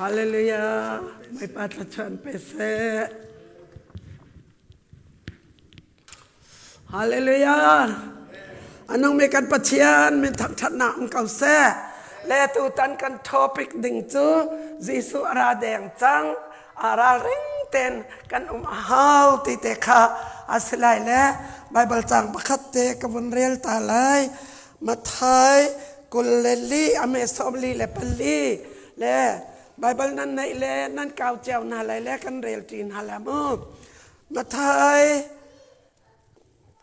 Hallelujah. Bawipa thluachuah pe seh. Hallelujah. Anung mi kan Pathian min thangṭhatnak um ko seh. Le tutan kan topic ding cu Jesuh a ra deng cang. A ralring ten kan um a hau ti te kha a si lai le Bible cang pakhat te ka vun rel ta lai. Matthai 24 ame 44 le Bible nan neih le nan kau cio hna lai le kan rel ṭi hna la mu. Matthai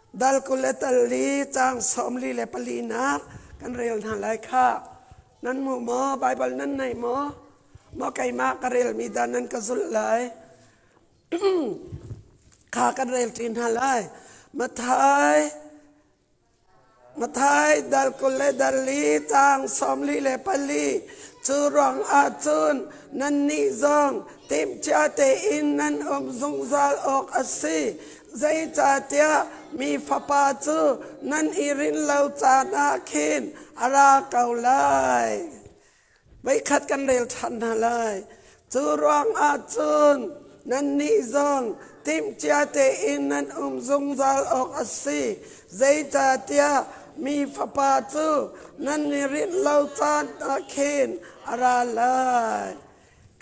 dal 24 cang 44 nak kan rel hna lai kha. Nan hmu maw? Bible nan nei maw? Maw keimah ka relmi dah nan ka zulh lai? Kha kan rel ṭi hna lai. Matthai Matthai dal 24 cang 44 cu ruang ahcun nannih zong timhcia tein nan um zungzal awk a si. Zeicahtiah mi Fapa cu nan i rin lo caan ah khin a ra ko lai. Voikhat kan rel ṭhan hna lai. Cu ruang ahcun nannih zong timhcia tein nan um zungzal awk a si. Zeicahtiah mi Fapa cu nan i rinh lo caan ah khin a ra lai.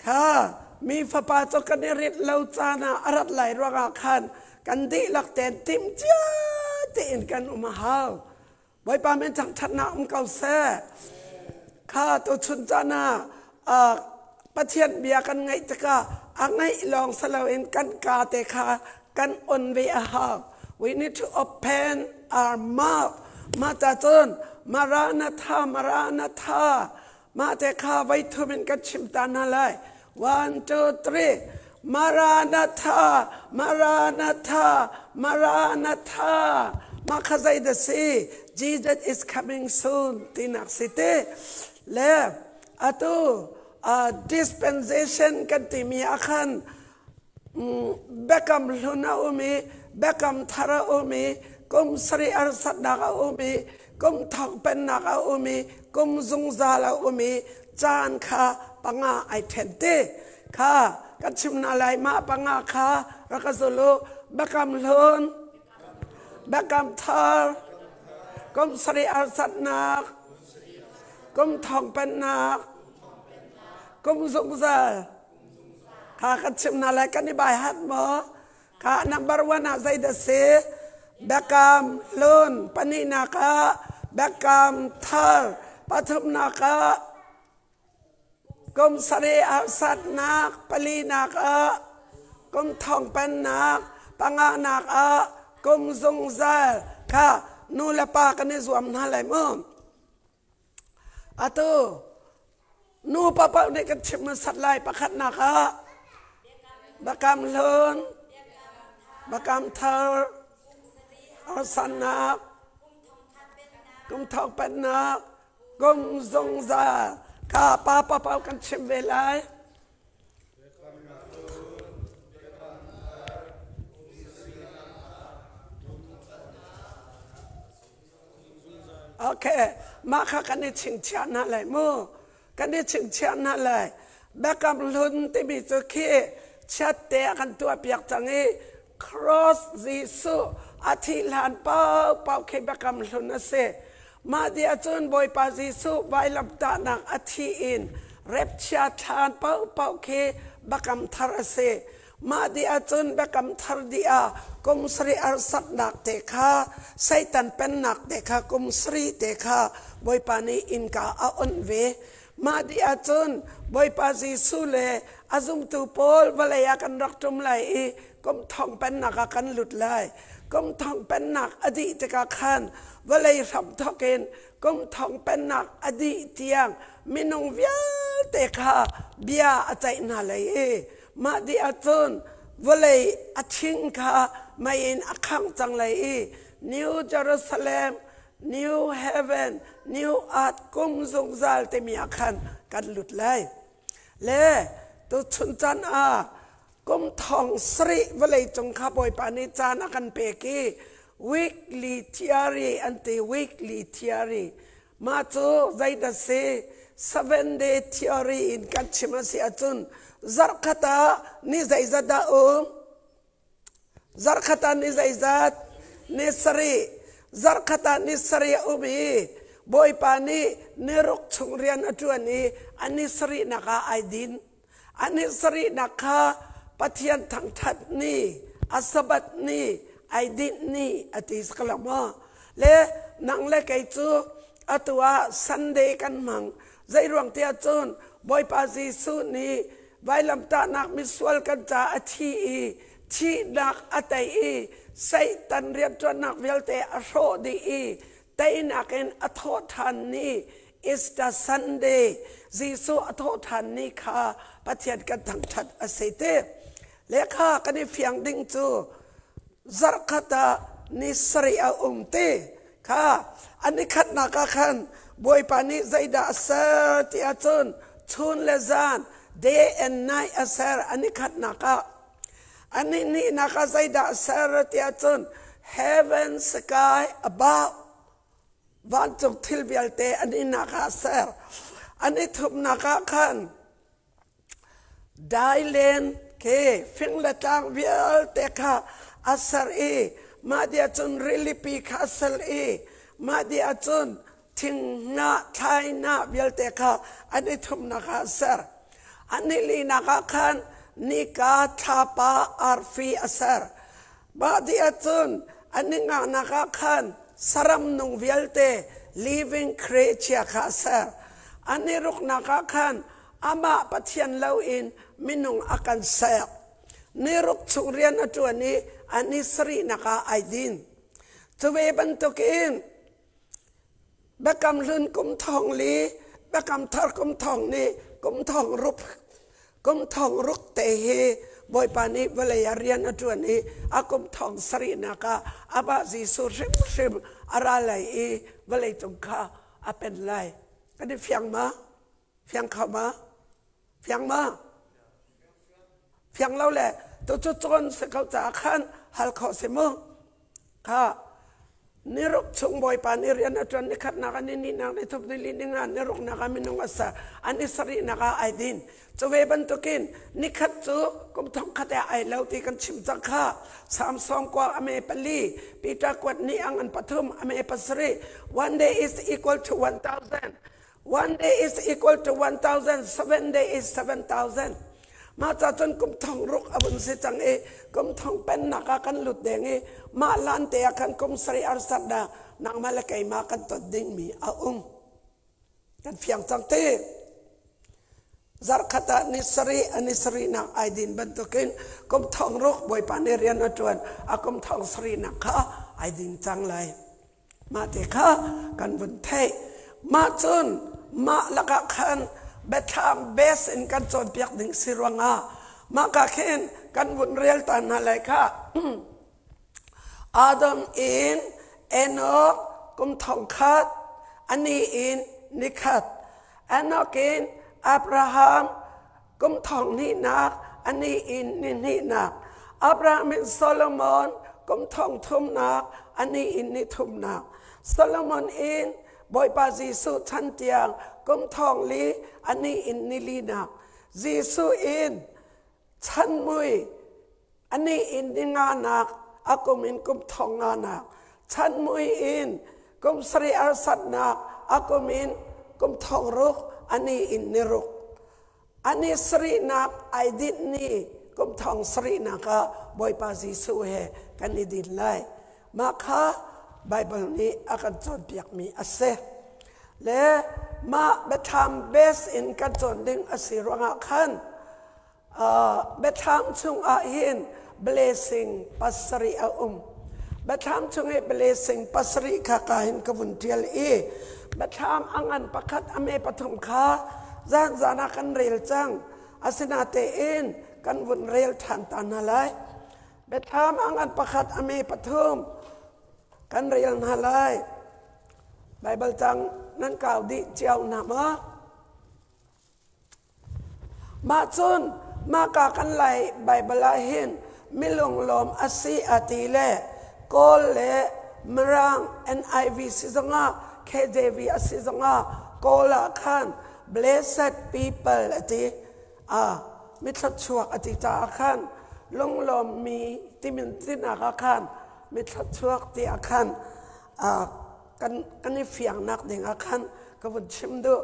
Kha mi Fapa cu kan i rinh lo caan ah a rat lai ruangah khan kan dihlak tein timhcia tein kan um a hau. Bawipa min thangṭhatnak um ko seh. Kha tuchun caan ah Pathian bia kan ngaih tikah a ngaih lawng si loin kan kaa te kha kan on ve a hau. We need to open our mouth. Mah ca cun Maranatha, Maranatha. Mah te kha voi thum in kan chim ta hna lai. One, two, three. Maranatha, Maranatha, Maranatha. Mah kha zei dah si? Jesus is coming soon tinak si te. Le atu dispensation kan timi ah khan biakam hlun a um i biakam thar a um i kum sarih harsatnak a um i kum thong pennak a um i kum zungzal a um i caan kha panga ai ṭhen te kha kan chim hna lai. Mah panga kha rak ka zul u: biakam hlun, biakam thar, kum sarih harsatnak, kum thong pennak, kum zungzal kha kan chim hna lai. Kan i bai hat maw? Kha number one ah zei dah si? Biakam hlun. Pahnihnak ah biakam thar. Pathumnak ah kum sarih harsatnak. Palinak ah kum thong pennak. Panganak ah kum zungzal. Kha nu le pa kan i zuam hna lai mu. Atu nu paoh nih kan chim hmasat lai. Pakhatnak ah biakam hlun, biakam thar, arsannak, kum thawk pennak, kum zungzal kha pa paoh kan chim ve lai. Okay, mah kha kan i chingchiah hna lai mu. Kan i chingchiah hna lai. Biakam hlun timi cu khi chiatte a kan tuahpiak cang i cross Jesuh a thih hlan paohpaoh khi biakam hlun a si. Mah dih ahcun Bawipa Jesuh vailamtahnak a thih in repchia thlan paohpaoh khi biakam thar a si. Mah dih ahcun biakam thar dih ah kum sarih harsatnak te kha, Satan pennak te kha, kum sarih te kha Bawipa nih innka a onh ve. Mah dih ahcun Bawipa Jesuh le a zumtu pawl vawlei ah kan rak ṭum lai i kum thong pennak ah kan lut lai. Kum thong pennak a dih tikah khan vawlei hramthawk in kum thong pennak a dih tiang minung vialte kha bia a ceih hna lai i mah dih ahcun vawlei a thing kha mei in a khangh cang lai i New Jerusalem, New Heaven, New Earth kum zungzal timi ah khan kan lut lai. Le tuchun caan ah kum thong sarih vawlei cung kha Bawipa nih caan a kan pek i weekly theory an ti, weekly theory. Mah cu zeidah si? 7 day theory in kan chim a si ahcun zarhkhat ah ni zeizat dah um? Zarhkhat ah ni zeizat? Ni sarih. Zarhkhat ah ni sarih a um i Bawipa nih niruk chung rian a ṭuan i a ni sarihnak ah ai din. A ni sarihnak kha Pathian thangṭhat ni, a Sabbath ni, ai dinh ni a ti si lo maw? Le nang le kei cu atu ah Sunday kan hmang. Zeiruang tiah cun Bawipa Jesuh nih vailamtahnak misual kan ca a thi i thihnak a tei i Satan rianṭuannak vialte a hrawh dih i teinak in a thawh ṭhan ni Easter Sunday, Jesuh a thawh ṭhan ni kha Pathian kan thangṭhat a si ti. Lehkha kan i fiang ding cu zarhkhat ah ni sarih a um ti kha an i khatnak ah khan Bawipa nih zeidah a ser ti ahcun chun le zan, day and night, a ser an i khatnak ah. An i hnihnak ah zeidah a ser ti ahcun heaven, sky above, vancung thil vialte an ihnak ah a ser. An i thumnak ah khan Dailen ke fing le tlang vialte kha a ser i mah dih ahcun rilipi kha a ser i mah dih ahcun thinghnah thlaihnah vialte kha an i thumnak ah a ser. An i linak ah khan nika, thlapa, arfi a ser. Mah dih ahcun an i ngahnak ah khan saram nung vialte, living creature, kha a ser. An i ruknak ah khan amah Pathian loin minung a kan ser. Niruk chung rian a ṭuan i a ni sarihnak ah ai din. Cu ve bantukin Biakam Hlun kum thong li, Biakam Thar kum thong nih kum thong ruk, kum thong ruk te hi Bawipa nih vawlei ah rian a ṭuan i a kum thong sarihnak ah amah Jesuh hrimhrim a ra lai i vawlei cung kha a pen lai. Kan i fiang ma? Fiang kho ma? Fiang ma? Fiang lo le tu cu cawn si ko caah khan hal khawh si mu. Kha niruk chung Bawipa nih rian a ṭuan, ni khatnak ah, ni hnihnak, ni thum, ni li, ni nga, ni ruknak ah minung a ser, an i sarihnak ah ai din. Cu ve bantukin nikhat cu kum thong khat ah ai lo ti kan chim cang kha. Samsung kuang a me pali, Peter kuat ni ang an pathum a me pasarih. One day is equal to 1,000. One day is equal to 1,000, 7 day is 7,000. Mah ca cun kum thong ruk a vun si cang i kum thong pennak ah kan lut deng i mah lan te ah khan kum sarih arsat dah nangmah le keimah kan ton dingmi a um. Kan fiang cang ti. Zarhkhat ah ni sarih a ni sarihnak ai din bantukin kum thong ruk Bawipa nih rian a ṭuan, a kum thong sarihnak kha ai din cang lai. Mah te kha kan vun theih. Mah cun mah lakah khan biathlam base in kan cawnpiak ding si ruangah mah ka khin kan vun rel ta hna lai kha. Adam in Enoch kum thong khat, ani in nikhat. Enoch in Abraham kum thong hnihnak, ani in ni hnihnak. Abraham in Solomon kum thong thumnak, ani in ni thumnak. Solomon in Bawipa Jesuh chan tiang kum thong li, ani in ni linak. Jesuh in chan mui, ani in ni nganak, a kum in kum thong nganak. Chan mui in kum sarih arsatnak, a kum in kum thong ruk, ani in ni ruk. Ani sarihnak ai dinh ni kum thong sarihnak ah Bawipa Jesuh he kan i din lai. Mah kha Baibal nih a kan cawnpiakmi a si. Le mah biathlam base in kan cawn ding a si ruangah khan biathlam chungah hin blessing pasarih a um. Biathlam chung i blessing pasarih kha ka hin ka vun ṭial i biathlam a ngan pakhat a me pathum kha zan zan ah kan rel cang. Asinatein kan vun rel ṭhan ta hna lai. Biathlam a ngan pakhat a me pathum kan rel hna lai. Baibal cang nan kau dih cio hna maw? Mah cun mahka kan Lai Baibal ah hin milunglawm a si a ti le Kawl le Mirang NIV si zongah KJV a si zongah Kawl ah khan Blessed people a ti. A mithluachuak a ti caah khan lunglawmmi timin tinak ah khan mithluachuak ti ah khan kan i fiangnak ding ah khan ka vun chim duh.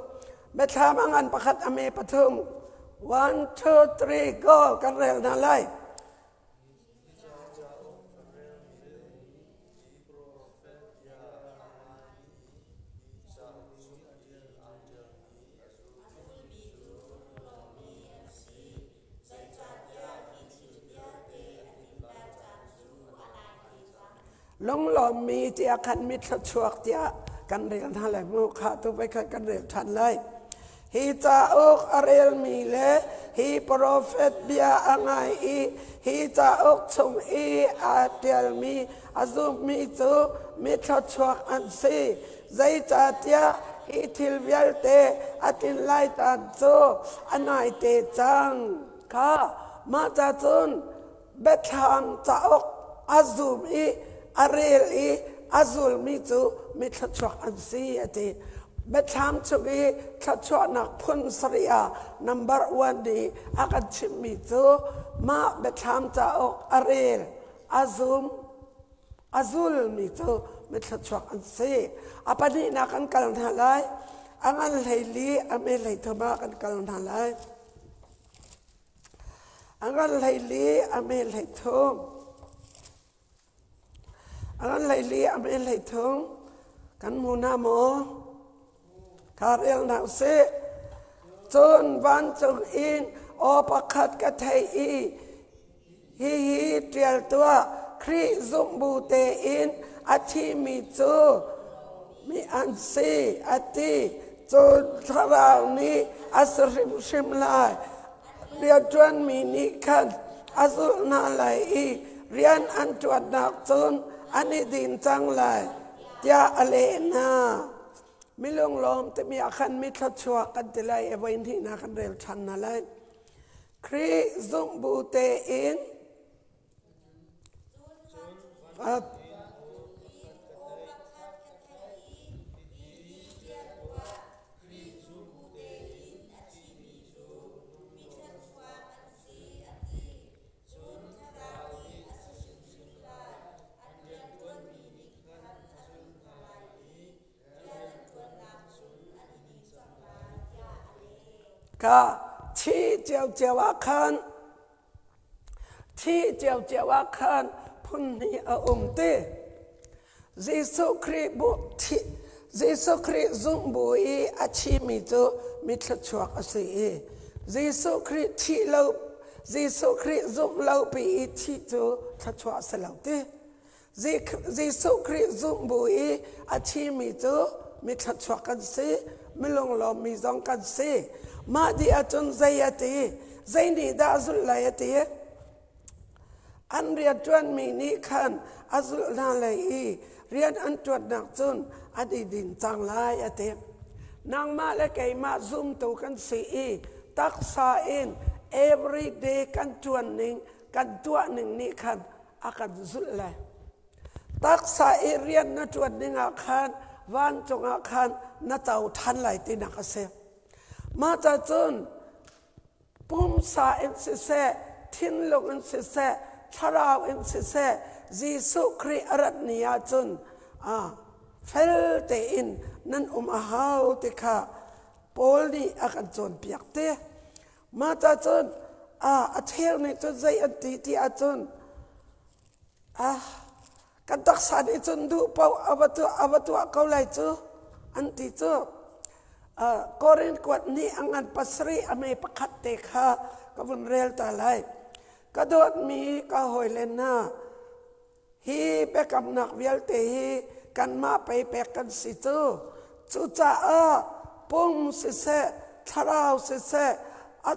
Biathlam a ngan pakhat a me pathum. One, two, three, go kan rel hna lai. Lunglawmmi tiah khan mi thluachuak tiah kan rel hna lai mu kha tu voi khat kan rel ṭhan lai. Hi cauk a relmi le hi profet bia a ngai i hi cauk chung i aa ṭialmi a zummi cu mi thluachuak an si. Zeicahtiah hi thil vialte a tlin lai caan cu a naite cang. Kha mah ca cun Biathlam cauk a zum i a rel i a zulmi cu mi thluachuak an si a ti. Biathlam chung i thluachuahnak phun sarih ah number one nih a kan chimhmi cu mah biathlam cauk a rel, a zum, a zulmi cu mi thluachuak an si. A pahnihnak kan kal hna lai. A ngan 14, a me 33 ah kan kal hna lai. A ngan 14, a me 33. A ngan 14, a me 33. Kan hmu hna maw? Kha rel hna usih. Cun vancung in aw pakhat ka theih i hihi ṭial tuah, Khrih zumh bu tein a thimi cu mi an si, a ti. Cun Thlarau nih a si hrimhrim lai. Rianṭuanmi nih khan a zulh hna lai i rian an ṭuannak cun an i din cang lai, tiah a leh hna. Milunglawm timi ah khan mi thluachuak kan ti lai i voi hnihnak kan rel ṭhan hna lai. Khrih zumh bu tein Ka thi ciocio ah khan thi ciocio ah khan phun hnih a um ti. Jesuh Khrih bu thi Jesuh Khrih zumh bu i a thimi cu mi thluachuak a si i Jesuh Khrih thih lo Jesuh Khrih zumh lo pi i thih cu thluachuah a si lo ti. Jesuh Khrih zumh bu i a thimi cu mi thluachuak kan si, mi lunglawmmi zong kan si. Mah dih ahcun zei a ti? Zei nih dah a zulh lai a ti? An rianṭuanmi nih khan a zulh hna lai i rian an ṭuannak cun an i din cang lai a ti. Nangmah le keimah zumtu kan si i taksa in every day kan ṭuan ning, kan tuah ning nih khan a kan zulh lai. Taksa i rian na ṭuan ding ah khan vancung ah khan na co ṭhan lai tinak a si. Mah ca cun pumsa in siseh, thinlung in siseh, thlarau in siseh, Jesuh Khrih a rat ni ahcun fel tein nan um a hau ti kha Paul nih a kan cawnpiak te. Mah ca cun a cheu nih cun zei an ti ti ahcun kan taksa nih cun duh paoh a va tuah ko lai cu an ti cu. Korin kuat nih a ngan pasarih a me pakhat te kha ka vun rel ta lai. Ka dawtmi ka hawile hna, hi biakamnak vialte hi kanmah pei pek kan si cu. Cucaah pum siseh, thlarau siseh, a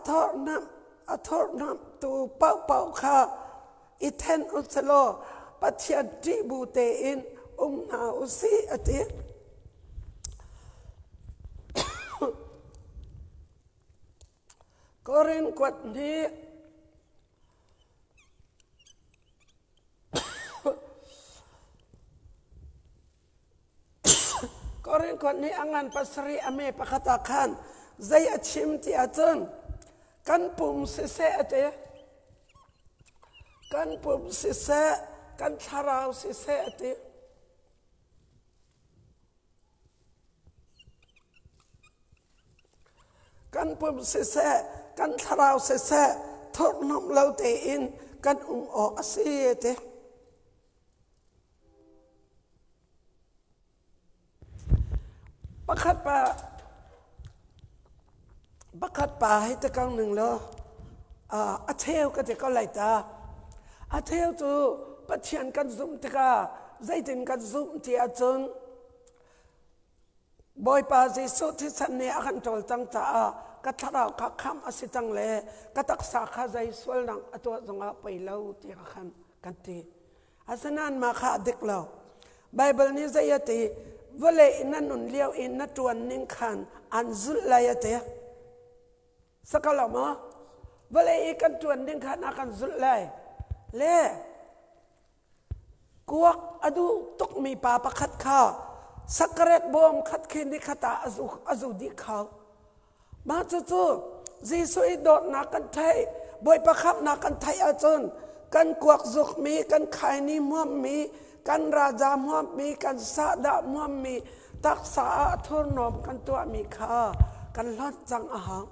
thorhnamhtu paohpaoh kha i then u selaw Pathian ṭih bu tein um hna u sih, a ti. Korin kuat hnih Korin kuat nih a ngan pasarih a me pakhat ah khan. Zei a chim ti ahcun kan pum siseh a ti. Kan pum siseh, kan thlarau siseh a ti. Kan pum siseh, kan thlarau siseh, thurhhnawmh lo tein kan um awk a si a ti. Pakhat pa pakhat pa hei ti kang ning law a cheu ka ti ko lai ta. A cheu cu Pathian kan zumh tikah zeitin kan zumh ti ahcun Bawipa Jesuh thisen nih a kan ṭawl cang caah ka thlarau kha khamh a si cang le ka taksa kha zei sualnak a tuah zongah poi lo tiah khan kan ti. Asinain mah kha a dik lo. Baibal nih zei a ti? Vawlei in na nun lio i na ṭuan ning khan an zulh lai a ti. Sakalo maw? Vawlei i kan ṭuan ning khan a kan zulh lai. Le kuak a duh tukmi pa pakhat kha sakaret bawm khat khi nikhat ah a zu dih kho. Mah cucu Jesuh i dawtnak kan theih, Bawipa khamhnak kan theih ahcun kan kuak zukmi, kan khaini hmuammi, kan raja hmuammi, kan sahdah hmuammi, taksa ah a thurhnawm kan tuahmi kha kan hlonh cang a hau.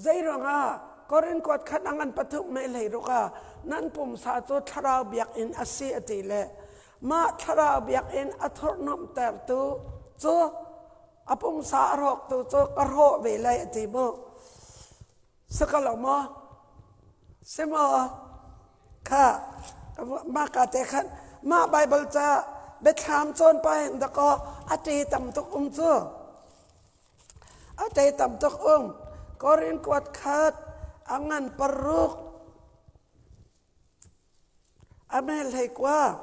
Zeiruangah Korin kuat khat a ngan pathum mei hlei ruk ah nan pumsa cu thlarau biakinn a si a ti le mah thlarau biakinn a thurhnomhtertu cu a pumsa a rawktu cu ka rawh ve lai a ti mu. Si ko lo maw? Si maw? Kha mah ka te khan mah Bible ca biathlam cawn pa hin dakaw a ṭe tam tuk um cu. A tei tam tuk um. Korin kuat khat a ngan paruk. A mel hlei kua.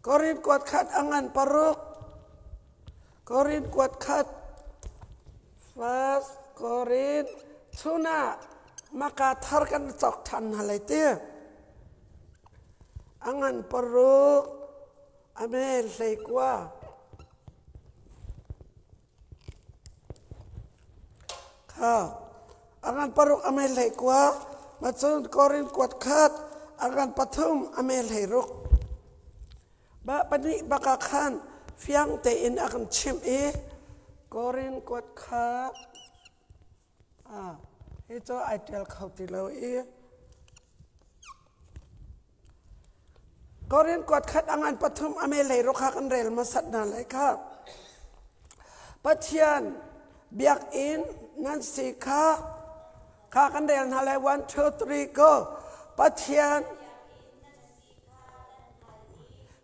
Korin kuat khat a ngan paruk. Korin kuat khat. First Korin chuna maka thar kan cok than hna lai ti. A ngan paruk. A mel hlei kua. Kha a ngan paruk a mel hlei kua macun Korin kuat khat a ngan pathum a mel hlei ruk. Ba pahnih bak ah khan fiang tein a kan chimh i Korin kuat khat hi cu ai ṭial kho ti lo i Korin kuat khat a ngan pathum a me hlei ruk kha kan rel hmasat hna lai kha. Pathian biakinn nan si kha kha kan rel hna lai 1 2 3 go Pathian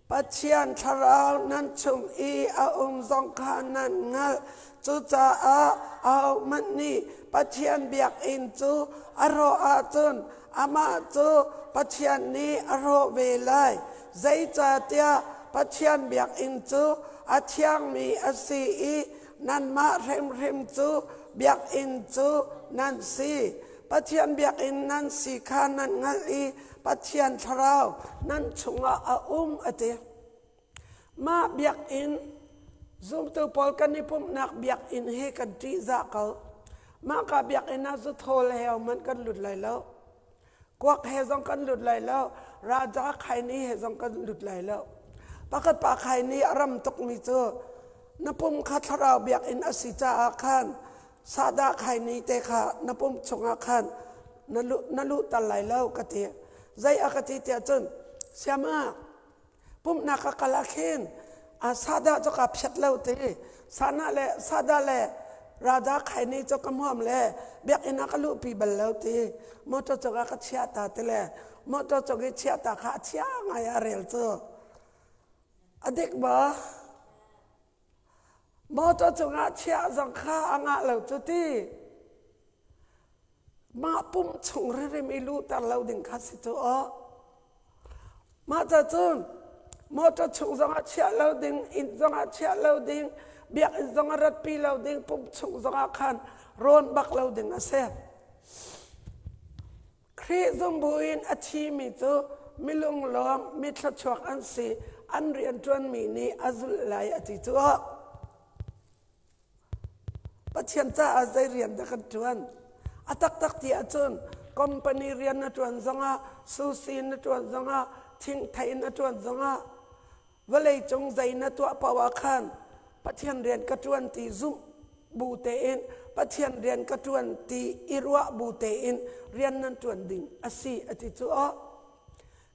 Pathian thlarau nan chung i a um zong kha nan hngalh. Cucaah ahohmanh nih Pathian biakinn cu a hrawh ahcun amah cu Pathian nih a hrawh ve lai. Zeicahtiah Pathian biakinn cu a thiangmi a si i nanmah hrimhrim cu biakinn cu nan si. Pathian biakinn nan si kha nan hngalh i Pathian thlarau nan chungah a um a ti. Mah biakinn zumtu pawl kan i pumhnak biakinn hi kan ṭihzah ko. Mah ka biakinn ah zuthawl he hmanh kan lut lai lo. Kuak he zong kan lut lai lo. Raja khaini he zong kan lut lai lo. Pakhat pa khaini a ram tukmi cu na pum kha thlarau biakinn a si caah khan sahdah khaini te kha na pum chungah khan na luh na luhter lai lo ka ti zei a ka ti tiah cun siama pumhnak ka kal ah khin a sahdah cu ka phiat lo ti sana le sahdah le rada khaini cu ka hmuam le biakinn ah ka luhpi bal lo ti motor cungah ka chiah ta ti le motor cung i chiah ta kha a chia ngai a rel cu a dik ba Motor cungah chiah zong kha a ngah lo cu ti. Mah pum chung ririm i luhter lo ding kha si cu aw. Mah ca cun motor chung zongah chiah lo ding, inn zongah chiah lo ding, biakinn zongah ratpi lo ding, pum chung zongah khan rawn bak lo ding a si. Khrih zumbu in a thimi cu milunglawm, mi thluachuak an si, an rianṭuanmi nih a zulh lai a ti cu. Pathian caah zei rian dah kan ṭuan? A taktak ti ahcun company rian na ṭuan zongah, sushi na ṭuan zongah, thingthei na ṭuan zongah, vawleicung zei na tuah paoh ah khan Pathian rian ka ṭuan ti zumh bu tein Pathian rian ka ṭuan ti i ruah bu tein rian nan ṭuan ding a si a ti cu aw.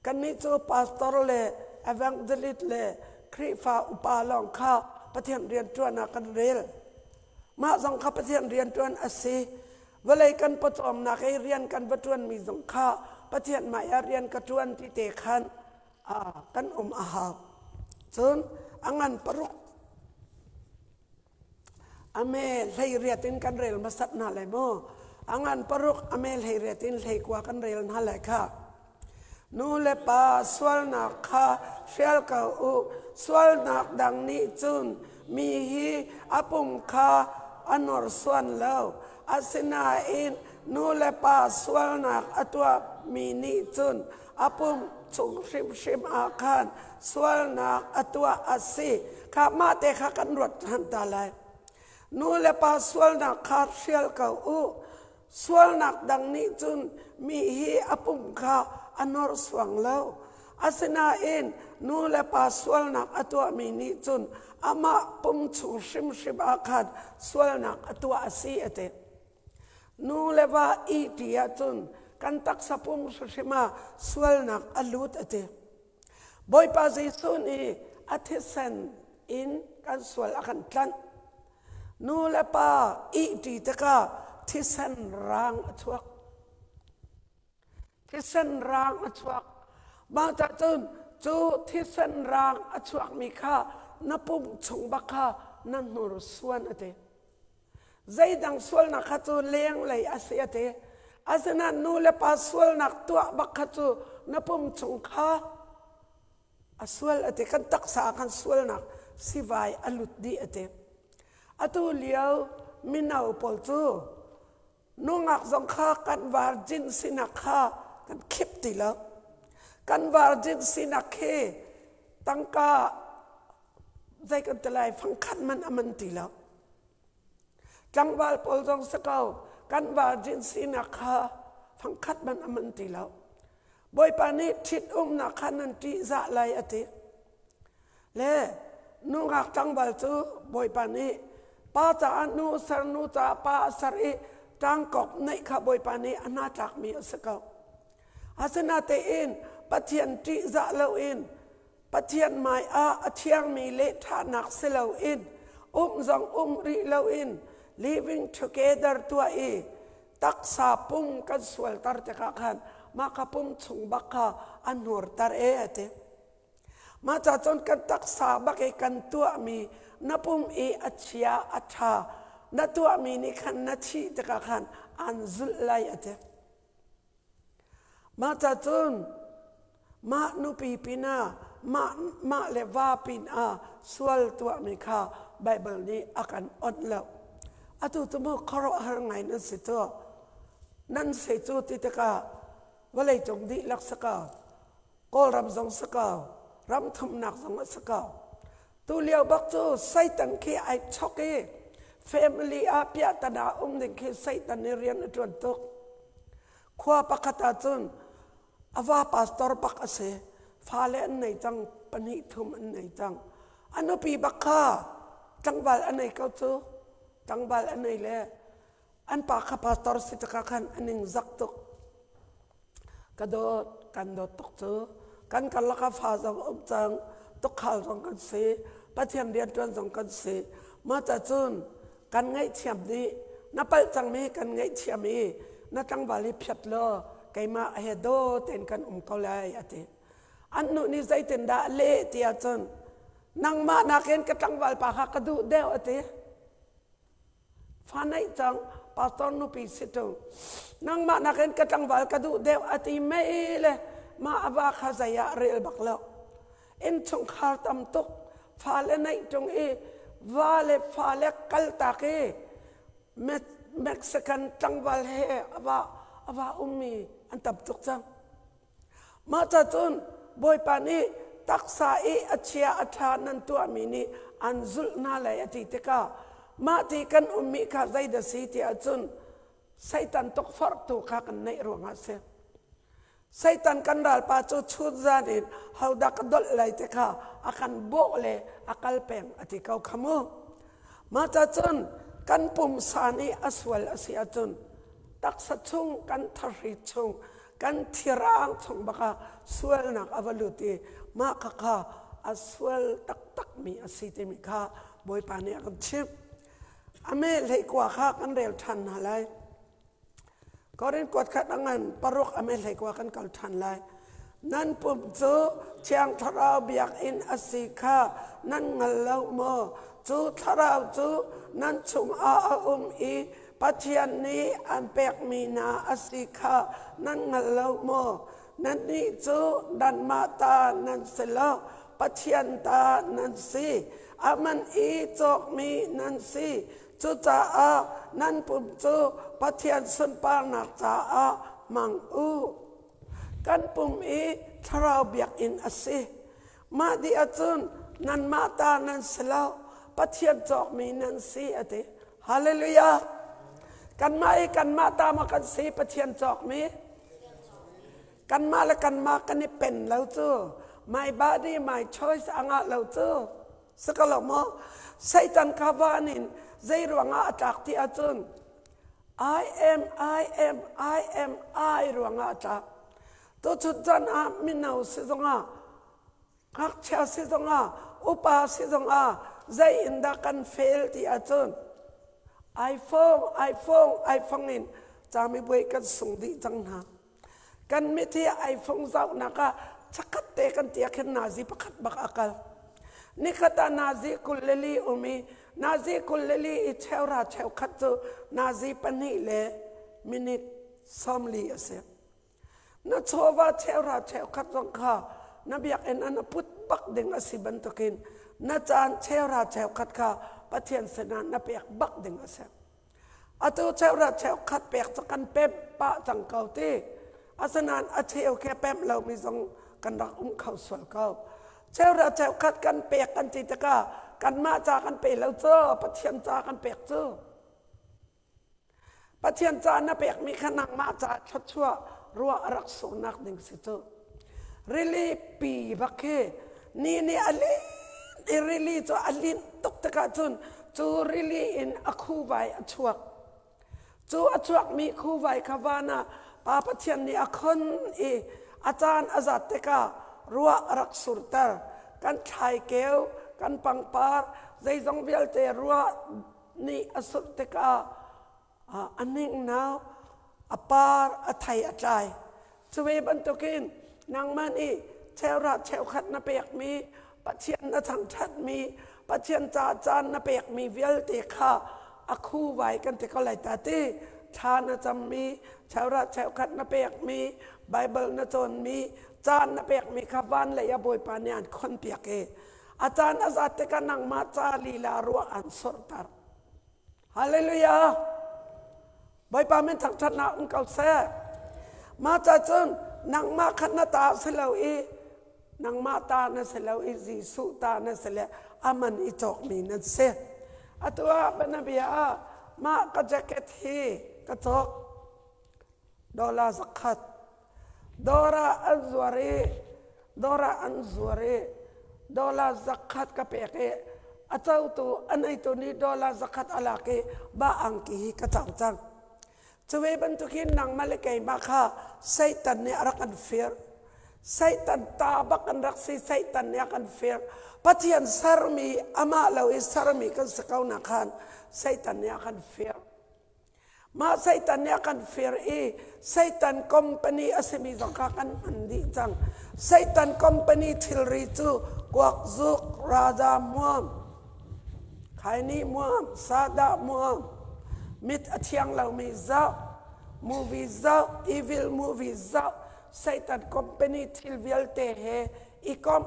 Kannih cu pastor le evangelist le Khrihfa upa lawng kha Pathian rian ṭuan ah kan rel. Mah zong kha Pathian rian ṭuan a si. Vawlei kan pawcawmnak i rian kan va ṭuanmi zong kha Pathian hmaiah rian ka ṭuan ti te khan kan um a hau. Cun a ngan paruk a me 18 in kan rel hmasat hna lai mu. A ngan paruk a me 18 in 19 kan rel hna lai kha. Nu le pa sualnak kha hrial ko u. Sualnak dang nih cun mi hi a pum kha a norsuan lo. Asinain nu le pa sualnak a tuahmi nih cun a pum chung hrimhrim ah khan sualnak a tuah a si. Kha mah te kha kan ruat ṭhan ta lai. Nu le pa sualnak kha hrial ko u. Sualnak dang nih cun mi hi a pum kha a norsuang lo. Asinain nu le pa sualnak a tuahmi nih cun amah pum chung hrimhrim ah khan sualnak a tuah a si a ti. Nu le va ihṭi ahcun kan taksa pum hrimhrim ah sualnak a lut a ti. Bawipa Jesuh nih a thisen in kan sual a kan tlanh. Nu le pa ihṭi tikah thisen raang a chuak. Thisen raang a chuak. Mah cun cu thisen raang a chuakmi kha na pum chung bak kha na hnursuan a ti. Zeidang sualnak kha cu lenglei a si a ti. Asinain nu le pa sualnak tuah bak kha cu na pum chung kha a sual a ti. Kan taksa ah khan sualnak sivai a lut dih a ti. Atu lio mino pawl cu nungak zong kha kan virgin sinak kha kan khip ti lo. Kan virgin sinak khi tangka zei kan ti lai fangkhat man a man ti lo. Tlangval pawl zong si ko kan virgin sinak kha fangkhat man a man ti lo. Bawipa nih ṭhit umnak kha nan ṭihzah lai a ti. Le nungak tlangval cu Bawipa nih pa caah nu ser nu caah pa a ser i ṭangkawk neih kha Bawipa nih a hna tlakmi a si ko. Asinatein Pathian ṭihzah loin Pathian hmaiah a thiangmi lehthahnak si loin um zong um rih loin living together tuah i taksa pum kan sualter tikah khan mah kha pum chung bak kha a hnurter e a ti. Mah ca cun kan taksa bak i kan tuahmi na pum i a chia a ṭha na tuahmi nih khan na thih tikah khan an zulh lai a ti. Mah ca cun mah nupi pinah mah mah le va pinah sual tuahmi kha Baibal nih a kan onh lo. Atu cu mu khuaruahhar ngai nan si cu. Nan si cu ti tikah vawleicung dihlak si ko, Kawlram zong si ko, ram thumnak zong a si ko. Tu lio bak cu Satan khi ai chok i family ah piahtana um ding khi Satan i rian a ṭuan tuk. Khua pakhat ah cun a va pastor bak a si. Fale an nei cang, pahnih thum an nei cang. A nupi bak kha tlangval a nei ko cu. Tlangval a nei le an pa kha pastor si tikah khan a ning zak tuk. Ka dawt, kan dawt tuk cu. Kan karlak ah fa zong um cang, tukhal zong kan si, Pathian rianṭuan zong kan si. Mah ca cun kan ngaihthiam dih. Na palh cangmi kan ngaihthiam i na tlangval hi phiat law keimah he daw tein kan um ko lai a ti. An nu nih zeitindah a leh ti ahcun nangmah nakin ka tlangval pa kha ka duh deuh a ti. Fa neih cang pastor nupi si ṭung. Nangmah nakin ka tlangval ka duh deuh a ti mei le mah a va kha zei ah rel bak lo. Innchungkhar tam tuk fale neih ṭung i va le fale kaltak i Mexican tlangval he a va ummi an tam tuk cang. Mah ca cun Bawipa nih taksa i a chia a ṭha nan tuahmi nih an zulh hna lai a ti tikah Mah ti kan ummi kha zeidah si ti ahcun Satan tukforhtu kha kan neih ruangah a si. Satan kan ralpa cu chun zan in hodah ka dolh lai ti kha a kan bawh le a kal peng a ti ko kha mu. Mah ca cun kan pumsa nih a sual a si ahcun taksa chung kan thahri chung kan thirang chung bakah sualnak a va lut i mah khakha a sual taktakmi a si timi kha Bawipa nih a kan chimh. A me hleikua kha kan rel ṭhan hna lai. Korin kuat khat a ngan paruk a me hleikua kan kal ṭhan lai. Nan pum cu Thiang Thlarau biakinn a si kha nan hngal lo maw? Cu Thlarau cu nan chungah a um i Pathian nih an pekmi hna a si kha nan hngal lo maw? Nannih cu nanmah ta nan si lo, Pathian ta nan si. A man i cawkmi nan si. Cucaah nan pum cu Pathian sunparnak caah hmang u. Kan pum i thlarau biakinn a si. Mah dih ahcun nanmah ta nan si lo, Pathian cawkmi nan si a ti. Hallelujah! Kanmah i kanmah ta maw kan si Pathian cawkmi? Kanmah le kanmah kan i pen lo cu. My body, my choice a ngah lo cu. Si ko lo maw? Satan kha van in zei ruangah a tlak ti ahcun I am, I am, I am, I ruangah a tlak. Tuchun caan ah mino si zongah, ngakchia si zongah, upa si zongah zei in dah kan fail ti ahcun iPhone, iPhone, iPhone in camibuai kan sung dih cang hna. Kan mit hi iPhone zohnak ah chakhat te kan ti ah khin nazi pakhat bak a kal. Nikhat ah nazi 24 um i nazi 24 i cheura cheukhat cu nazi pahnih le minute 40 a si. Na chawva cheura cheukhat zong kha na biakinn ah na put bak ding a si bantukin na caan cheura cheukhat kha Pathian sinah na pek bak ding a si. Atu cheuhra cheukhat pek cu kan pemh pah cang ko ti. Asinain a cheu khi a pemh lomi zong kan rak um kho sual ko. Cheuhra cheukhat kan pek kan ti tikah kanmah ca kan pe lo cu Pathian ca kan pek cu. Pathian ca na pekmi kha nangmah ca thluachuah ruah a rak surnak ding si cu. Rili pi bak khi ni nih a lin i rili cu a linh tuk tikah cun cu rili in a khuvai a chuak. Cu a chuakmi khuvai kha van ah Pa Pathian nih a khon i a caan a zat tikah ruah a rak surter. Kan thlaikeu, kan pangpar, zeizong vialte ruah nih a surh tikah a hninghno, a par, a thei a tlai. Cu ve bantukin nangmah nih cheuhra cheukhat na pekmi, Pathian na thangṭhatmi, Pathian ca caan na pekmi vialte kha a khuvai kan ti ko lai ta ti. Thla na cammi, cheuhra cheukhat na pekmi, Baibal na cawnmi, caan na pekmi kha van lei ah Bawipa nih an khonpiak i a caan a zat tikah nangmah ca lila ruah an surhter. Hallelujah! Bawipa min thangṭhatnak um ko seh. Mah ca cun nangmah kha na ta si lo i nangmah ta na si lo i Jesuh ta na si le aman i cawkmi nan si. Atu ah bianabia ah mah ka jacket hi ka cawk dollar 100. Dawr ah an zuar i dawr ah an zuar i dollar 100 ka pek i a cotu a neitu nih dollar 100 a lak i mah angki hi ka co cang. Cu ve bantukin nangmah le keimah kha Satan nih a rak kan fir. Satan ta bak kan rak si, Satan nih a kan fir. Pathian sermi amah lo i sermi kan si ko na khan Satan nih a kan fir. Mah Satan nih a kan fir i Satan company a simi zong kha kan hman dih cang. Satan company thilri cu kuak zuk, raza muam, khaini muam, sadah muam, mit a thiang lomi zoh, movie zoh, evil movie zoh, Satan company thil vialte he i komh.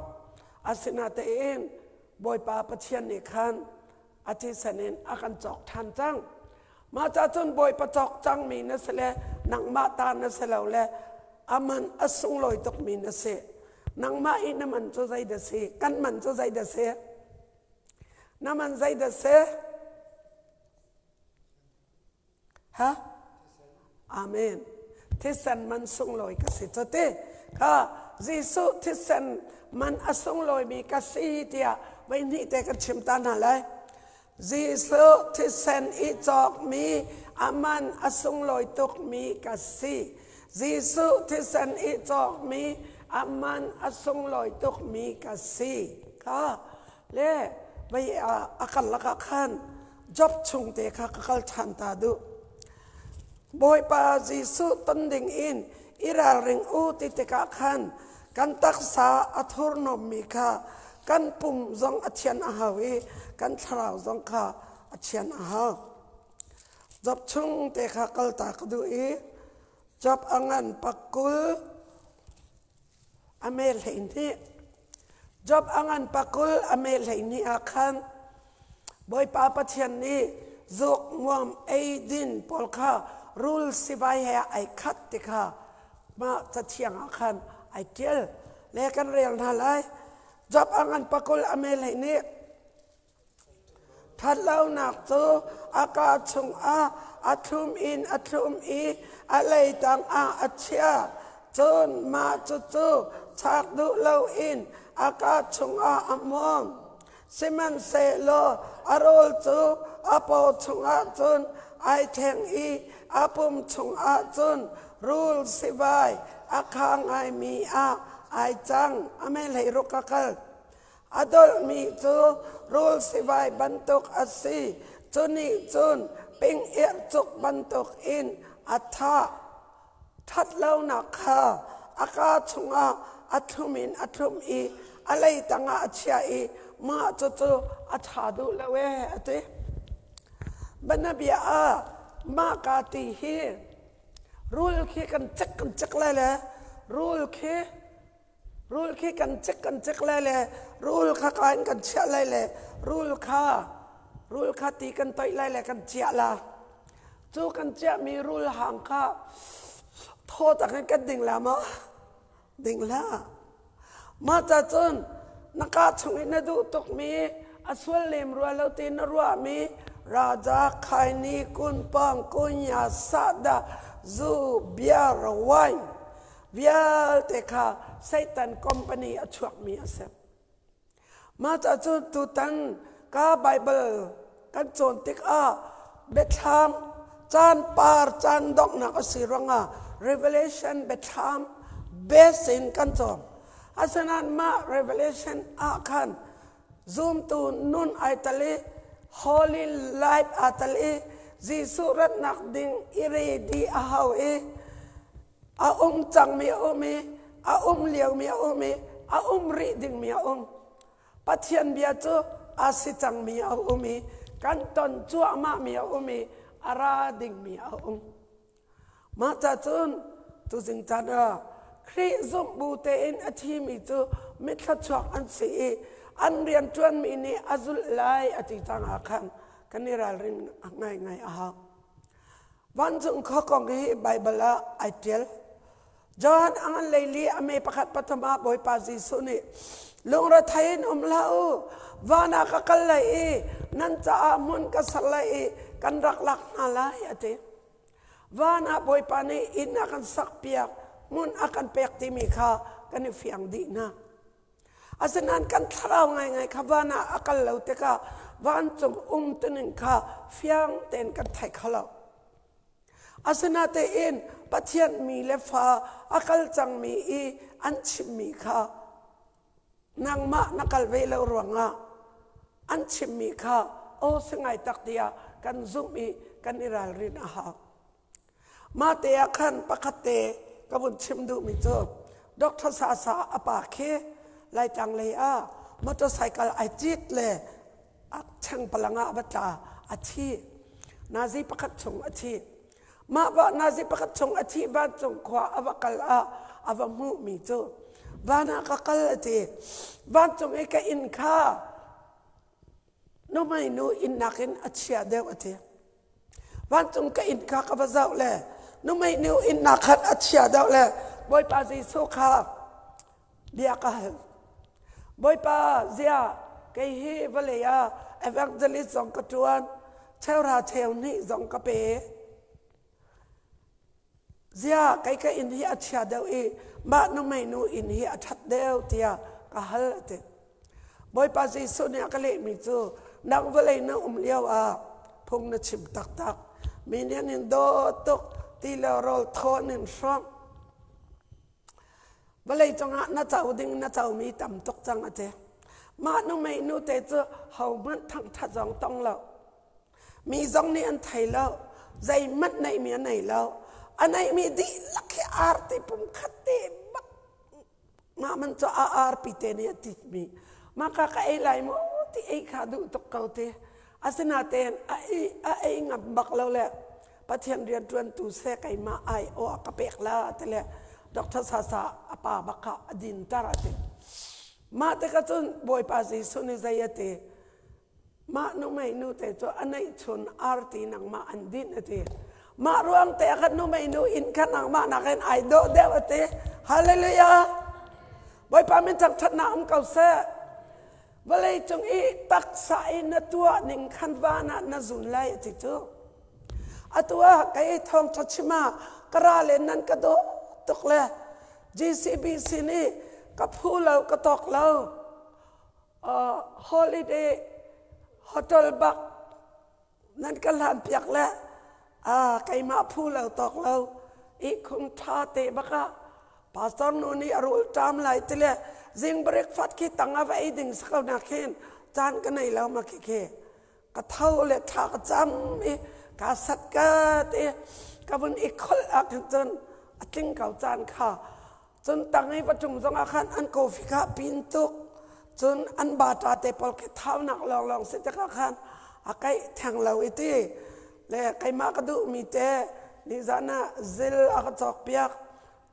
Asinain Bawipa Pathian nih khan a thisen in a kan cawk ṭhan cang. Mah ca cun Bawipa cawk cangmi na si le nangmah ta na si lo le a man a sunglawi tukmi na si. Nangmah i na man cu zeidah si? Kan man cu zeidah si? Na man zeidah si? Ha? Amen. Thisen man sunglawi ka si cu ti. Kha Jesuh thisen man a sunglawimi ka si tiah voi hnih te kan chim ta hna lai. Jesuh thisen i cawkmi a man a sunglawi tukmi ka si. Jesuh thisen i cawkmi a man a sunglawi tukmi ka si. Kha le vei a kal lakah khan Job chung te kha ka kal ṭhan ta duh. Bawipa Jesuh ton ding in i ralring u ti tikah khan kan taksa a thurhnawmmi kha kan pum zong a thian a hau i kan thlarau zong kha a thian a hau. Job chung te kha kalta ka duh i Job a ngan pakul a me 12. Job a ngan pakul a me 12 ah khan Bawipa Pathian nih zuk muam eidin pawl kha rul sivai he ai khat ti kha mah cathiang ah khan ai ṭial. Le kan rel hna lai. Job a ngan pakul a me 12. Ṭhatlonak cu a kaa chungah a thlum in a thlum i a lei tangah a chiah. Cun mah cucu chak duh loin a kaa chungah a hmuam. Sihmanhsehlaw a rawl cu a paw chungah cun ai thleng i a pum chungah cun rul sivai a kha ngaimi ah ai cang. A mehlei ruk a kal. A dolhmi cu rul sivai bantuk a si. Cu nih cun ping-irh-cuk bantukin a thah. Ṭhatlonak kha a kaa chungah a thlum in a thlum i a lei tangah a chiah i mah cucu a ṭha duh lo ee a ti. Bianabia ah mah kaa ti hi rul khi kan cek lai le rul khi Rul khi kan cek lai le rul kha ka in kan chiah lai le rul kha ti kan toih lai le kan ciah la. Cu kan ciahmi rul hang kha thaw tak in kan ding la maw? Ding hlah. Mah ca cun na kaa chung i na duh tukmi a sual lem rua lo ti na ruahmi raja khaini kunpang kunya sahdah zu beer wine vialte kha Satan company a chuakmi a si. Mah ca cu tutan ka Bible kan cawn tikah biathlam caan par caan donghnak a si ruangah Revelation biathlam base in kan cawm. Asinain mah Revelation ah khan zumtu nun ai tal i holy life aa tal i Jesuh ratnak ding i ready a hau i a um cangmi a um i a um liomi a um i a um rih dingmi a um. Pathian bia cu a si cangmi a um i kan ton cuahmahmi a um i a ra dingmi a um. Mah ca cun tuzing caan ah Khrih zumh bu tein a thimi cu mithluachuak an si i an rianṭuanmi nih a zulh lai a ti cang ah khan kan i ralrin ngaingai a hau. Vancung khua kong hi Baibal ah ai ṭial. Johan a ngan leili a me pakhat pathum ah Bawipa Jesuh nih lungrethei in um hlah u, van ah ka kal lai i nan caah hmun ka ser lai i kan rak lak hna lai a ti. Van ah Bawipa nih inn a kan sakpiak, hmun a kan pek timi kha kan i fiang dih hna. Asinain kan thlarau ngaingai kha van ah a kal lo tikah vancung umtuning kha fiang tein kan thei kho lo. Asinatein Pathian mi le fa a kal cangmi i an chimmi kha nangmah na kal ve lo ruangah an chimmi kha aw si ngai tak tiah kan zumh i kan i ralrin a hau. Mah te ah khan pakhat te ka vun chim duhmi cu Dr. Sasa a pa khi Laitlang lei ah motorcycle ai cit le a cheng palang ah a va tla a thi. Nazi pakhat chung a thi. Mah va nazi pakhat chung a thi vancung khua a va kal ah a va hmuhmi cu van ah ka kal a ti. Vancung i ka inn kha nuhmei nu inn nakin a chia deuh a ti. Vancung ka inn kha ka va zoh le nuhmei nu inn nak khan a chia deuh le Bawipa Jesuh kha bia ka hal. Bawipa zia kei hi vawlei ah evangelist zong ka ṭuan, cheuhra cheu hnih zong ka pe. Zia kei ka inn hi a chia deuh i mah nuhmei nu inn hi a ṭhat deuh tiah ka hal a ti. Bawipa Jesuh nih a ka lehmi cu nang vawlei na um lio ah phung na chim taktak. Mi nih an in dawt tuk ti le rawl thaw an in hrawmh. Vawlei cungah na co ding na comi tam tuk cang a ti. Mah nuhmei nu te cu hohmanh thangṭhat zong tong lo. Mi zong nih an thei lo. Zeihmanh neihmi a nei lo. A neihmi dihlak hi arti pumkhat te bak mah man cu a arpi te nih a titmi. Mah ka ka ei lai maw ti ei kha duh tuk ko ti. Asinain a ei, a ei ngam bak lo le Pathian rianṭuantu seh keimah ai aw a ka pek la ti le Dr. Sasa a pa bak kha a dinter a ti. Mah tikah cun Bawipa Jesuh nih zei a ti? Mah nuhmei nu te cu a neihchun arti nangmah an dinh a ti. Mah ruang te ah khan nuhmei nu inn kha nangmah nakin ai dawh deuh a ti. Hallelujah! Bawipa min thangṭhatnak um ko seh. Vawlei cung i taksa i na tuah ning khan van ah na zun lai a ti cu. Atu ah kei thawngṭha chim ah ka ra le nan ka dawh tuk le GCBC nih ka phu lo ka tawk lo. Holiday hotel bak nan ka hlan piak le keimah phu lo tawk lo ihkhun ṭha te bak ah pastor nu nih a rul ṭam lai ti le zing breakfast khi tang ah va ei ding si ko na khin caan ka nei lo ma khi khi ka tho le thla ka cam i ka sat ka ti ka vun i kholh ah khin cun a tling ko caan kha. Cun tang i va ṭum zongah khan an coffee kha pin tuk. Cun an bata te pawl khi thaunak lawnglawng si tikah khan a kaih theng lo i ti. Le keimah ka duhmi te nizan ah zil a ka cawkpiak,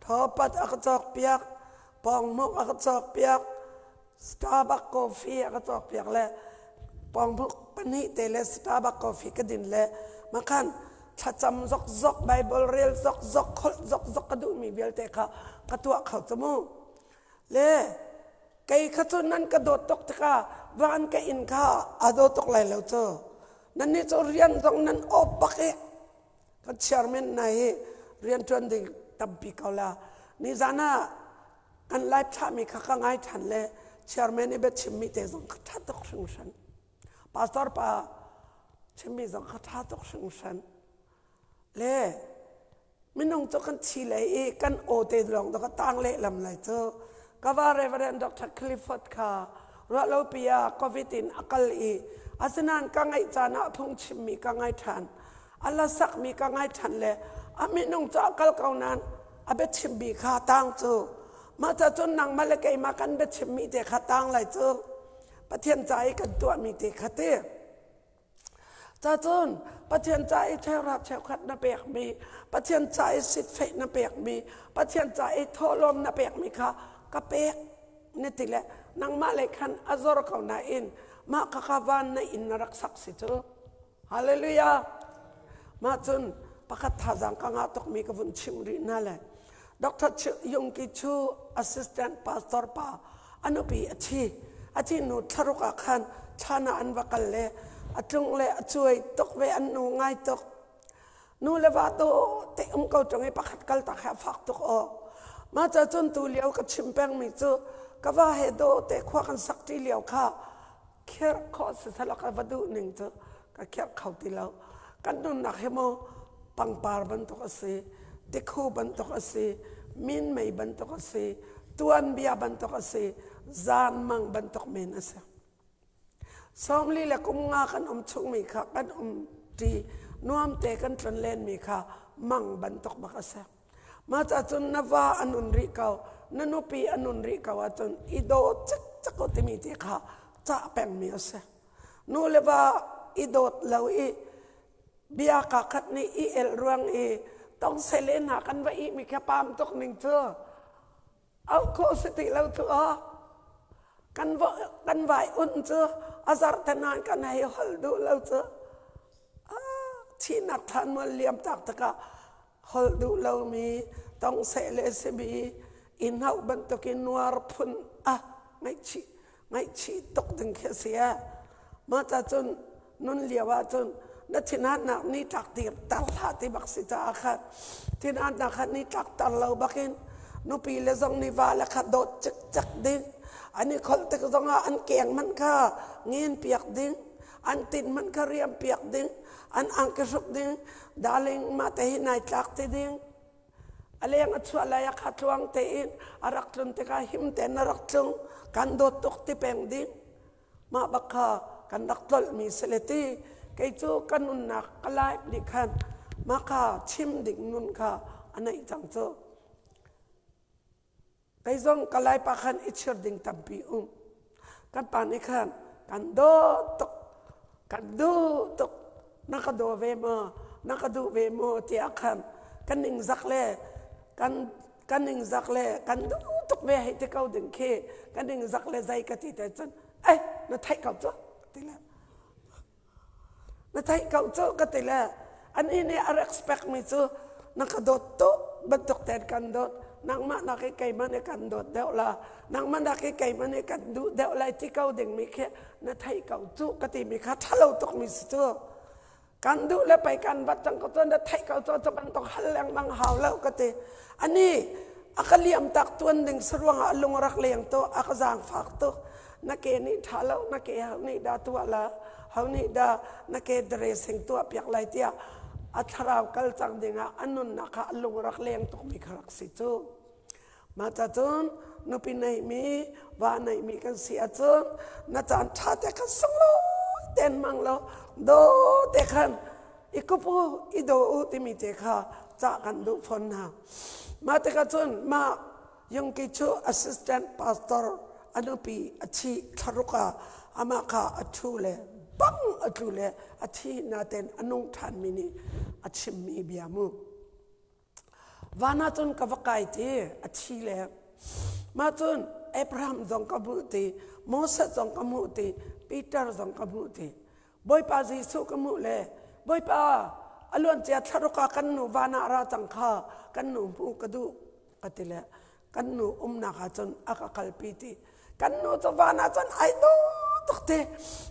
thawpat a ka cawkpiak, pawngmuk a ka cawkpiak, Starbucks coffee a ka cawkpiak le pawngmuk pahnih te le Starbucks coffee ka din le makhan thlacam zokzok Bible rel zokzok holh zokzok ka duhmi vialte kha ka tuah kho cu mu. Le kei kha cu nan ka dawt tuk tikah van ka inn kha a daw tuk lai lo cu. Nannih cu rian zong nan awp bak i kan chairman na hi rianṭuan ding tampi ko la. Nizan ah kan live thlahmi kha ka ngai ṭhan le chairman i biachimmi te zong kha ṭha tuk hringhran. Pastor pa chimmi zong kha ṭha tuk hringhran. Le minung cu kan thi lei i kan aw te lawng dawh ka tang lehlam lai cu. Ka va Reverend Dr. Clifford kha ruahlopi ah COVID in a kal i asinain ka ngaih caan ah phung chimmi ka ngai ṭhan. A la sakmi ka ngai ṭhan le a minung cu a kal ko nain a biachimmi kha tang cu. Mah ca cun nangmah le keimah kan biachimmi te kha tang lai cu. Pathian ca i kan tuahmi te kha ti. Cacun Pathian ca i cheuhra cheukhat na pekmi, Pathian ca i sitfeih na pekmi, Pathian ca i thawhlawm na pekmi kha ka pek na ti le nangmah lei khan a zor ko nain mah khakha van na inn na rak sak si cu. Hallelujah! Mah cun pakhat thazaang ka ngah tukmi ka vun chimh rih hna le Dr. Yung Ki Chu assistant pastor pa a nupi a thi. A thi hnu thlaruk ah khan thlan ah an va kal le a tlung le a cuai tuk ve an nu ngai tuk. Nu le va to te um ko ṭung i pakhat kal tak he a fak tuk aw. Mah ca cun tu lio ka chim pengmi cu ka va he do te khua kan sak ṭi lio kha kherh khawh siselaw ka va duh ning cu ka kherh kho ti lo. Kan nunnak hi mu pangpar bantuk a si, tikhu bantuk a si, minmei bantuk a si, tuanbia bantuk a si, zaanmang bantuk men a si. Sawmli le kum nga kan um chungmi kha kan um ṭi nuamte kan tlonlenmi kha mang bantuk bak a si. Mah ca cun na va a nun rih ko, na nupi a nun rih ko ahcun i daw cikcek u timi ti kha cah pengmi a si. Nu le va i dawt lo i bia kaa khat nih i el ruang i tongsele hna kan va ihmi kha paam tuk ning cu auh khawh si ti lo cu aw. Kan, kan vai un cu a zarh te nain kan hei holh duh lo cu. Thihnak thlan mual liam tak tikah holh duh lomi tongseh le simi i hnoh bantukin nuar phun ah ngaihchih ngaihchih tuk ding khi a si ee. Mah ca cun nun lio ahcun Na thinhannak ni tlak tir tar hlah ti bak si caah khan thinhannak kha ni tlak tar lo bakin nupi le zong nih va le kha dawt cikcek ding, an i kholh tik zongah an keng hmanh kha ngen piak ding, an tin hmanh kha riam piak ding, an angki hruk ding, darling, mah te hi nai tlak ti ding. A leng a chuah lai ah kha tluang tein a rak tlun tikah him tein a rak tlung, kan dawt tuk ti peng ding. Mah bak kha kan rak tlolhmi si le ti kei cu ka nunnak ka life nih khan mah kha chim ding nun kha a neih cang cu. Kei zong ka laipa khan i chir ding tampi um. Kan pa nih khan kan dawt tuk, kan duh tuk, na ka daw ve maw, na ka duh ve maw tiah khan kan ningzak le kan kan ningzak le kan duh tuk ve hei ti ko ding khi kan ningzak le zei ka ti te cun ai na theih ko cu ti le na theih ko cu ka ti le ani nih a respect mi cu na ka dawt tuk bantuk ten kan dawt, nangmah nak i keimah nih kan dawt deuh la, nangmah nak i keimah nih kan duh deuh lai ti ko ding mi khi na theih ko cu ka ti mi kha ṭhalo tuk mi si cu. Kan duh le pei kan vat cang ko cun na theih ko cu, cu bantuk hal lengmang hau lo ka ti. Ani a ka liam tak tuan ding saruang ah a lung rak leng tu, a ka zaangfak tuk. Na ke nih ṭha lo, na ke ho nih dah tuah la, ho nih dah na ke dressing tuah piak lai tiah a thlarau kal cang dingah a nunnak kha a lung rak leng tukmi kha rak si cu. Mah ca cun nupi neihmi, va neihmi kan si ahcun na caan ṭha te khan sunglawi tein hmang law daw te khan i kup u, i daw u timi te kha cah kan duh fawn hna. Mah tikah cun mah Yungki cu assistant pastor a nupi a thih thlaruk ah amah kha a ṭhu le bang a tlu le a thi natein a nung ṭhanmi nih a chimmi bia mu. Van ah cun ka va kai ti a thi le mah cun Abraham zong ka hmuh ti, Moses zong ka hmuh ti, Peter zong ka hmuh ti, Bawipa Jesuh ka hmuh le Bawipa, a luancia thlaruk ah kan nu van ah ra cang kha kan nu hmuh ka duh ka ti le kan nu umnak ah cun a ka kalpi ti. Kan nu cu van ah cun ai dawh tuk ti.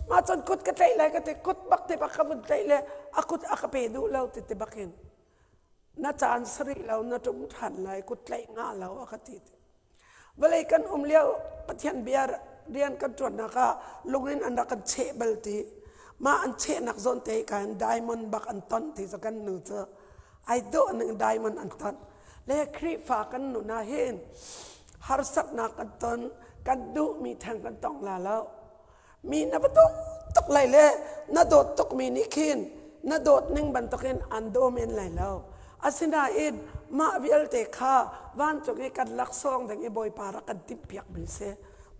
Mah cun kut ka tlaih lai ka ti, kut bak ti bak ka vun tlaih le a kut a ka pe duh lo ti ti bak in na caan sarih lo na ṭum ṭhan lai, kut tlaih ngah lo a ka ti. Vawlei kan um lio Pathian bia rian kan ṭuannak ah lung in an rak kan cheh bal ti. Mah an chehnak zawn te khan diamond bak an ton ti cu kan nu cu ai dawh ning diamond an ton. Le Khrihfa kan nun ah hin harsatnak kan ton, kan duhmi theng kan tong la lo. Mi na va dawt tuk lai le na dawt tukmi nih khin na dawt ning bantukin an daw men lai lo. Asinain mah vialte kha vancung i kan laksawng ding i Bawipa rak kan timhpiakmi si.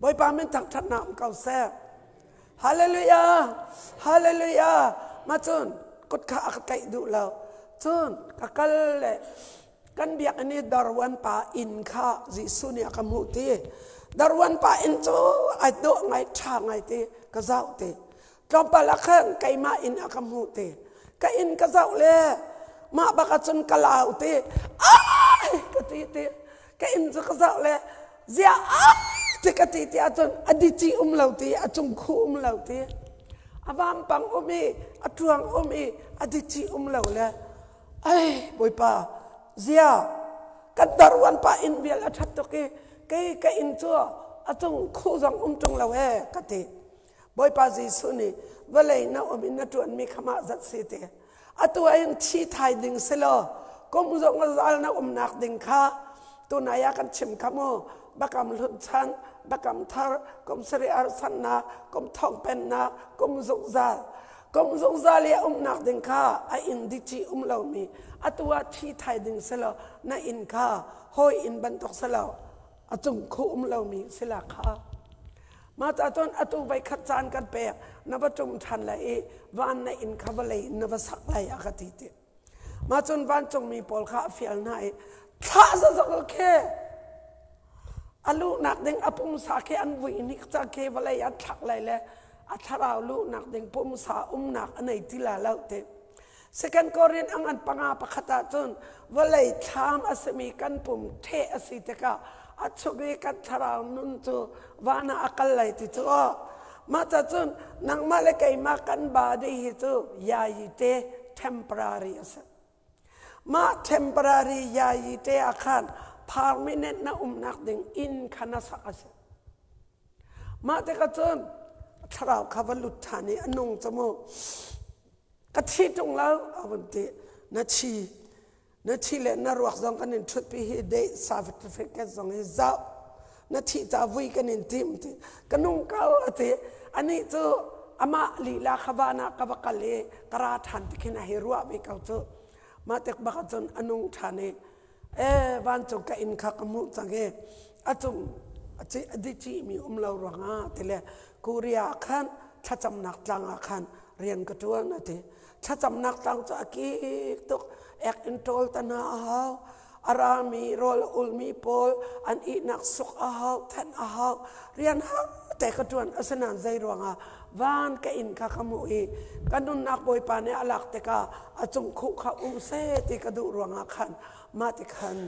Bawipa min thangṭhatnak um ko seh. Hallelujah! Hallelujah! Mah cun kut kha a ka tlaih duh lo. Cun ka kal le kan biakinn i darwan pa inn kha Jesuh nih a ka hmuh ti. Darwan pa inn cu ai dawh ngai, ṭha ngai ti ka zoh ti. Tlawmpal ah khan keimah inn a ka hmuh ti. Ka inn ka zoh le mah bak ahcun ka lau ti. Ai ka ti ti. Ka inn cu ka zoh le ziah ai ti ka ti ti ahcun a dici um lo ti, a cungkhu um lo ti. A vampang um i a ṭuang um i a dici um lo le ai Bawipa, zia kan darwan pa inn vial a ṭhat tuk i kei ka inn cu a cung khuh zong um ṭung lo ee ka ti. Bawipa Jesuh nih vawlei na um in na ṭuanmi kha mah zat si ti. Atu ah thi thai ding si law kum zong a zal na umnak ding kha tunai ah kan chim kha mu. Bakam hlun chan, bakam thar, kum sarih arsannak, kum thong pennak, kum zungzal. Kum zungzal i a umnak ding kha a inn dici um lomi atu ah thi thai ding si lo, na inn kha hawi inn bantuk si lo, a cung khu um lomi si la kha. Mah ca cun atu voi khat caan kan pek, na va ṭum ṭhan lai i van na inn kha vawlei in na va sak lai a ka ti ti. Mah cun vancungmi pawl kha a fial hna i thlah zazak khi a luhnak ding a pumsa khi an vui hnik cang khi vawlei an thlak lai le a thlarau luhnak ding pumsa umnak a nei ti la lo ti. Second Korin ang an panga pakhat ah cun vawlei thlam a simi kan pum ṭheh a si tikah a chung i kan thlarau nun cu van ah a kal lai ti cu. Mah ca cun nangmah le keimah kan body hi cu yayi te temporary a si. Mah temporary yayi te ah khan permanent na umnak ding inn kha na sak a si. Mah tikah cun thlarau kha va lut ṭhan i a nung cu mu. Ka thi ṭung lo a vun ti. Na thi na thi le na ruak zong kan in ṭhutpi hi death certificate zong hi zoh. Na thih ca vui kan in tim ti. Ka nung ko a ti. Anih cu amah lila kha van ah ka va kal i ka ra ṭhan ti khin a hei ruah ve ko cu. Mah tik bak ah cun a nung ṭhan i e vancung ka inn kha ka hmuh cang i a cung a dicihmi um lo ruangah ti le Korea ah khan thlacamnak tlang ah khan rian ka ṭuan a ti. Thlacamnak tlang cu a kik tuk ek in ṭawl ta hna a hau. A rami rawl a ulmi pawl an ihnak suk a hau, thenh a hau. Rian har te ka ṭuan asinain zei ruangah van ka inn kha ka hmuh i ka nunnak Bawipa nih a lak tikah a cung khuh kha um seh ti ka duh ruangah khan mah ti khan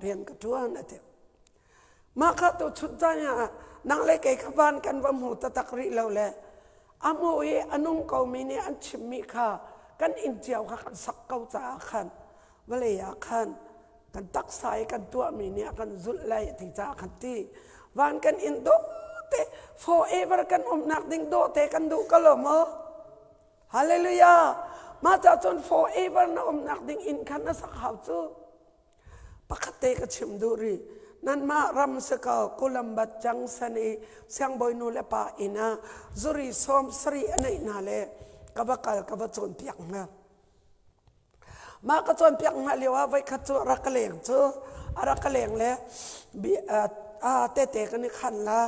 rian ka ṭuan a ti. Mah kha tu chun caan ah nang le kei kha van kan va hmu taktak rih lo le a hmu i a nung komi nih an chimmi kha kan inn cio kha kan sak ko caah khan vawlei ah khan kan taksa i kan tuahmi nih a kan zulh lai ti caah khan ti van kan inn dawh te forever kan umnak ding dawh te kan duh ko lo maw? Hallelujah! Mah ca cun forever na umnak ding inn khan na sak hau cu. Pakhat te ka chim duh rih. Nanmah ram si ko Kulambat Junction i siangbawi nu le pa inn ah zuri 70 a neih hna le ka va kal ka va cawnpiak hna. Mah ka cawnpiak hna lio ah voikhat cu a rak ka leng cu a rak ka leng le tete kan i khan la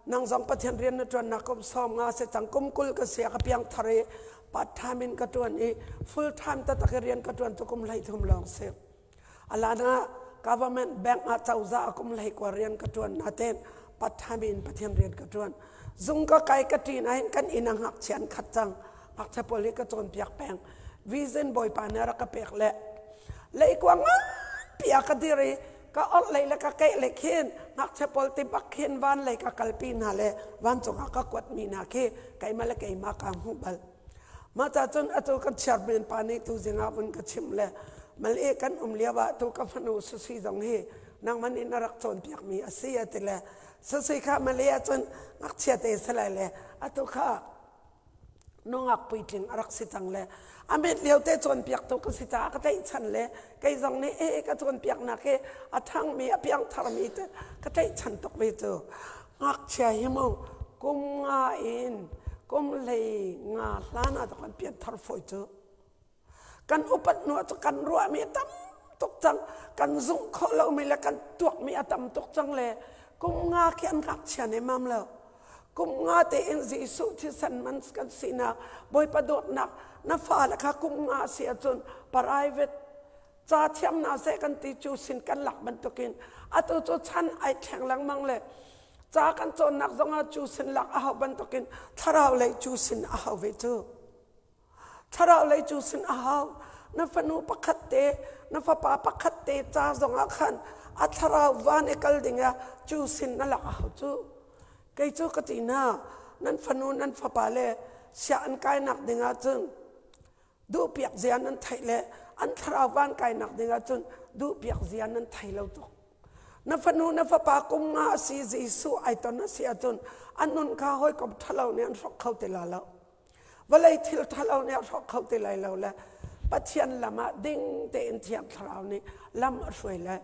nang zong Pathian rian na ṭuannak kum 50 si cang kum 20 ka si ka piang thar i part time in ka ṭuan i full time taktak i rian ka ṭuan cu kum 33 lawng si. Alan ah government bank ah cozah kum 19 rian ka ṭuan natein part time in Pathian rian ka ṭuan. Zung ka kai ka ṭin ahhin kan inn ah ngakchia an khat cang. Ngakchia pawl hi ka cawnpiak peng. Vision Bawipa nih a rak ka pek le leikuang nganpi ah ka dir i ka orh lei le ka keh lei khin ngakchia pawl ti bak khin van lei ka kalpi hna le vancung ah ka kuatmi hna khi keimah le keimah kaa hmuh bal. Mah ca cun atu kan chairman pa nih tuzing ah vun ka chimh le mal i kan um lio ah tu ka fanu Susi zong hi nangman in a rak cawnpiakmi a si a ti le Susi kha Malay ah cun ngakchia te si lai le atu kha nungak puitling a rak si cang le a met lio te cawnpiaktu ka si caah ka tlaihchan le kei zong nih e ka cawnpiaknak hi a ṭhangmi a piangtharmi te ka tlaihchan tuk ve cu ngakchia hi mu kum nga in kum 15 hlan ah kan pianthar fawi cu kan upat hnu ah cu kan ruahmi a tam tuk cang kan zumh khawh lomi le kan tuakmi a tam tuk cang le kum nga khi an ngakchia nemam lo kum nga tein Jesuh thisen man kan sinak Bawipa dawtnak na fale kha kum nga si ahcun private ca thiam hna seh kan ti cu sin kan lak bantukin atu cu chan ai thleng lengmang le ca kan cawnnak zongah cu sin lak a hau bantukin thlarau lei cu sin a hau ve cu thlarau lei cu sin a hau na fanu pakhat te na fapa pakhat te ca zongah khan a thlarau van i kal ding ah cu sin na lak a hau cu kei cu ka ti na nan fanu nan fapa le sia an kainak ding ah cun duhpiak zia nan theih le an thlarau van kainak ding ahcun duhpiak zia nan thei lo tuk na fanu na fapa kum nga a si Jesuh ai ton a si ahcun an nun kha hawikom ṭhalo nih an hrawk kho ti la lo vawlei thil ṭhalo nih a hrawk kho ti lai lo le Pathian lam ah ding tein Thiang Thlarau nih lam a hruai lai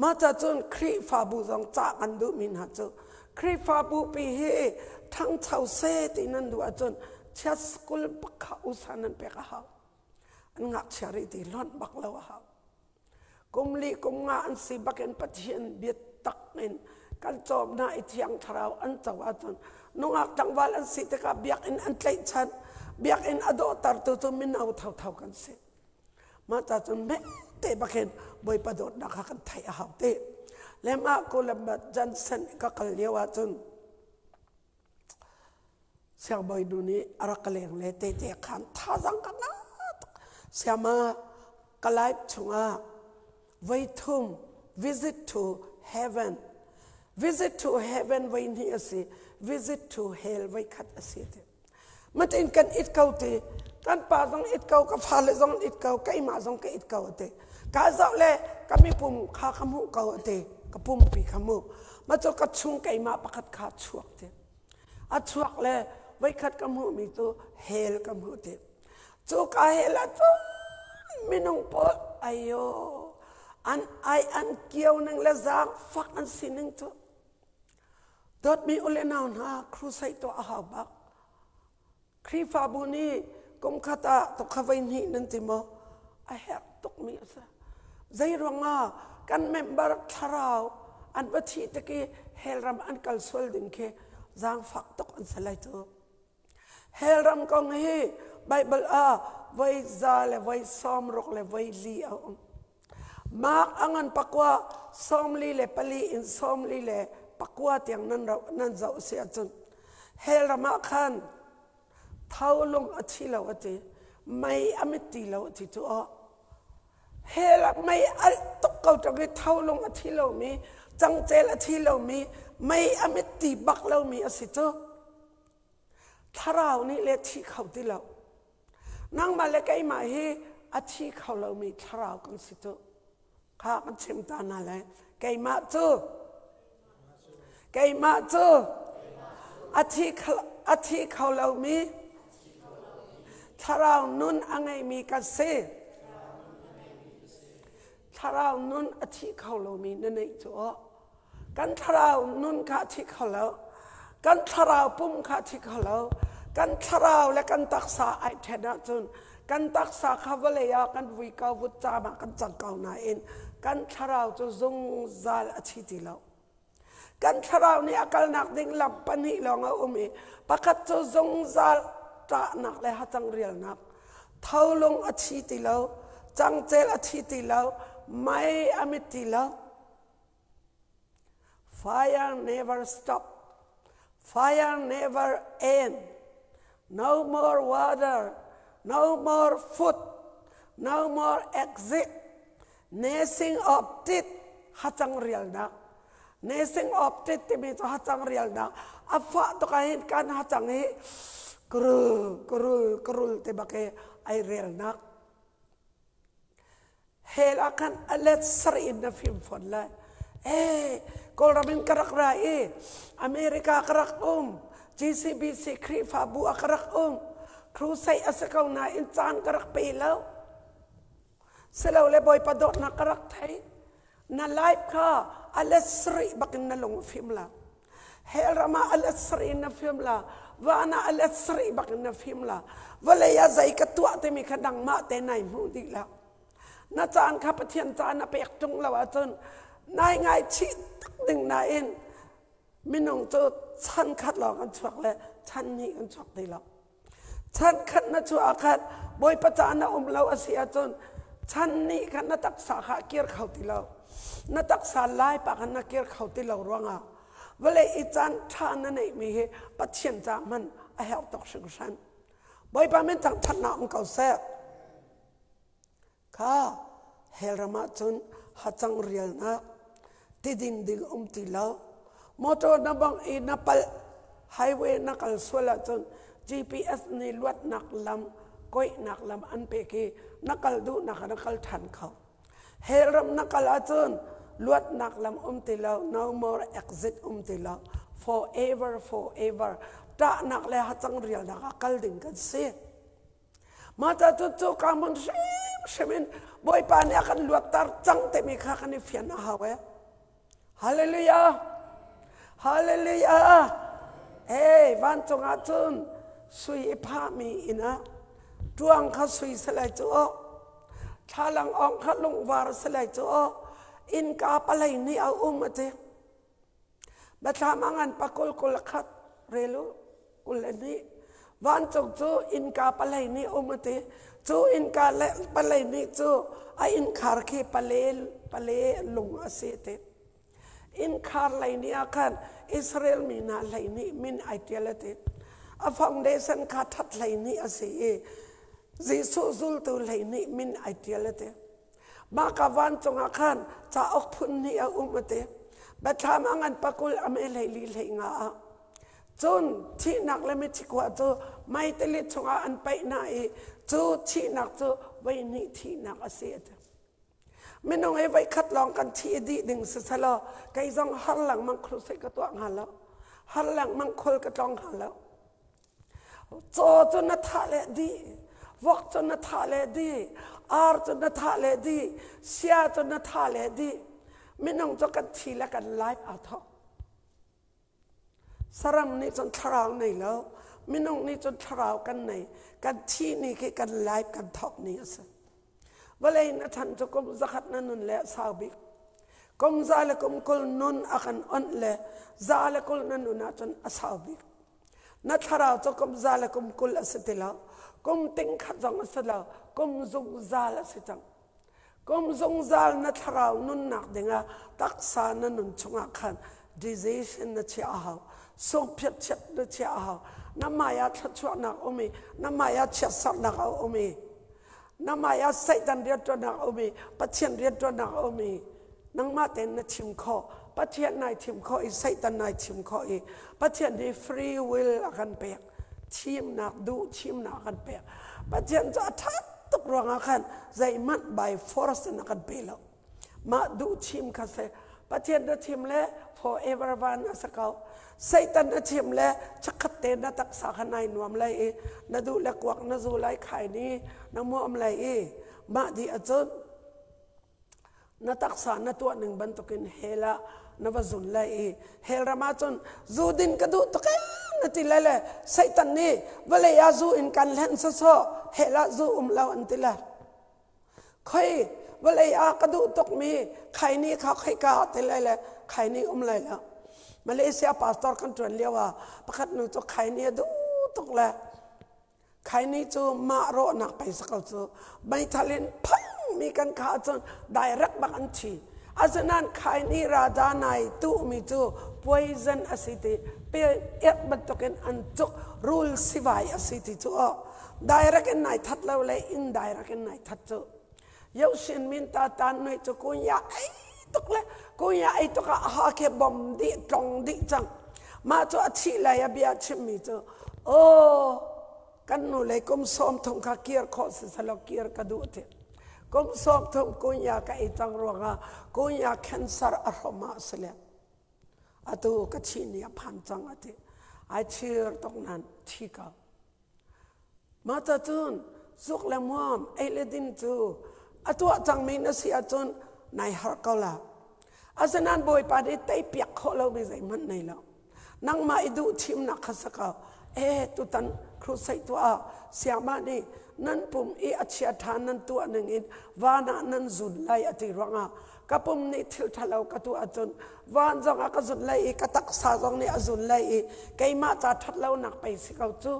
mah ca cun Khrihfabu zong cah kan duhmi hna cu Khrihfabu pi hi ṭhangcho seh ti nan duh ahcun chiat school bak kha usa nan pek a hau an ngakchia rih ti hlonh bak lo a hau kum li kum nga an si bakin Pathian biatak in kan cawm hna i thiang thlarau an co ahcun nungak tlangval an si tikah biakinn an tlaihchan biakinn a dawhtertu cu mino thotho kan si mah ta cun te bakin Bawipa dawtnak kha kan theih a hau te le mah Columbus Johnson ka kal lio ahcun Siangbawi nu nih a rak ka leng le tete khan thazaang ka ngah tuk. Siama ka life chungah voithum visit to heaven. Visit to heaven voi hnih a si, visit to hell voi khat a si ti. Matin kan it ko ti, kan pa zong it ko, ka fale zong it ko, keimah zong ka it ko ti. Ka zoh le ka mipum kha ka hmuh ko ti, ka pumpi kha hmuh. Ma cu ka chung keimah pakhat kha chuak ti. A chuak le voikhat ka hmuhmi cu hell ka hmuh ti. Cu ka hell ah cun minung pawl ayo an ai an kio ning le zaangfak an si ning cu dawtmi u le nau hna crusade tuah a hau bak. Khrihfabu nih kum khat ah tukha voi hnih nan ti maw? A herh tukmi a si. Zei ruangah kan member thlarau an va thih tik i hell ram an kal sual ding khi zaangfak tuk an si lai cu. Hell ram kong hi Bible ah voi za le voi 60 le voi li a um. Mark a ngan pakua 44 in 49 tiang nan nan zoh si ahcun hell ram ah khan tholung a thi lo a ti mei a mit ti lo a ti cu aw hell ah mei alh tuk ko ṭung i tholung a thi lomi cangcel a thi lomi mei a mit ti bak lomi a si cu thlarau nih le thi kho ti lo Nangmah le keimah hi a thi kho lomi thlarau kan si cu. Kha kan chim ta hna lai. Keimah cu keimah cu a thi a thi kho lomi thlarau nun a ngeimi ka si. Thlarau nun a thi kho lomi na neih cu aw. Kan thlarau nun kha a thi kho lo. Kan thlarau pum kha a thi kho lo. Kan thlarau le kan taksa ai ṭhen ahcun kan taksa kha vawlei ah kan vui ko, vutcaam ah kan cang ko nain kan thlarau cu zungzal a thi ti lo. Kan thlarau nih a kalnak ding lam pahnih lawng a um i pakhat cu zungzal ṭahnak le hacang rialnak. Tholung a thi ti lo, cangcel a thi ti lo, mei a mit ti lo. Fire never stop. Fire never end. No more water. No more food. No more exit. Gnashing of teeth hacang rialnak. Gnashing of teeth timi cu hacang rialnak. A fah tuk ah hin kan hacang hi krul krul krul ti bak i ai relnak. Hell ah khan a let sarih in na fim fawn lai. Ee, Kawlram in ka rak ra i America ka rak um. GCBC Khrihfabu ah ka rak um. Crusade a si ko nain caan ka rak pe lo. Silole Bawipa dawtnak ka rak thei. Na life kha a let sarih bakin na lung a fim la. Hell ram ah a let sarih in na fim la. Van ah a let sarih bakin na fim la. Vawlei ah zei ka tuah timi kha nangmah te nai hmuh dih la. Na caan kha Pathian caan a pek ṭung lo ahcun nai ngaichih tak ding nain minung cu chan khat lawng an chuak le chan hnih an chuak ti lo. Chan khat na chuah ah khan Bawipa ca na um lo a si ahcun chan nih khan na taksa kha a kir kho ti lo. Na taksa lai pa khan na kir kho ti lo ruangah vawlei i caan ṭha na neihmi hi Pathian ca hman a herh tuk hringhran. Bawipa min thangṭhatnak um ko seh. Kha hell ram ah cun hacang rialnak tidin ding um ti lo. Motor na bang i na palh highway na kal sual ahcun GPS nih luatnak lam koihnak lam an pek i na kal duhnak ah na kal ṭhan kho. Hell ram na kal ahcun luatnak lam um ti lo, no more exit um ti lo. Forever, forever. Ṭahnak le hacang rialnak ah kal ding kan si. Mah ca cu cuka hmun hrimhrim in Bawipa nih a kan luatter cang timi kha kan i fian a hau ee. Hallelujah! Hallelujah! Hey, vancung ah cun sui i phahmi inn ah ṭuang kha sui si lai cu aw. Thlalang awng kha lungvar si lai cu aw. Innka palei nih a um a ti. Biathlam a ngan pakul kul khat rel u 22. Vancung cu innka palei nih um a ti. Cu innka le palei nih cu a innkhar khi pale pale lung a si a ti. Innkhar lei nih ah khan Israel mi hna hlei nih min ai ṭial a ti. A foundation kha ṭhat hlei nih a si i Jesuh zultu hlei nih min ai ṭial a ti. Mahka vancung ah khan cauk phun hnih a um a ti. Biathlam a ngan pakul a mei 14 15 ah. Cun thihnak le mithi khua cu meitili chungah an paih hna i cu thihnak cu voihnih thihnak a si a ti. Minung hi voikhat lawng kan thi i dih ding si selaw kei zong har lengmang crusade ka tuah hnga lo. Har lengmang khul ka tlong hnga lo. Caw cu na thah le dih, vok cu na thah le dih, ar cu na thah le dih, sia cu na thah le dih. Minung cu kan thi le kan life aa thawk. Saram nih cun thlarau nei lo, minung nih cun thlarau kan nei. Kan thih ni khi kan life kan thawk ni a si. Vawlei na ṭhan cu kum 100 na nun le a sau bik. Kum 120 nun a kan onh le 120 na nun ahcun a sau bik. Na thlarau cu kum 120 a si ti lo. Kum 100 zong a si lo. Kum zungzal a si cang. Kum zungzal na thlarau nunnak dingah taksa na nun chungah khan decision na chiah a hau. Sungphiat chiat na chiah a hau. Na hmai ah thluachuahnak um i na hmai ah chiatserhnak a um i na hmai ah Satan rianṭuannak a um i Pathian rianṭuannak a um i nangmah tein na thim khawh. Pathian nai thim khawh i Satan nai thim khawh i Pathian nih free will a kan pek. Thimnak duh thimnak a kan pek. Pathian cu a ṭhat tuk ruangah khan zeihmanh by force in a kan pe lo. Mah duh thim kha si. Pathian na thim le forever van a si ko. Satan na thim le chakhat te na taksa kha nai nuam lai i na duh le kuak na zu lai khai ni na muam lai i mah dih ahcun na taksa na tuah ning bantukin hell ah na va zun lai i hell ram ah cun zu din ka duh tuk ee na ti lai le Satan nih vawlei ah zu in kan hlen sawsawh hell ah zu um lo an ti le khoi vawlei ah ka duh tukmi khaini kha khoika ti lai le khaini um lai lo. Malaysia pastor kan ṭuan lio ah pakhat nu cu khaini a duh tuk le khaini cu mah rawhnak pei si ko cu meithal in phangmi kan kha ahcun direct bak an thi. Asinain khaini raja nai tuhmi cu poison a si ti pel ek bantukin an cuk rul sivai a si ti cu aw direct in nai that lo le indirect in nai that cu. Yoshin min ta tan nui cu kunya ei tuk le kunya ei tuk ah ha ke bom dih tlong dih cang. Mah cu a thih lai a bia chimmi cu aw kan nu lei kum 30 kha kir khawh si selaw kir ka duh ti. Kum 30 kunya ka ei cang ruangah kunya cancer a hrom ah si le atu ka thih ni a phan cang a ti. Ai chir tuk nan thi ko. Mah ca cun zuk le muam, ei le din cu a tuah cangmi na si ahcun nai harh ko la. Asinain Bawipa nih teipiak khawh lomi zeihmanh nei lo. Nangmah i duh thimnak kha si ko. Ee, tutan crusade tuah ah siangmah nih nan pum i a chia ṭha nan tuah ningin van ah nan zun lai a ti ruangah ka pum nih thil ṭhalo ka tuah ahcun van zong ah ka zun lai i ka taksa zong nih a zun lai i keimah ca ṭhat lonak pei si ko cu.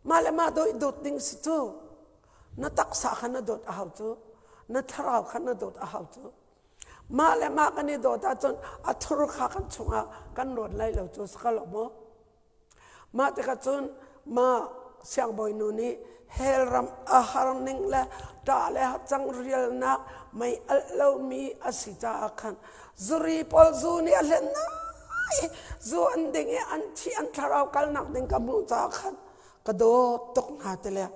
Mah le mah dawih dawt ding si cu. Na taksa kha na dawt a hau cu. Na thlarau kha na dawt a hau cu. Mah le mah kan i dawt ahcun a thur kha kan chungah kan rawt lai lo cu si ko lo maw? Mah tikah cun mah siangbawinu nih hell ram a har ning le ṭah le hacang rialnak mei alh lomi a si caah khan zuri pawl zu nih a hlen hna i zu an ding i an thih an thlarau kalnak ding ka hmuh caah khan ka dawt tuk hna ti le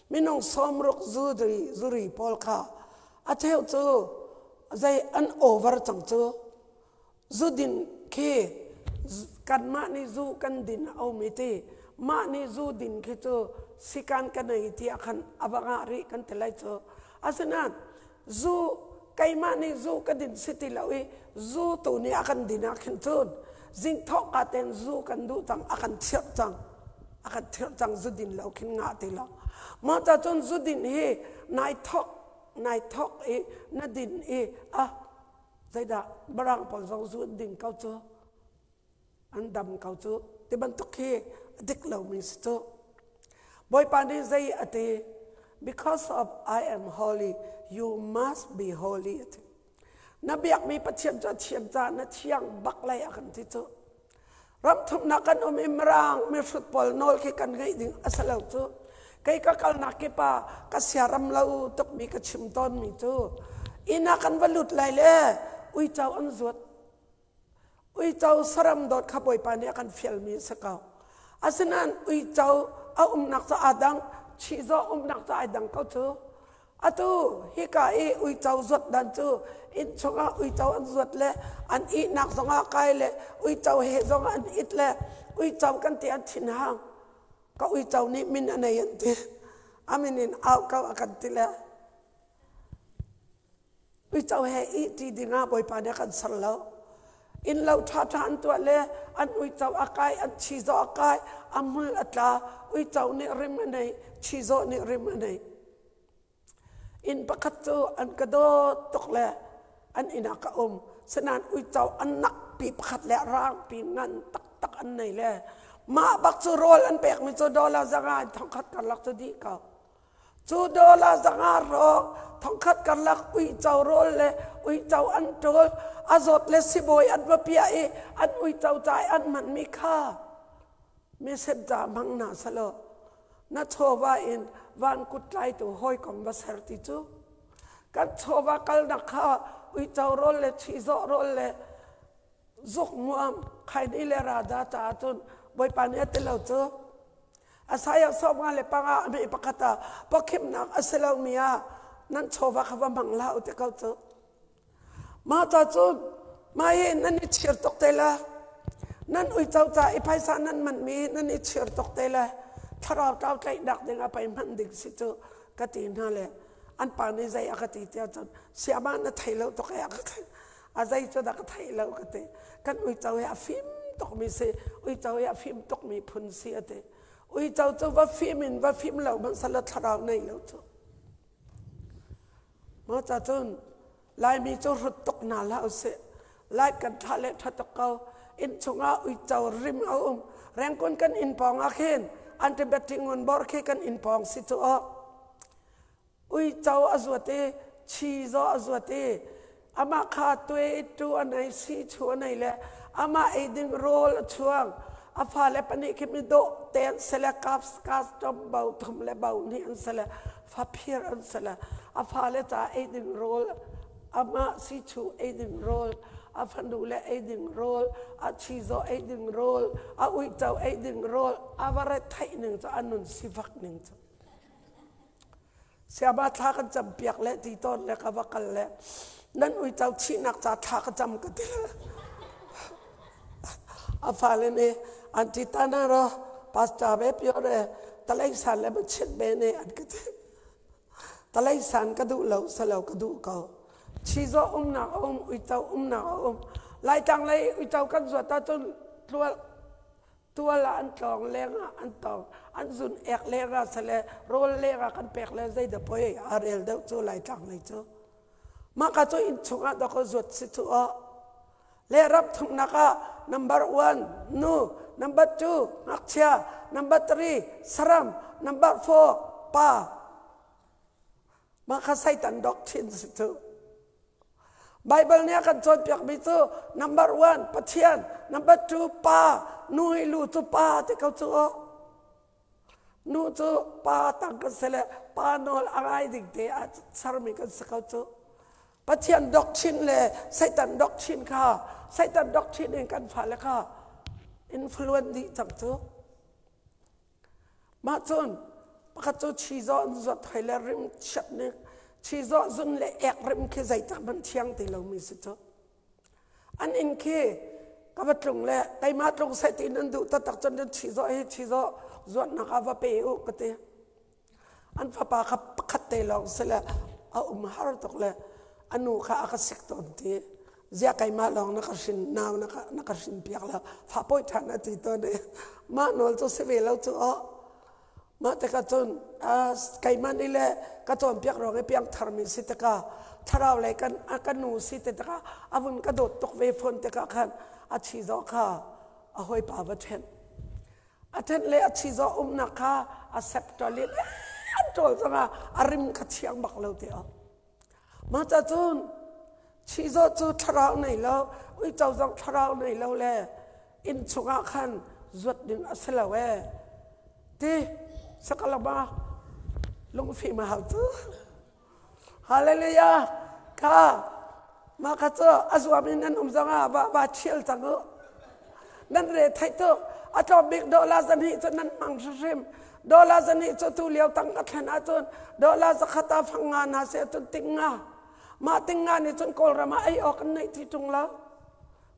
minung 60 zuri pawl kha a cheu cu zei an over cang cu. Zudin khi kanmah nih zu kan din a um i ti mah nih zu din khi cu sikan ka nei tiah khan a va ngah rih kan ti lai cu. Asinain zu keimah nih zu ka din si ti lo i zu tu nih a kan din ah khin cun zing thawk ka ten zu kan duh cang a kan thirh cang a kan thirh cang zu din lo khin ngah ti lo. Mah ca cun zu din hi nai thawk nai thawk i na din i a zeidah barang pawl zong zu an ding ko cu an dam ko cu ti bantuk khi a dik lomi si cu. Bawipa nih zei a ti? Because of I am holy, you must be holy a ti. Na biakmi Pathian cu a thian caah na thiang bak lai a kan ti cu. Ram thumnak kan um i Mirang mihrut pawl nawl khi kan ngeih ding a si lo cu. Kei ka kalnak kip ah ka siaram lo tukmi ka chim tawnmi cu inn ah kan va lut lai le uico an zuat. Uico saram dawt kha Bawipa nih a kan fialmi a si ko. Asinain uico a umnak cu aa dang, chizawh umnak cu ai dang ko cu. Atu hika i uico zuat dan cu inn chungah uico an zuat le an ihnak zongah kai le uico he zong an it le uico kan ti an thinhang. Ka uico nih min a nei an ti. A min in au ko a kan ti le Uico he ihṭi dingah Bawipa nih a kan ser lo. Innlo ṭhaṭha an tuah le an uico a kai, an chizawh a kai, a hmul a tla. Uico nih rim a nei, chizawh nih rim a nei. Inn pakhat cu an ka dawt tuk le an inn ah ka um. Sinain uico an nakpi pakhat le rangpi ngan taktak an nei le mah bak cu rawl an pekmi cu dollar 500 in 1000 karlak cu dih ko. Cu dollar 500 rawk 1000 karlak uico rawl le uico an ṭawl a zawt le sibawi an va piah i an uico ca i an hmanmi kha misen ca hmang hna selaw na chawva in van kut tlaitu hawikom va ser ti cu kan chawva kalnak kha uico rawl le chizawh rawl le zuk muam khaini le rada caah cun Bawipa nih a ti lo cu Isaiah 55 a mei pakhat ah pawkhimnak a si lomi ah nan chawva kha va hmang hlah u ti ko cu. Mah ta cun mah hi nan i chir tuk te le nan uico ca i phaisa nan manmi nan i chir tuk te le thlarau tlau tlaihnak ding ah pei hman ding si cu ka ti hna le an pa nih zei a ka ti tiah cun siama na thei lo tuk e a ka ti a zei cu dah ka thei lo ka ti kan uico hi a fim tukmi si uico hi a fim tukmi phun si a ti uico cu va fim in va fim lo hmanh sala thlarau nei lo cu maw ca cun laimi cu rut tuk hna hlah usih lai kan tha le tha tuk ko inn chungah uico rim a um rengkun kan inn pawng ah khin antibiotic ngun bor khi kan inn pawng si cu aw Uico a zuat i chizaw a zuat i amah kha tuai tu a nei si chu a nei le amah ei ding rawl a chuang a fale pahnih khi mi dawh te an si le custom bo thum le bo hnih an si le faphir an si le a fale ca ei ding rawl amah si chu ei ding rawl a fanu le ei ding rawl a chizaw ei ding rawl a uico ei ding rawl a va re theih ning cu a nun sifak ning cu Siaba thla kan cam piak le ti tawn le ka va kal le nan uico chihnak ca thla ka cam ka ti le a fale nih an ti ta na ro pastor be pio re talei san le ma chit be ne an ka ti talei san ka duh lo salo ka duh ko chizo umnak a um uico umnak a um laitlang lei uico kan zuat ahcun tlual Tual ah an tlawng, leng ah an tawng, an zun ek leng ah sale rawl leng ah kan pek le zeidah poi a rel deuh cu Laitlang lei cu. Mah ka cu inn chung ah dawk zuat si cu aw. Le ram thumnak ah number one nu, number two ngakchia, number three saram, number four pa. Mah kha Satan doctrine si cu. Baibal nih a kan cawnpiakmi cu number one Pathian, number two Pa, nu hi lu cu pa ti ko cu aw. Nu cu pa tang kan si le pa nawl a ngai ding te ah sermi kan si ko cu. Pathian doctrine le Satan doctrine kha Satan doctrine in kan fale kha influence dih cang cu. Mah cun pakhat cu chizawh an zuat hoi le rim chiat nih chizawh zun le ek rim khi zeitak hmanh thiang ti lomi si cu. An inn khi ka va tlung le keimah tlung seh ti nan duh taktak cun nan chizawh hi chizawh zuatnak ah va pe u ka ti. An fapa kha pakhat te lawng si le a um har tuk le a nu kha a ka sik tawn ti. Ziah keimah lawng na ka hrin nau na ka hrin piak lo fa pawi ṭhan a ti tawn i mah nawl cu si ve lo cu aw mah tikah cun keimah nih le ka cawnpiak ruang i piangthar mi si tikah thlarau lei kan ka nu si ti tikah a vun ka dawt tuk ve fawn tikah khan a chizawh kha a hawipa va ṭhen a ṭhen le a chizawh umnak kha a sepṭol i an ṭawl zongah a rim kha thiang bak lo ti awk Mah ca cun chizawh cu thlarau nei lo, uico zong thlarau nei lo le inn chungah khan zuat ding a si lo ee. Ti sakalama lungfim a hau cu. Hallelujah. Kha. Mah kha cu a zuam in nan um zong ah va va ṭhial cang u. Nan re theih tuk. A tlawm bik dollar zahnih cu nan hmang hrimhrim. Dollar zahnih cu tu lio tang ka thlen ahcun dollar zakhat ah fang nga hna seh cun ting nga. Mah ting nga nih cun Kawlram ah ei awk an neih ti ṭung lo.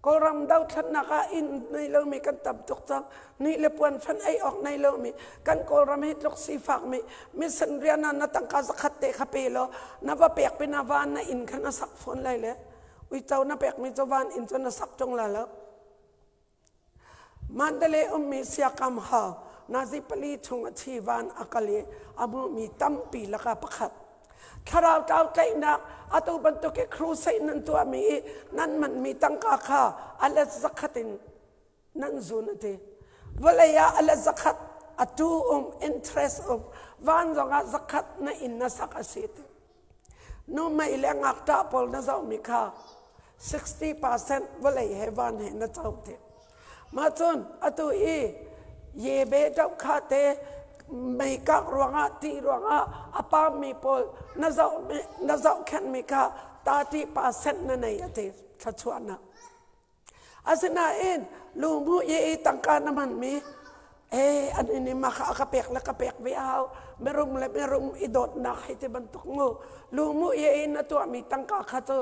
Kawlram dothlennak ah inn nei lomi kan tam tuk cang. Ni le puan fan ei awk nei lomi kan Kawlram hi tluk sifak mi mission rian ah na tangka zakhat te kha pe law na va pek pin ah van na inn kha na sak fawn lai le uico na pekmi cu van inn cu na sak ṭung lai lo. Mandalay ummi Siakam Hau nazi pali chung a thi van a kal i a hmuhmi tampi lakah pakhat. Thlarau tlau tlaihnak atu bantuk i crusade nan tuahmi i nan manmi tangka kha a let zakhat in nan zun a ti. Vawlei ah a let zakhat a tu um interest um van zongah zakhat na inn na sak a si ti. Nu mei le ngakṭah pawl na zohmi kha 60% vawlei he van he na co ti. Mah cun atu i yebe doh kha te meikak ruangah ti ruangah a pammi pawl na zoh na zohkhenhmi kha 30% na nei a ti thluachuahnak. Asinain lungbu i tangka na hmanmi ee an in i mah kha a ka pek le ka pek ve a hau mirum le mirum i dawtnak hei ti bantuk mu lungmu i na tuahmi tangka kha cu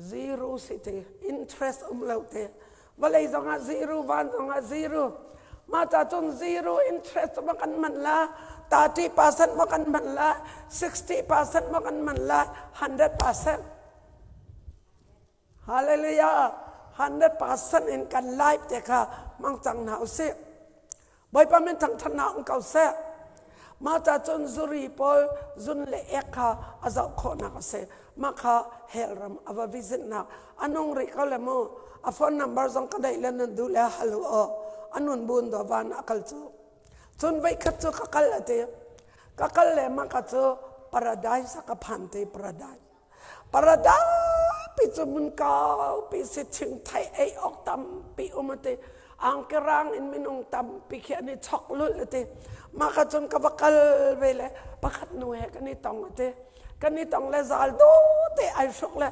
zero si ti interest um lo te vawlei zongah zero van zongah zero mah ca cun zero interest ma kan man la 30% ma kan man la 60% ma kan man la 100% Hallelujah! 100% in kan live te kha mang cang hna usih. Bawipa min thangthatnak um ko seh. Mah ca cun zuri pawl zun le ek kha a zoh khawhnak a si. Mah kha hell ram a va visit nak. A nung rih ko le mu. A phone number zong ka deih le nan duh le hal u aw. A nun bun do van a kal cu. Cun voikhat cu ka kal a ti. Ka kal le mah ka cu paradise a ka phan te paradise. Paradai cu mun kaupi si thingthei ei awk tampi um a ti. Angkerang in minung tampi khi an i chok lulh a ti. Mah ka cun ka va kal ve le pakhat nu he kan i tong a ti. Kan i tong le zal dawh te ai hruk le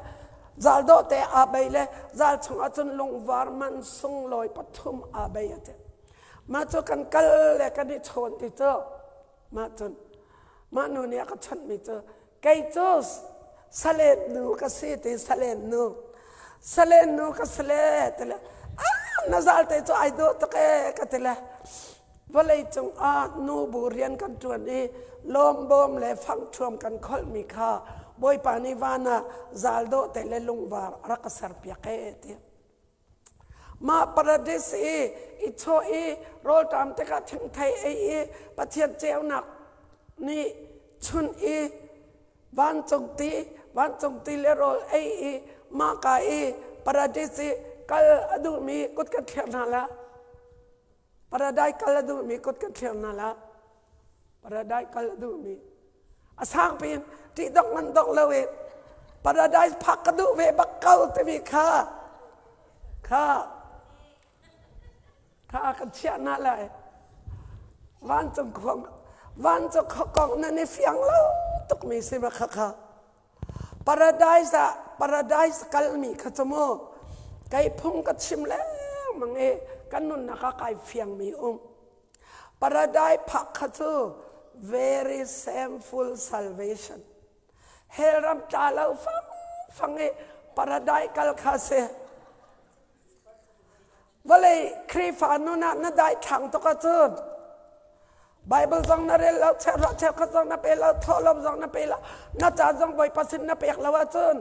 zal dawh te aa bei le zal chungah cun lungvar man sunglawi pathum aa bei a ti. Mah cu kan kal le kan i chawn ti cu mah cun mah nu nih a ka chawnhmi cu Kei cu salen nu ka si ti salen nu salen nu ka si le ti le ah na zalte cu ai dawh tuk ee ka ti le vawlei cung ah nu bu rian kan ṭuan i lawmbawm le fangṭhuam kan kholhmi kha Bawipa nih van ah zal dawh te le lungvar a rak ka serpiak ee ti. Mah paradis i i chawh i rawlṭam tikah thingthei ei i Pathian ceunak nih chun i vancung ti vancung ti le rawl ei i mahka i paradis i kal a duhmi kut kan thliar hna la. Paradise kal a duhmi kut kan thliar hna la. Paradise kal a duhmi a sang piin ṭih dok man dok lo in paradise phak ka duh ve bak ko timi kha kha kha kan chiah na lai vancung khuang vancung kong nan i fiang lo tukmi si ma kha kha paradise ah paradise kalmi kha cu mu kei phung ka chim lengmang i kan nunnak ah kai fiangmi um Paradise phak kha cu very shameful salvation. Hell ram tla lo fang fang i paradise kal kha si. Vawlei Khrihfa nun ah na dai thlang tuk ahcun Bible zong na rel lo, cheuhra cheukhat zong na pe lo, thawhlawm zong na pe lo, na ca zong Bawipa sin na pek lo ahcun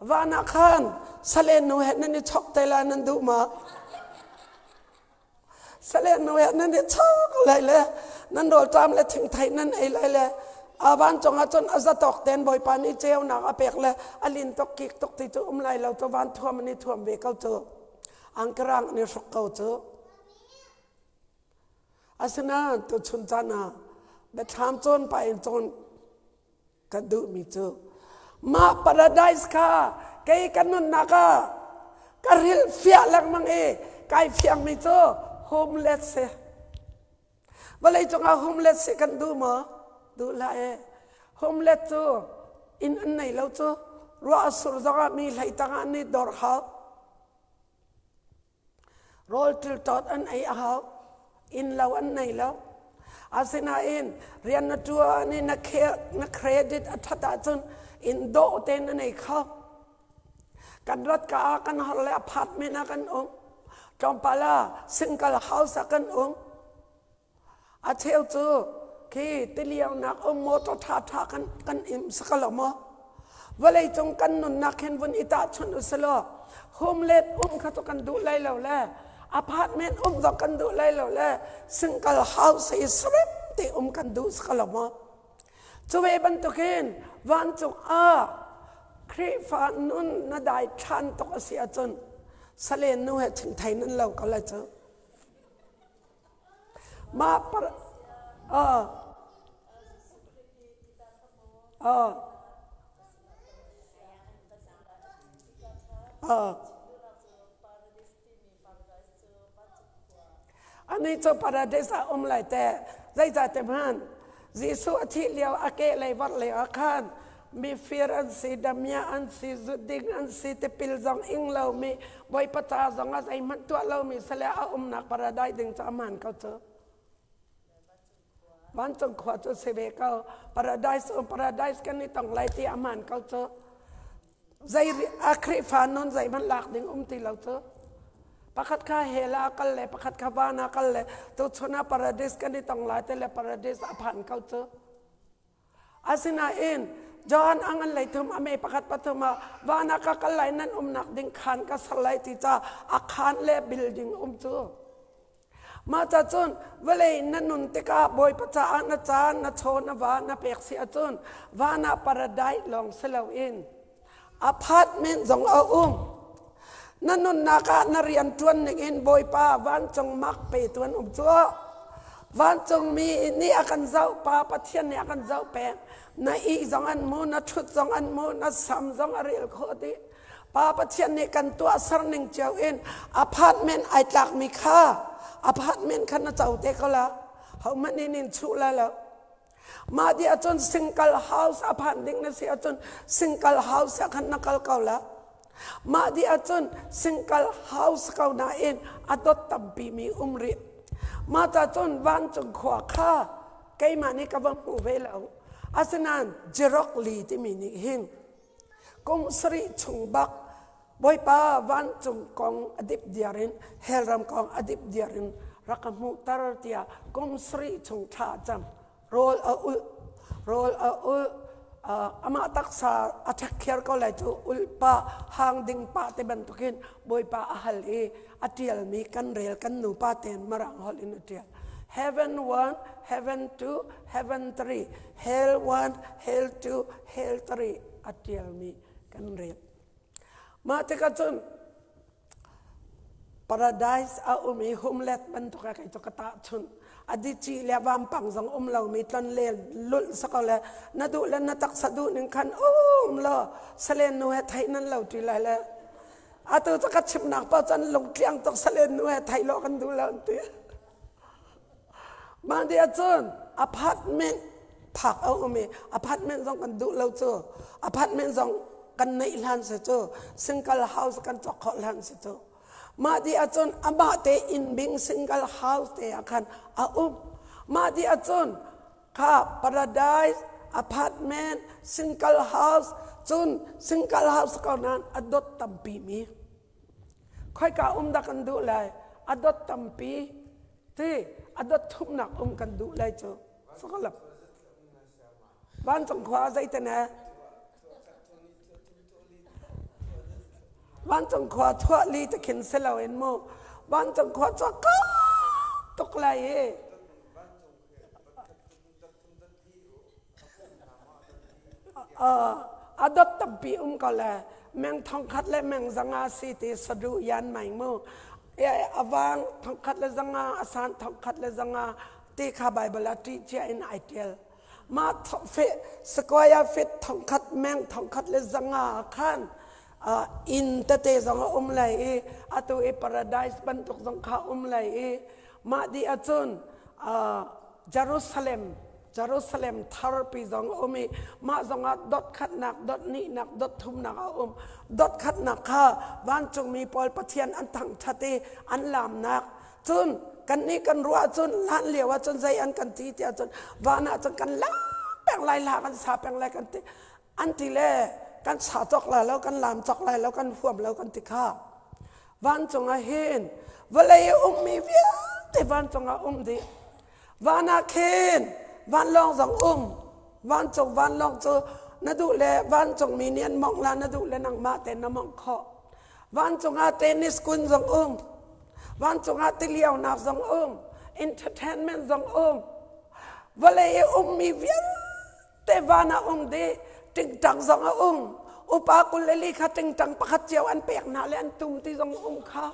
van ah khan salen nu he nan i chok te lai nan duh ma? Sale nu he nan i chok lai le nan rawlṭam le thingthei nan ei lai le a vancung ah cun a zatawk ten Bawipa nih ceunak a pek le a lin tuk kik tuk ti cu um lai lo cu van thuam an i thuam ve ko cu angkerang an i hruk ko cu asinain tuchun caan ah biathlam cawn pah in cawn Kan duhmi cu mah paradise kha kei ka nunnak ah ka hrilhfiah lengmang i kai fiangmi cu homeless si. Vawlei cungah homeless si kan duh maw? Duh hlah e. Homeless cu inn an nei lo cu. Ruah a sur zongah mi hlei tangah an i dor hau. Rawl ṭilṭawt an ei a hau. Inn lo an nei lo. Asinain rian na ṭuan i na credit a ṭhat ahcun inn dawh tein na nei kho. Kan rat ka ah kan har le apartment ah kan um. Tlawmpal ah single house ah kan um. A cheu cu khi tiliangnak um motor ṭhaṭha kan kan im sakalo maw? Vawleicung kan nunnak hin vun i tahchunh u silaw homelet um kha cu kan duh lai lo le apartment um zong kan duh lai lo le single house i srem te um kan duh sakalo maw? Cu ve bantukin vancung ah Khrihfa nun na dai thlan tuk a si ahcun salen nu he thingthei nan lo ko lai cu. Mah par Ani cu paradise ah um lai te zeicah hmanh Jesuh a thih lio a ke lei vorh lei ah khan mifir an si, damiah an si, zuding an si, tipil zong ing lomi, Bawipa ca zong ah zeihmanh tuah lomi sale a umnak paradise ding cu a hmaan ko cu. Vancung khua cu si ve ko. Paradise um paradise kan i tong lai ti a hmaan ko cu. Zei a Khrihfa nun zeihmanh lak ding um ti lo cu. Pakhat kha hell ah kal le pakhat kha van ah kal le tuchun ah paradise kan i tong lai te le paradise a phan ko cu. Asinain John a ngan lei thum a me pakhat pathum ah van ah ka kal lai nan umnak ding khaan ka ser lai ti ca a khaan le building um cu. Mah ca cun vawlei na nun tikah Bawipa caah na caan, na chaw, na va na pek si ahcun van ah paradise lawng si loin apartment zong a um. Na nunnak ah na rian ṭuan ning in Bawipa vancung mak petu an um cu. Vancung mi nih a kan zoh, Pa Pathian nih a kan zoh peng. Na ih zong an mu, na ṭhut zong an mu, na sam zong a rel khawh dih. Pa Pathian nih kan tuahser ning cio in apartment ai tlakmi kha apartment kha na co te ko la. Hohmanh nih nin chuh lai lo. Mah ti ahcun single house a phan ding na si ahcun single house ah khan na kal ko la. Mah ti ahcun single house ko nain a dot tampi mi um rih. Mah ta cun vancung khua kha keimah nih ka va hmu ve lo. Asinain Jirok Li timi nih hin kum sarih chung bak Bawipa vancung kong a dip diar in hellram kong a dip diar in rak ka hmuhter tiah kum sarih chung thla a cam. Rawl a ulh, rawl a ulh, amah taksa a ṭhek ko lai cu ulh pah, hang ding pah te bantukin Bawipa a hal i a ṭialmi kan rel kan nupa tein Mirang holh in a ṭial. Heaven 1, heaven 2, heaven 3, hell 1, hell 2, hell 3 a ṭialmi kan rel. Mah tikah cun paradise a um i humlet bantuk ah kei cu ka tahchunh. A dici le vampang zong um lomi tlon le lulh sako le na duh le na taksa duh ning khan um law salen nu he theih nan lo ṭi lai le atu cu ka chimnak paoh cun lungtliang tuk salen nu he theih lo kan duh lo an ti. Mah ti ahcun apartment phak a um i apartment zong kan duh lo cu. Apartment zong kan neih hlan si cu. Single house kan cawk khawh hlan si cu. Mah ti ahcun amah te inn bing single house te ah khan a um. Mah ti ahcun kha paradise apartment single house cun single house ko nain a dot tampi mi. Khoika um dah kan duh lai? A dot tampi ti a dot thumnak um kan duh lai cu. Sakalap. Vancung khua zeiten he? Vancung khua thuah li te khin si loin mu. Vancung khua cu ka tuk lai i. A dot tampi um ko le meng thongkhat le meng zanga si ti sadu yan mai mu awang thongkhat le zanga asan thongkhat le zanga ti kha Bible ah ṭih cia in ai ṭial mah fe square feet thongkhat meng thongkhat le zanga khan inn tete zong a um lai i atu i paradise bantuk zong kha um lai i mah di ahcun Jerusalem. Jerusalem tharpi zong a um i mah zongah dot khatnak, dot hnihnak, dot thumnak a um. Dot khatnak kha vancungmi pawl Pathian an thangṭhat i an laamnak. Cun kannih kan ruah ahcun hlan lio ahcun zei an kan ti tiah cun van ah cun kan laam peng lai, hla kan sa peng lai kan ti. An ti le kan sa cawk lai lo, kan laam cawk lai lo, kan huam lo kan ti kha. Vancung ah hin vawlei i ummi vialte vancung ah um dih. Van ah khin vanlawng zong um. Vancung vanlawng cu na duh le vancungmi nih an mawngh la, na duh le nangmah tein na mawngh khawh. Vancung ah tennis kun zong um. Vancung ah tilionak zong um. Entertainment zong um. Vawlei i ummi vialte van ah um dih. Tingtang zong a um. Upa 24 kha tingtang pakhat cio an pek hna le an tum ti zong um kha.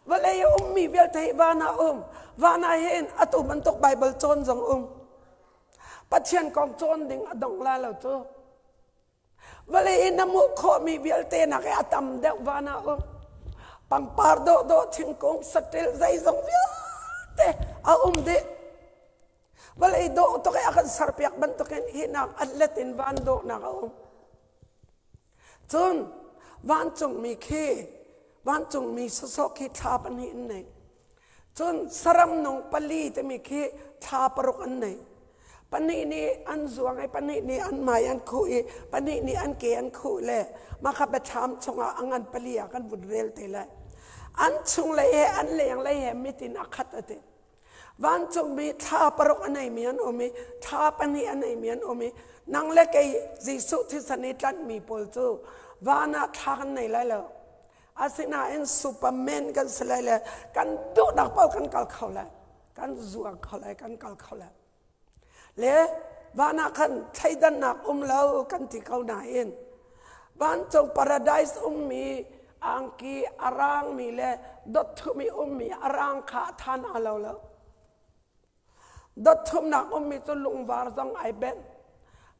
Vawlei a ummi vialte hi van ah um. Van ah hin atu bantuk Baibal cawn zong um. Pathian kong cawn ding a dong la lo cu. Vawlei in na hmuh khawhmi vialte nak i a tam deuh van ah um. Pangpar dawhdawh thingkung saṭil zeizong vialte a um dih. Vawlei dawh tuk i a kan serpiak bantukin hi nak a let in van dawhnak a um. Cun vancungmi khi vancungmi sawsawh khi thla pahnih an nei. Cun saram nung pali timi khi thla paruk an nei. Pahnih nih an zuang i pahnih nih an hmai an khuh i pahnih nih an ke an khuh le mah kha biathlam chungah a ngan pali ah kan vun rel te lai. An chunglei he an lenglei he mit in a khat a ti. Vancungmi thla paruk a neimi an um i thla pahnih a neimi an um i nang le kei Jesuh thisen i tlanhmi pawl cu van ah thla kan nei lai lo. Asinain Superman kan si lai le kan duhnak paoh kan kal kho lai. Kan zuang kho lai, kan kal kho lai. Le van ah khan thleidannak um lo kan ti ko nain vancung paradise ummi angki a rangmi le dotthumi ummi a rang kha a than a lo lo. Dotthumnak ummi cu lungvar zong ai benh.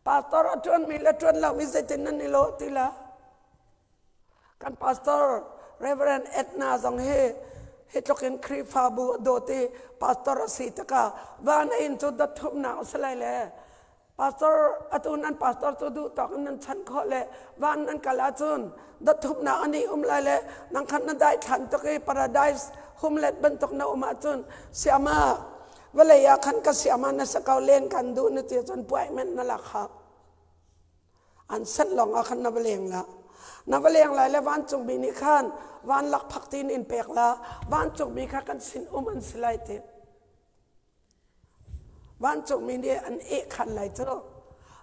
Pastor a ṭuanmi le ṭuan lomi zeitin nan i lawh ti la? Kan pastor Reverend Edna zong hi hi tluk in Khrihfabu a dawt i pastor a si tikah van a inn cu dot thumnak a si lai le pastor atu nan pastor cu duh tawk in nan chanh khawh le van nan kal ahcun dot thumnak ani um lai le nang khan na daithlan tuk i paradise humlet bantuk na um ahcun siama vawlei ah khan ka siama na sa ko len kan duh na ti cun puai men na lak hau. An sanh lawng ah khan na va leng la. Na va leng lai le vancungmi nih khan van lakphak tiin in pek la. Vancungmi kha kan sin um an si lai ti. Vancungmi nih an eh khan lai cu.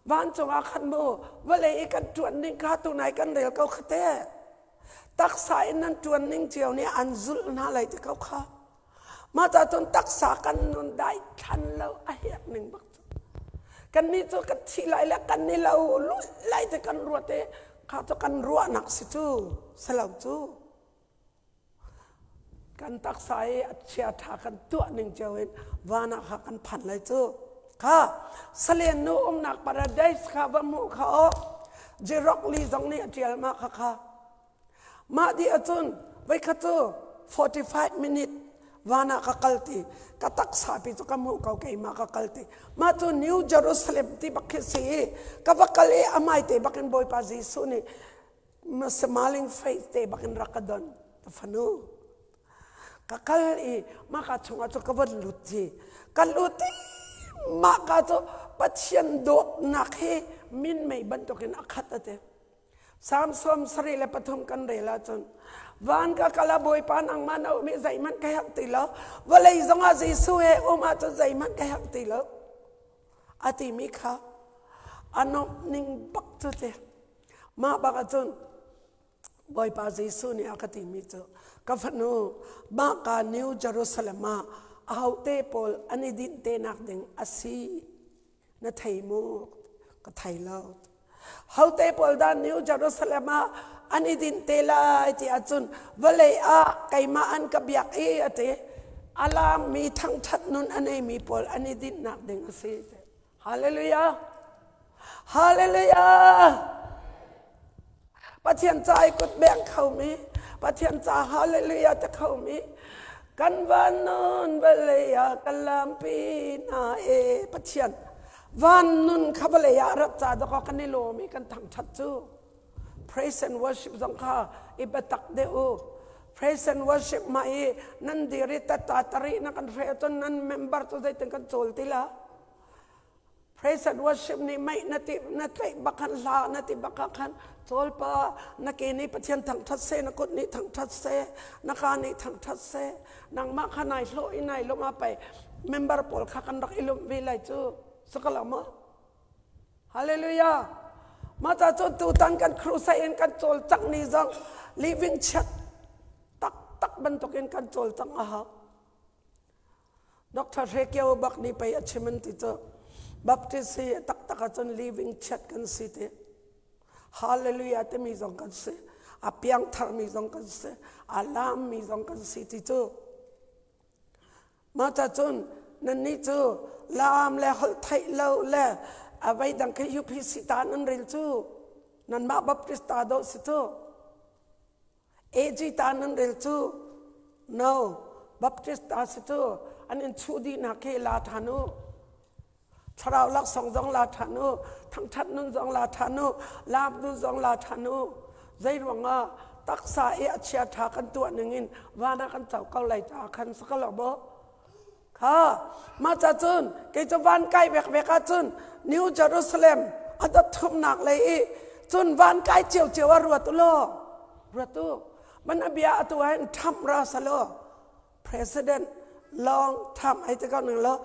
Vancung ah khan mu vawlei i kan ṭuan ning kha tunai kan rel ko kha te. Taksa in nan ṭuan ning cio nih an zulh hna lai ti ko kha. Mah ca cun taksa kan nun dai thlan lo a herh ning bak cu. Kannih cu kan thi lai le kan i lo lulh lai ti kan ruat i kha cu kan ruahnak si cu si lo cu. Kan taksa i a chia ṭha kan tuah ning cio in van ah kha kan phan lai cu. Kha salen nu umnak paradise kha va hmuh kha aw. Jirok li zong nih a ṭial mah kha kha. Mah dih ahcun voikhat cu 45 minute van ah ka kal ti ka taksa pi cu ka hmuh ko keimah ka kal ti mah cu New Jerusalem ti bak khi si i ka va kal i amai te bak in Bawipa Jesuh nih smiling face te bak in rak ka don ka fanu ka kal i mah ka chungah cu ka von lut ti ka lut i mah ka cu Pathian dawtnak hi minmei bantukin a khat a ti. Salm 73 kan rel ahcun van ka kal ah Bawipa nangmah na um i zeihmanh ka herh ti lo vawlei zongah Jesuh he um ahcun zeihmanh ka herh ti lo a timi kha a nuamh ning bak cu ti mah bak ahcun Bawipa Jesuh nih a ka timi cu ka fanu mah ka New Jerusalem ah ahote pawl an i dinh te nak ding a si na thei mu ka thei lo hote pawl dah New Jerusalem ah an i dinh te lai ti ahcun vawlei ah keimah an ka biak i a ti alam mi thangthat nun a neimi pawl an i dinhnak ding a si. Hallelujah. Hallelujah. Pathian ca i kut beng khomi Pathian ca hallelujah te khomi kan van nun vawlei ah kan lampi hna e Pathian. Van nun kha vawlei ah rat ca dawk kan i lawm i kan thangṭhat cu. Praise and worship zong kha i biatak deuh u. Praise and worship ma i nan dir i tata tari na kan hre cun nan member cu zeitin kan cawl ti la. Praise and worship nih mei na ti na tlaih bak khan hla na ti bak khan cawl pa na ke nih Pathian thangṭhat seh na kut nih thangṭhat seh na ka nih thangṭhat seh nangmah kha nai hlawh i nai lawmh ah pei member pawl kha kan rak i lawmh ve lai cu sakala maw Hallelujah mah ca cu tutan kan crusade in kan cawlcangh ni zong living church taktak bantukin kan cawlcangh a hau Dr. Hre Kio bak nih pei a chim an ti cu Baptist hi taktak ahcun living church kan si ti Hallelujah timi zong kan si a piangthar mi zong kan si a lam mi zong kan si ti cu mah ca cun nannih cu lam le holh theih lo le a vei dang khi UPC ta nan rel cu nanmah Baptist ta dawh si cu AG ta nan rel cu no Baptist ta si cu an in chuh dih nak khi la ṭhan u thlarau laksawng zong la ṭhan u thangṭhat nun zong la ṭhan u laam nun zong la ṭhan u zei ruangah taksa i a chia ṭha kan tuah ningin van ah kan co ko lai caah khan si ko lo maw kha mah ca cun kei cu van kai vek vek ahcun New Jerusalem a dot thumnak lei i cun van kai cio cio ah ruat u law ruat u man a bia atu ah hin ṭhamh ra selaw President lawng tham ai te ko ning law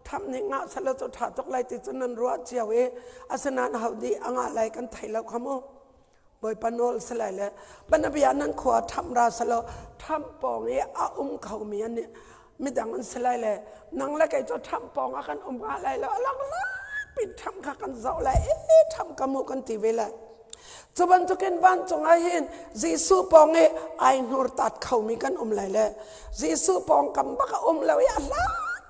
tham nih ngah selaw cu ṭha tuk lai ti cu nan ruah cio i asinain ho dih a ngah lai kan thei lo kha mu Bawipa nawl si lai le banabia nan khua ṭham ra selaw ṭham pawng i a um khomi an nih midang an si lai le nang le kei cu ṭham pawng ah kan um ngah lai lo a lang lai pin ṭham kha kan zoh lai e ṭham ka mu kan ti ve lai Cu bantukin vancung ah hin Jesuh pawng i ai hnur tat khomi kan um lai le Jesuh pawngkam bak a um lo i a hla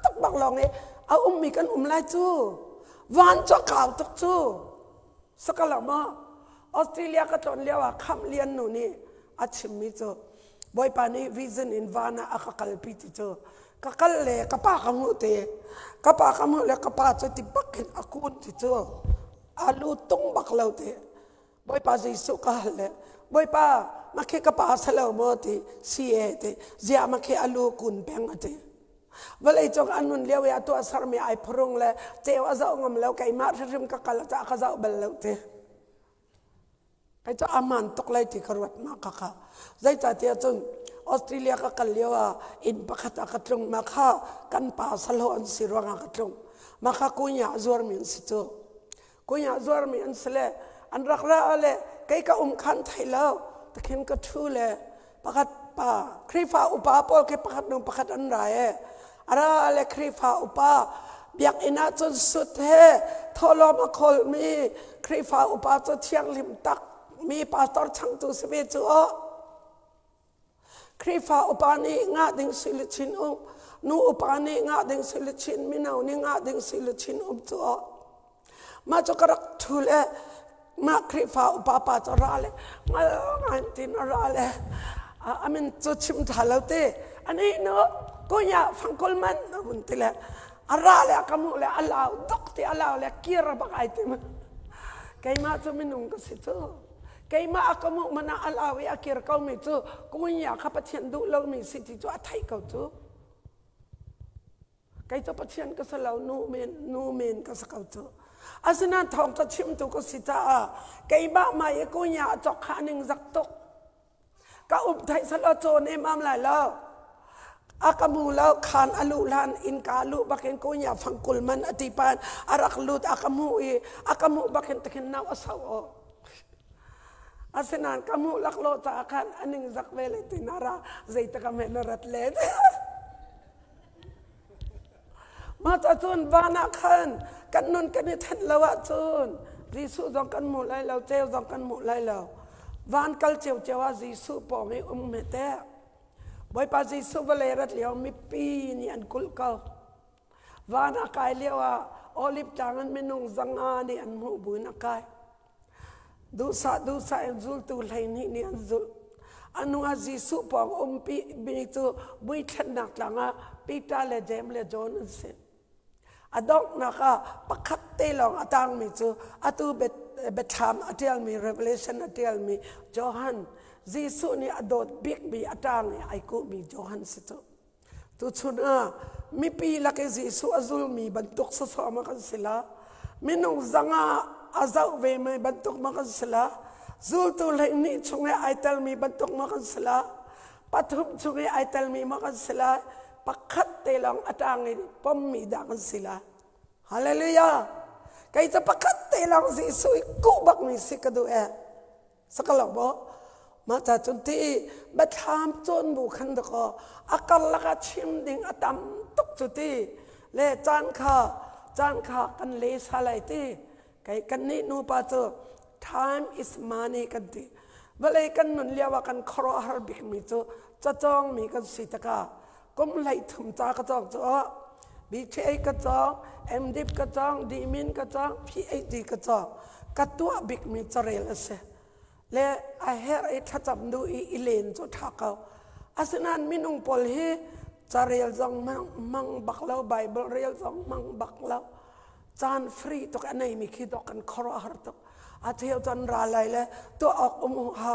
tuk bak lawng i a ummi kan um lai cu. Van cu a kau tuk cu. Sakala maw? Australia ka tlawn lio ah Khamh Lian nu nih a chimmi cu Bawipa nih vision in van ah a ka kalpi ti cu ka kal le ka pa ka hmuh te ka pa ka hmuh le ka pa cu ti bak hin a kun ti cu a lu tung bak lo te Bawipa Jesuh ka hal le Bawipa makhi ka pa salo maw ti si e ti zia makhi a lu kun peng a ti vawlei cung an nun lio i a tuah sermi ai phurung le ceu a zoh ngam lo keimah hrimhrim ka kal ca ka zoh bal lo ti kai cu aman tuk lai ti ka ruat ma ka kha zeicahtiah cun Australia ka kal lio ah inn pakhat ah ka tlung ma kha kan pa salho an si ruangah ka tlung ma kha kunya zuarmi an si cu kunya zuarmi an si le an rak ra le kei ka um khan thei lo takhin ka thu le pakhat pa Khrihfa upa pawl khi pakhat nung pakhat an ra e ara le Khrihfa upa biakinn ah cun sut he thawhlawm a khawlmi Khrihfa upa cu thianghlim tak mi pastor changtu si ve cu aw Khrihfa upa nih ngah ding si le chin um nu upa nih ngah ding si le chin mino nih ngah ding si le chin um cu aw mah cu ka rak thu le mah Khrihfa upa pa cu ra le ngal ngai tin a ra le amin cu chim tha lo te ani nu kunya fangkul man hun ti le a ra le a ka mu le a lau dok ti a lau le kir bak ai ti keimah cu minung ka si cu keimah a ka mu mana a lau i a kir ko mi cu kunya kha Pathian duh lo mi si ti cu a theih ko cu kei cu Pathian ka si lo nu men nu men ka si ko cu asinain thawng ka chimtu ka si caah keimah mai i kunya a cok kha ning zak tuk ka um theih salo cawn emam lai lo a ka mu lo khan a luh hlan innka luh bakin kunya fangkul man a ti pan a rak lut a ka mu i a ka mu bakin takhin nau a so o asinain ka mu laklawh caah khan a ning zak ve le ti na ra zeitik ah na rat le Mah ca cun van ah khan kan nun kan i thenh lo ahcun Jesuh zong kan hmu lai lo, ceu zong kan hmu lai lo. Van kal ciocio ah Jesuh pawng i um hme teh. Bawipa Jesuh vawlei rat lio mipi nih an kulh ko. Van a kai lio ah Olive tlang in minung zanga nih an hmuh buin a kai. Duhsah duhsah in zultu 12 nih an zulh. A hnu ah Jesuh pawng umpi mi cu muithlennak tlang ah Peter le Jeim le John an si. A donghnak ah pakhat te lawng a tangmi cu atu biathlam a ṭialmi Revelation a ṭialmi Johan Jesuh nih a dawt bikmi a ṭang i ai kuhmi Johan si cu. Tuchun ah mipi lak i Jesuh a zulmi bantuk sawsawh ma kan si la? Minung zanga a zoh vemi bantuk ma kan si la? Zultu 12 chung i ai telmi bantuk ma kan si la? Pathum chung i ai telmi ma kan si la? Pakhat te lawng a ṭang i pommi dah kan si la? Hallelujah! Kei cu pakhat te lawng Jesuh i kuh bakmi si ka duh ee. Sakalo bo mah ca cun ti biathlam cawn bu khan dakaw a karlak ah chim ding a tam tuk cu ti le caan kha caan kha kan le sa lai ti kei kan nih nupa cu time is money kan ti vawlei kan nun lio ah kan khuaruahhar bikmi cu cacawng mi kan si tikah kum 13 ca ka cawng cu BTA ka cawng MDip ka cawng DMin ka cawng PhD ka cawng ka tuah bikmi carel a si le a herh i thlacam duh i i len cu ṭha ko asinain minung pawl hi carel zong hmang bak lo Bible rel zong hmang bak lo caan free tuk a neimi khi dok kan khuaruahhar tuk a cheu cun ra lai le tuah awk um ha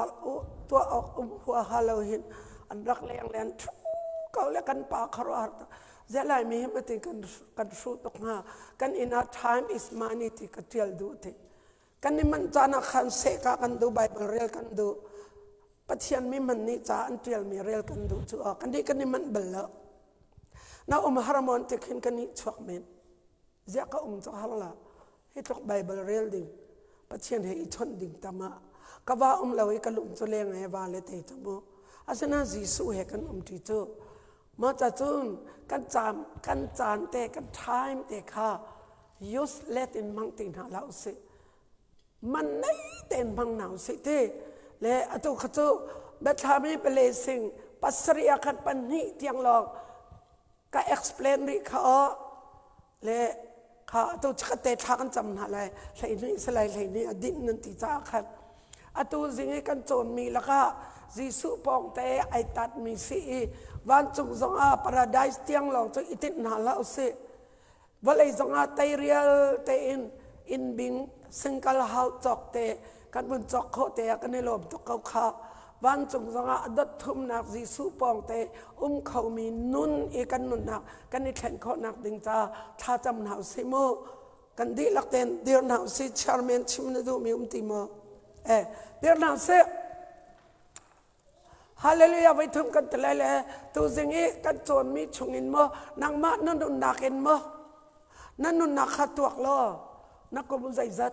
tuah awk um huaha lo hin an rak leng len thu ko le kan pa khuaruahhar tuk zelai mi hi mati kan kan hru tuk hnga kan inn ah time is money ti ka tial duh ti kan i man caan ah khan seh ka kan duh Bible rel kan duh Pathian mi man nih ca an tial mi rel kan duh cu kan di kan i manh bal lo na um harmon ti khin kan i chuak men ziah ka um cu har la hi tluk Bible rel ding Pathian he i chawnh ding tam ah ka va um lo i ka lung cu leng he va le te cu mu asinain Jesuh he kan um ṭi cu mah ca cun kan caan kan caan te kan time te kha useless in hmang ti hna hlah usih man nei tein hmang hna usih ti le atu kha cu Bethlehem i blessing pasarih ah khan pahnih tiang lawng ka explain rih kha aw le kha atu chakhat te thla kan cam hna lai 12 si lai 12 a dinh nan ti caah khan atu zing i kan cawnmi lakah Jesuh pawng te ai tatmi si i vancung zong ah paradise tiang lawng cu i tinh hna hlah usih vawlei zong ah teirial tein inn bing single house cawk te kan vun cawk khawh te ah kan i lawm tuk ko kha vancung zongah a dot thumnak Jesuh pawng te um khomi nun i kan nunnak kan i thlen khawhnak ding ca thlacam hna usih mu kan dihlak ten dir hna usih chairman chim na duhmi um ti maw eh dir hna usih Hallelujah voi thum kan ti lai le tuzing i kan cawnmi chungin maw nangmah na nunnak in maw na nunnak kha tuak law na kum zeizat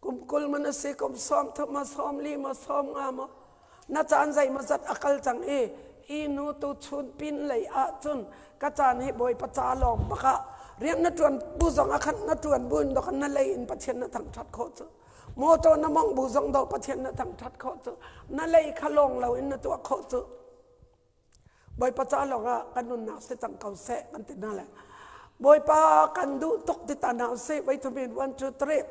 kum 20 man a si kum 30 ma 40 ma 50 ma na caan zei maw zat a kal cang i hi nu tu chun pin lei ah cun ka caan hi Bawipa ca lawng bak ah rian na ṭuan bu zong ah khan na ṭuan bu in dok na lei in Pathian na thangṭhat khawh cu motor na mong bu zong do Pathian na thangṭhat khawh cu na lei kha lawng lo in na tuah khawh cu Bawipa ca lawng ah kan nunnak si cang ko seh kan ti hna le Bawipa kan duh tuk ti ta hna usih voi thum in one two three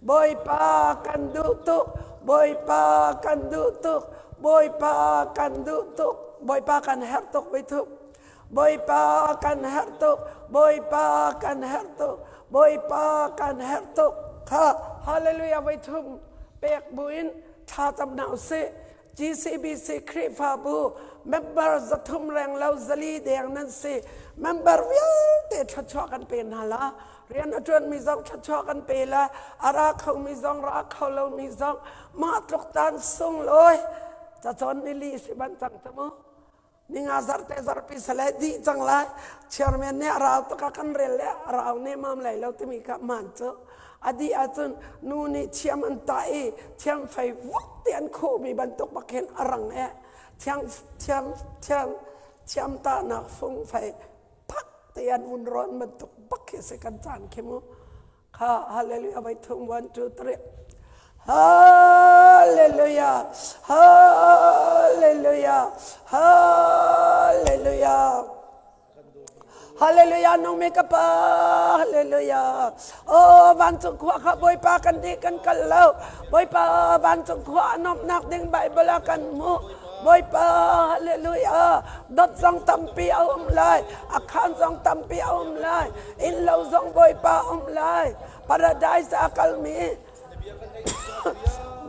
Bawipa kan duh tuk Bawipa kan duh tuk Bawipa kan duh tuk Bawipa kan herh tuk voi thum Bawipa kan herh tuk Bawipa kan herh tuk Bawipa kan herh tuk kha hallelujah voi thum pek buin thla cam hna usih GCBC Khrihfabu member 300 reng lo 400 deng nan si member vialte thluachuah kan pe hna la rian a ṭuanmi zong thluachuah kan pe la a ra khomi zong ra kho lomi zong mah tluk tan sung lawi cacawn ni li si ban cang cu mu ninga zarte zarpi sale dih cang lai chairman nih a rau tuk a kan rel le a rau ne mam lai lo timi kha man cu a dih ahcun nu nih thiam an tah i thiam fei vuk ti an khuhmi bantuk bak hin a rang e thiang thiam thiam thiam tahnak fung fei phak ti an vun rawn bantuk bak khi si kan caan khi mu kha hallelujah vai thum 1 2 3 hallelujah hallelujah hallelujah Hallelujah nung mi ka pa hallelujah oh vancung khua kha Bawipa kan di kan kal lo Bawipa vancung khua a nomnak ding Bible ah kan hmuh. Bawipa hallelujah dot zong tampi a um lai a khan zong tampi a um lai inn lo zong Bawipa um lai paradise a kalmi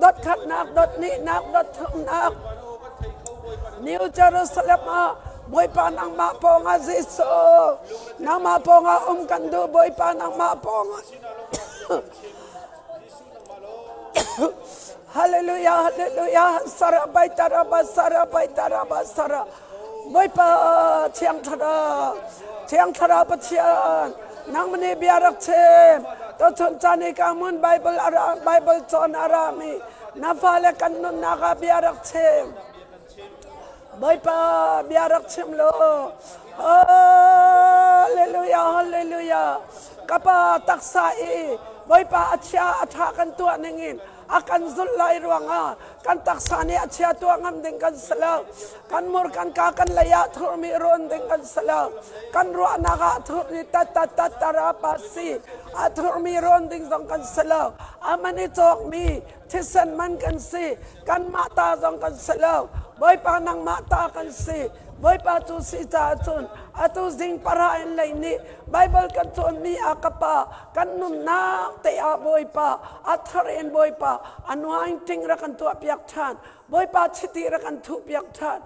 dot khatnak dot hnihnak dot thumnak New Jerusalem ah Bawipa nangmah pawngah Jesuh nangmah pawngah um kan duh Bawipa nangmah pawngah Hallelujah hallelujah sara bai tara ba sara bai tara ba sara Bawipa thiang thlarau thiang thlarau Pathian nangmah nih bia rak chim tuchun caan i ka hmun Bible ara Bible cawn a rami na fale kan nunnak ah bia rak chim Bawipa bia rak chim law Hallelujah hallelujah ka pa taksa i Bawipa a chia a ṭha kan tuah ning in a kan zulh lai ruangah kan taksa nih a chia tuah ngam ding kan si lo kan mur kan ka kan lei ah thurmi rawn ding kan si lo kan ruahnak ah thurmi tatattatara pa si a thurmi rawn ding zong kan si lo aman i cawkmi thisen man kan si kanmah ta zong kan si lo Bawipa nangmah ta kan si Bawipa cu si caah cun atu zing para in lei nih Bible kan cawnmi ah ka pa kan nunnak te ah Bawipa a thar in Bawipa anointing rak kan tuah piak ṭhan Bawipa chiti rak kan thuh piak ṭhan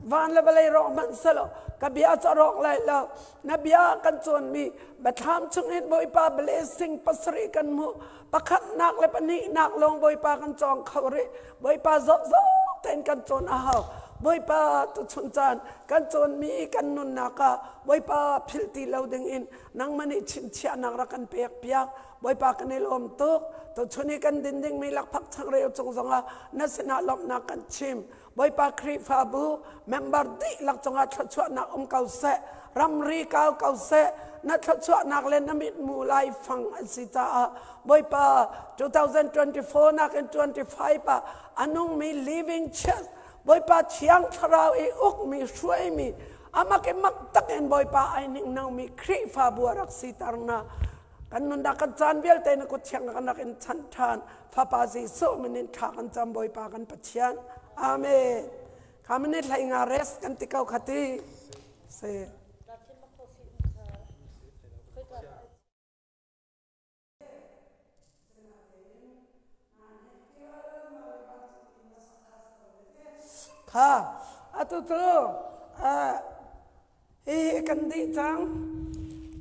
van le vawlei rawk hmanh selaw ka bia cu a rawk lai lo na bia kan cawnmi biathlam chungin Bawipa blessing pasarih kan hmuh pakhatnak le pahnihnak lawng Bawipa kan cawng kho rih Bawipa zawhzawh tein kan cawn a hau Bawipa tuchun caan kan cawnmi kan nunnak ah Bawipa philh ti lo ding in nangmah nih chimchiahnak rak kan pek piak Bawipa kan i lawm tuk tuchun i kan din dingmi lakphak changreu cung zongah na sinah lawmhnak kan chim Bawipa Khrihfabu member dihlak cungah thluachuahnak um ko seh ramri kau ko seh na thluachuahnak le na mithmu laifang an si caah Bawipa 2024 nakin 25 ah a nungmi living church Bawipa thiang thlarau i ukmi hruaimi amak i mak takin Bawipa ai ningnangmi Khrihfabu a rak siter na kan nunnak kan caan vialte na kut thiang kan rak in chanh ṭhan Fapa Jesuh min in thla kan cam Bawipa kan Pathian. Amen. Kha minute hlei nga rest kan ti ko kha ti. Si. Kha atu cu Hihi kan dih cang.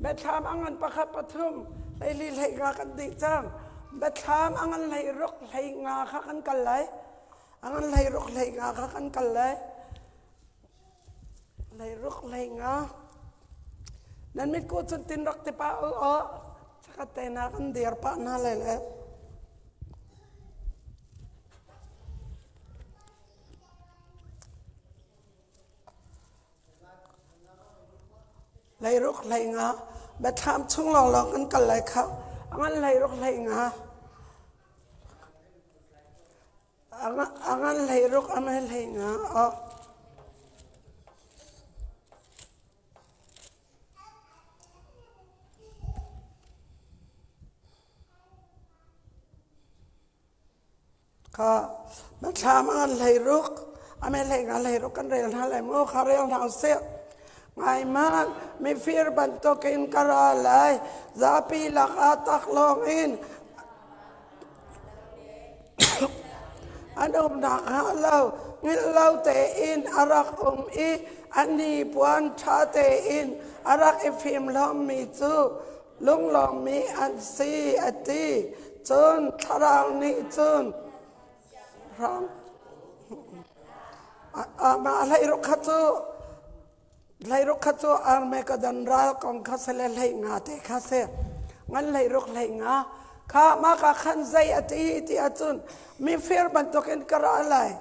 Biathlam a ngan pakhat pathum hleili hlei nga kan dih cang. Biathlam a ngan hlei ruk hlei nga kha kan kal lai. A ngan hlei ruk hlei nga kha kan kal lai. Hlei ruk hlei nga. Nan mit ku cun tin rak ti pa u aw. Chakhat te na kan dir pah hna lai le. Leiruk hlei nga biathlam chung lawnglawng kan kal lai kha a ngan leiruk hlei nga a ngan leiruk a ngan hlei nga oh. Kha biathlam a ngan hleiruk a me hlei nga hleiruk kan rel hna lai mu kha rel hna usih. Ngaihmanh mifir bantukin ka ra lai zapi lakah taklawng in an umnak hnga lo hngilh lo tein a rak um i a hnipuan ṭha tein a rak i fimhlawmmi cu lunglawmmi an si a ti. Cun thlarau nih cun hrang mah hleiruk kha cu hleiruk kha cu Armageddon ral kong kha si le hlei nga te kha si ngan hleiruk hlei nga kha mah ka khan zei a ti ti ahcun mifir bantukin ka ra lai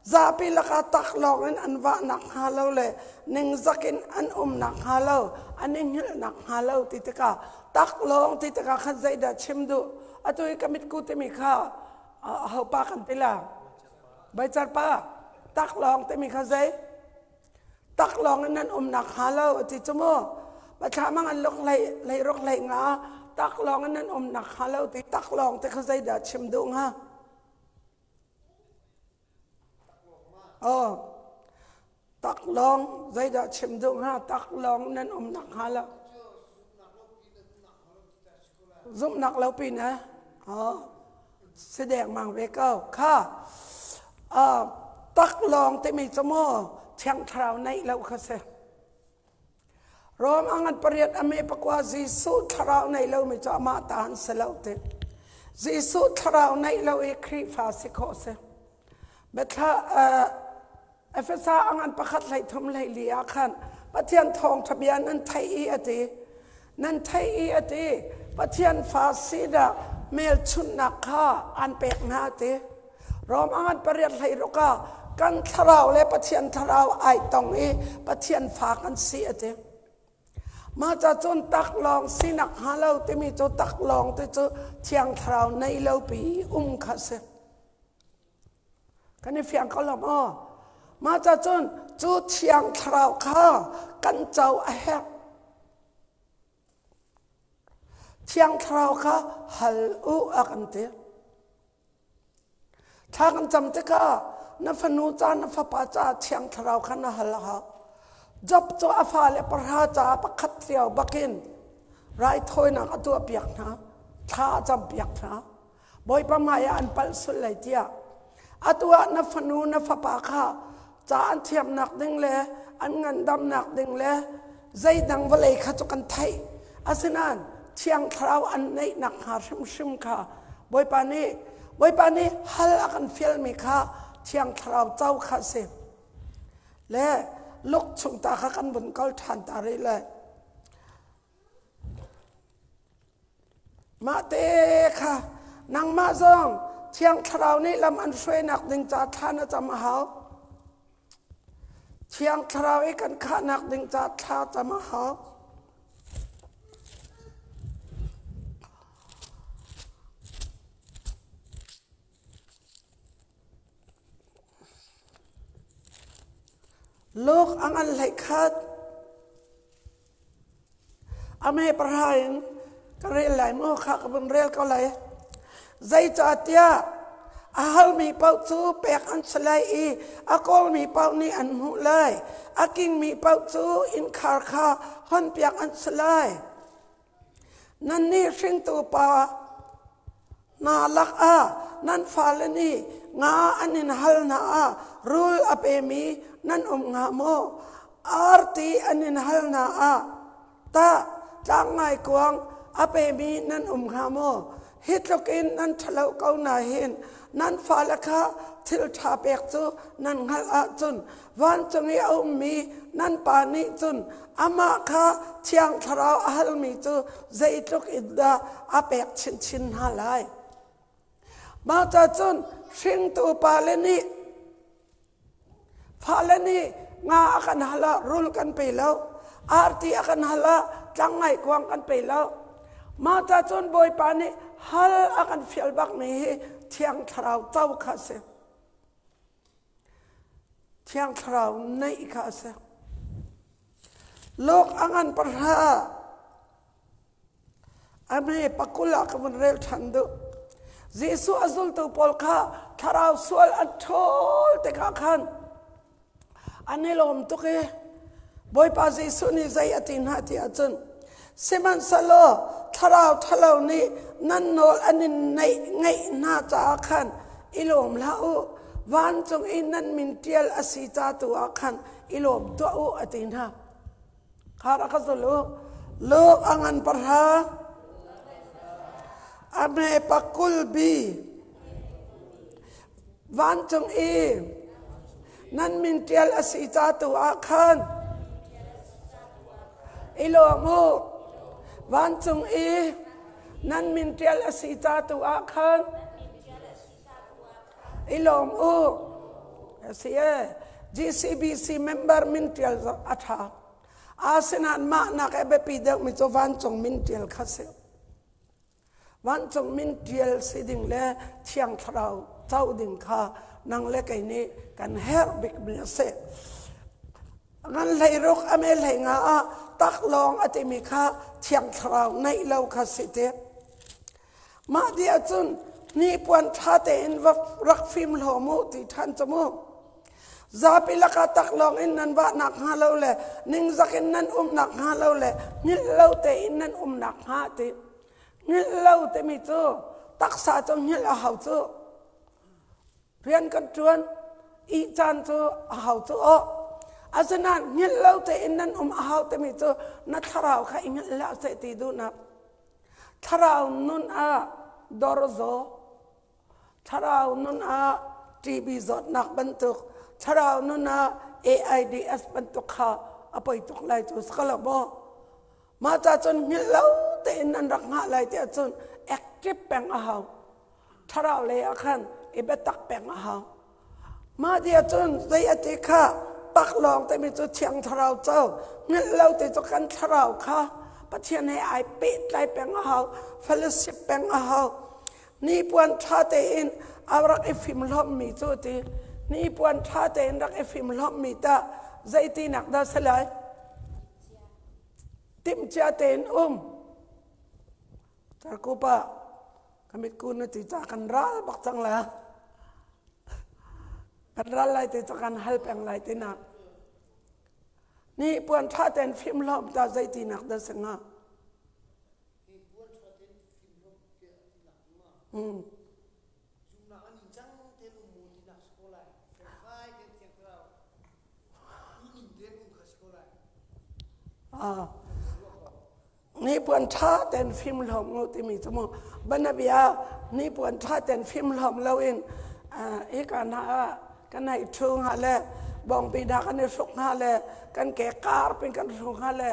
Zapi lakah taklawng in an vah nakhnga lo le ningzak in an um nakhnga lo, an i hngilh nakhnga lo ti tikah taklawng ti tikah khan zeidah chim duh? Atu i ka mitku timi kha aho pa kan ti la? Baicar pa, taklawng timi kha zei? Taklawng in nan um nakhnga lo a ti cu mu. Pathlamang an luk hlei hlei ruk hlei nga taklawng in nan um nakhnga lo ti taklawng ti kha zeidah chim duh hnga? Oh. Taklawng zeidah chim duh hnga taklawng nan um nak hnga lo. Zumhnak lo pin eh? Oh, si dengmang ve ko. Kha taklawng timi cu mu Thiang Thlarau neih lo kha si. Rom a ngan pariat a me pakua Jesuh thlarau nei lomi cu amah ta an si lo ti. Jesuh thlarau neih lo i Khrihfa si khawh si. Biathla Efesa a ngan pakhat hlei thum hlei li ah khan Pathian thawngṭha bia nan theih i a ti. Nan theih i a ti. Pathian fa sinak hmelchunhnak kha an pek hna a ti. Rom a ngan pariat hlei ruk ah kan thlarau le Pathian thlarau ai tong i Pathian fa kan si a ti. Mah ca cun taklawng sinak hnga lo timi cu taklawng ti cu thiang thlarau nei lo pi um kha si. Kan i fiang ko lo maw? Mah ca cun cu thiang thlarau kha kan co a herh. Thiang thlarau kha hal u a kan ti. Thla kan cam tikah na fanu ca na fapa ca thiang thlarau kha na hal a hau. Job cu a fale pahra caah pakhat cio bakin raithawinak a tuahpiak hna, thla a campiak hna. Bawipa hmai ah an palh sul lai tiah. Atu ah na fanu na fapa kha ca an thiamnak ding le an ngandamnak ding le zeidang vawlei kha cu kan theih. Asinain Thiang Thlarau an neihnak hnga hrimhrim kha Bawipa nih Bawipa nih hal a kan fialmi kha Thiang Thlarau co kha a si. Le luk chung ta kha kan vun kal ṭhan ta rih lai. Mah te kha nangmah zong Thiang Thlarau nih lam an hruainak ding ca thla na cam a hau. Thiang Thlarau i kan khahnak ding ca thla cam a hau. Luke a ngan hlei khat. A me pahra in ka rel lai maw kha ka vun rel ko lai. Zeicahtiah a halmi paoh cu pek an si lai i a kawlmi paoh nih an hmuh lai. A kingmi paoh cu innkhar kha honpiak an si lai. Nannih hringtu pa hna lakah nan fale nih nga an in hal hna ah rul a pemi nan um hnga maw? Arti an in hal hna ah tah tlang ngaikuang a pemi nan um hnga maw? Hi tluk in nan ṭhalo ko na hin nan fale kha thil ṭha pek cu nan hngalh ahcun vancung i a ummi nan pa nih cun amah kha thiang thlarau a halmi cu zeitluk in dah a pek chinchin hna lai. Mah ca cun hringtu pale nih fale nih nga a kan hal ah rul kan pe lo, arti a kan hal ah tlang ngaikuang kan pe lo. Mah ca cun Bawipa nih hal a kan fial bakmi hi thiang thlarau co kha a si. Thiang Thlarau neih kha a si. Luk a ngan pahra a hme pakul ah ka vun rel ṭhan duh. Jesuh a zultu pawl kha thlarau sual an ṭhawl tikah khan an i lawm tuk i Bawipa Jesuh nih zei a ti hna ti ahcun sihmanhsehlaw thlarau ṭhalo nih nan nawl an in neih ngeih hna caah khan i lawm hlah u vancung i nan min ṭial a si ca tu ah khan i lawm tuah u a ti hna. Kha rak ka zul u. Luke a ngan pahra a hme pakul bi vancung i nan min ṭial a si ca tu ah khan i lawm u. Vancung i nan min ṭial a si ca tu ah khan i lawm u. A si e. GCBC member min ṭial a ṭha. Asinain mah nak e biapi deuhmi cu vancung min ṭial kha si. Vancung min ṭial si ding le Thiang Thlarau co ding kha nang le kei nih kan herh bikmi a si. Ngan hleiruk a me hlei nga ah taklawng a timi kha Thiang Thlarau ngeih lo kha si ti. Mah dih ahcun hnipuan ṭha tein va rak fim hlawm u ti ṭhan cu mu. Zapi lakah taklawng in nan vahnak hnga lo le ningzak in nan umnak hnga lo le hngilh lo tein nan umnak hnga ti. Hngilh lo timi cu taksa cu hngilh a hau cu. Rian kan ṭuan ih caan cu a hau cu aw. Asinain hngilh lo tein nan um a hau timi cu na thlarau kha i hngilh hlah seh ti duhnak. Thlarau nun ah dor zaw Thlarau nun ah TB zawtnak bantuk, thlarau nun ah AIDS bantuk kha a poi tuk lai cu si lo maw? Mah ca cun hngilh lo tein nan rak hngah lai tiah cun active peng a hau. Thlarau lei ah khan i biatak peng a hau. Mah ti ahcun zei a ti kha taklawng timi cu Thiang Thlarau co, hngilh lo ti cu kan thlarau kha Pathian he ai pehtlai peng a hau, fellowship peng a hau. Hnipuan ṭha tein a rak i fimhlawmmi cu ti hnipuan ṭha tein rak i fimhlawmmi tah zeitinak dah si lai? Timhcia tein um. Tarkupa ka mitku na ti ca kan ral bak cang la. Kan ral lai ti cu kan hal peng lai tinak. Hnipuan ṭha tein fimhlawm ta zeitinak dah si hnga? Hnipuan ṭha tein fimhlawm u timi cu mu banabia hnipuan ṭha tein fimhlawm loin hika hna ah kan hei ṭhu hnga le bawngbi hna kan i hruk hnga le kan ke kar pin kan hruk hnga le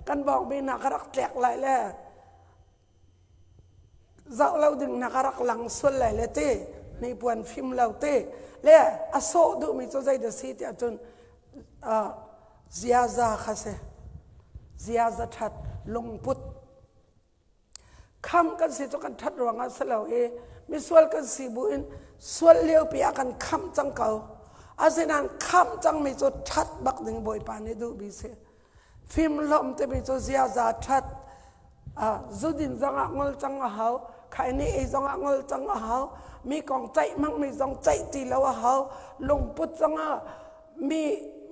kan bawngbi hna ka rak tlek lai le zoh lo ding na ka rak lang sual lai le ti hnipuan fim lo ti le a sawh duhmi cu zei dah si tiah cun ziaza kha si ziaza ṭhat lungput kham kan si cu kan ṭhat ruangah si lo i misual kan si buin sual liopi ah kan khamh cang ko asinain khamh cangmi cu ṭhat bak ding Bawipa nih duhmi si Fimhlawm timi cu ziaza ṭhat zudin zongah ngol cang a hau, khaini ei zongah ngol cang a hau, mi kong ceih hmangmi zong ceih ti lo a hau, lungput zongah mi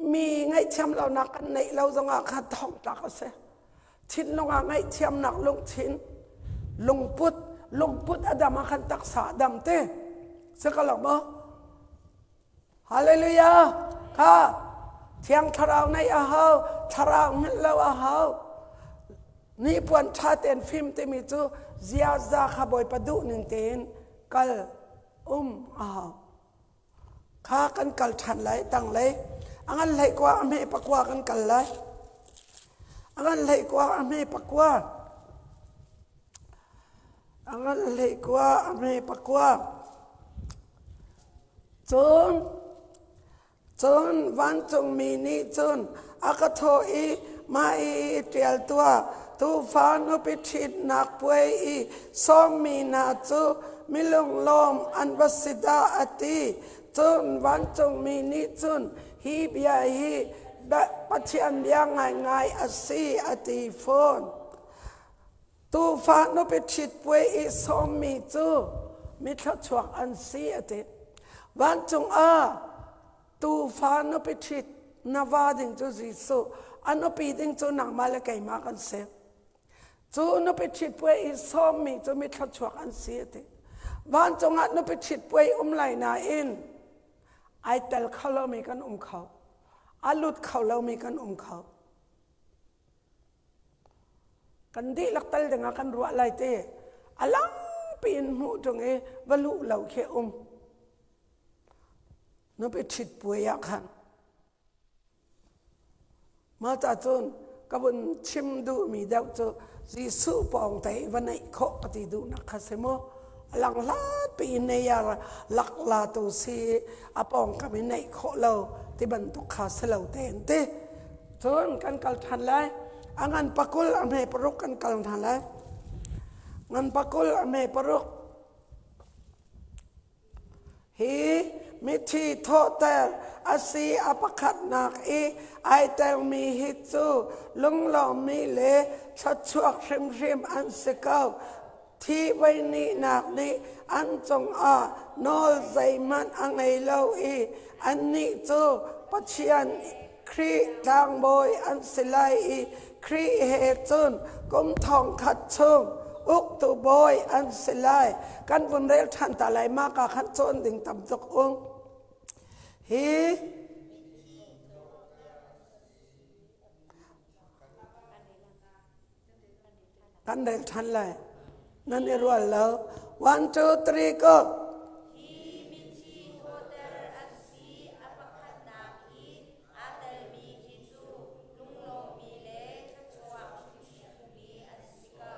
mi ngaihthiam lonak kan neih lo zongah kha thongtlak a si. Thinlung ah ngaihthiamnak lungthin, lungput, lungput a dam ah khan taksa a dam te. Si ka lo maw? Hallelujah! Kha Thiang Thlarau neih a hau, thlarau hngilh lo a hau. Hnipuan ṭha tein fim timi cu ziaza kha Bawipa duh ning tein kal um a hau. Kha kan kal ṭhan lai tanglei. A ngan hlei kua a hme pakua kan kal lai. A ngan hlei kua a hme pakua. A ngan hlei kua a hme pakua. Cun cun vancungmi nih cun a ka thawh i mah i ṭial tuah, tuufa nupi ṭhitnak puai i sawmmi hna cu milunglawm an va si dah a ti. Cun vancungmi nih cun hi bia hi Pathian bia ngaingai a si a ti fawn. Tuufa nupi ṭhit puai i sawmmi cu mi thluachuak an si a ti. Vancung ah tuufa nupi ṭhit na va ding cu Jesuh, a nupi ding cu nangmah le keimah kan si. Cu nupi ṭhit puai i sawmmi cu mi thluachuak an si a ti. Vancung ah nupi ṭhit puai um lai nain ai tel kho lomi kan um kho. A lut kho lomi kan um kho. Kan dihlak tal dingah kan ruah lai te a langpi in hmuh ṭung i va luh lo khi um. Nupi ṭhit puai ah khan mah ca cun ka vun chim duhmi deuh cu Jesuh pawng te i va neih khawh ka ti duhnak kha si mu. A lang hlatpi in nei a lak la tu si a pawngkam i neih khawh lo ti bantuk kha si lo tein ti. Cun kan kal ṭhan lai. A ngan pakul a hme paruk kan kal hna lai. Ngan pakul a hme paruk. Hi mithi thawhter a si a pakhatnak i ai telmi hi cu lunglawmmi le thluachuak hrimhrim an si ko. Thi voihnihnak nih an cungah nawl zeihmanh a ngei lo i annih cu Pathian Khrih tlangbawi an si lai i Khrih he cun kum thong khat chung uktu bawi an si lai. Kan vun rel ṭhan ta lai ma ka khan cawn ding tam tuk ung. Hi Kan rel ṭhan lai. Nan i rual lo. One, two, three, go. Hi mithi thawter an si a pakhatnak i aa telmi hi cu lunglawmmi le thluachuak hrimhrimmi an si ko.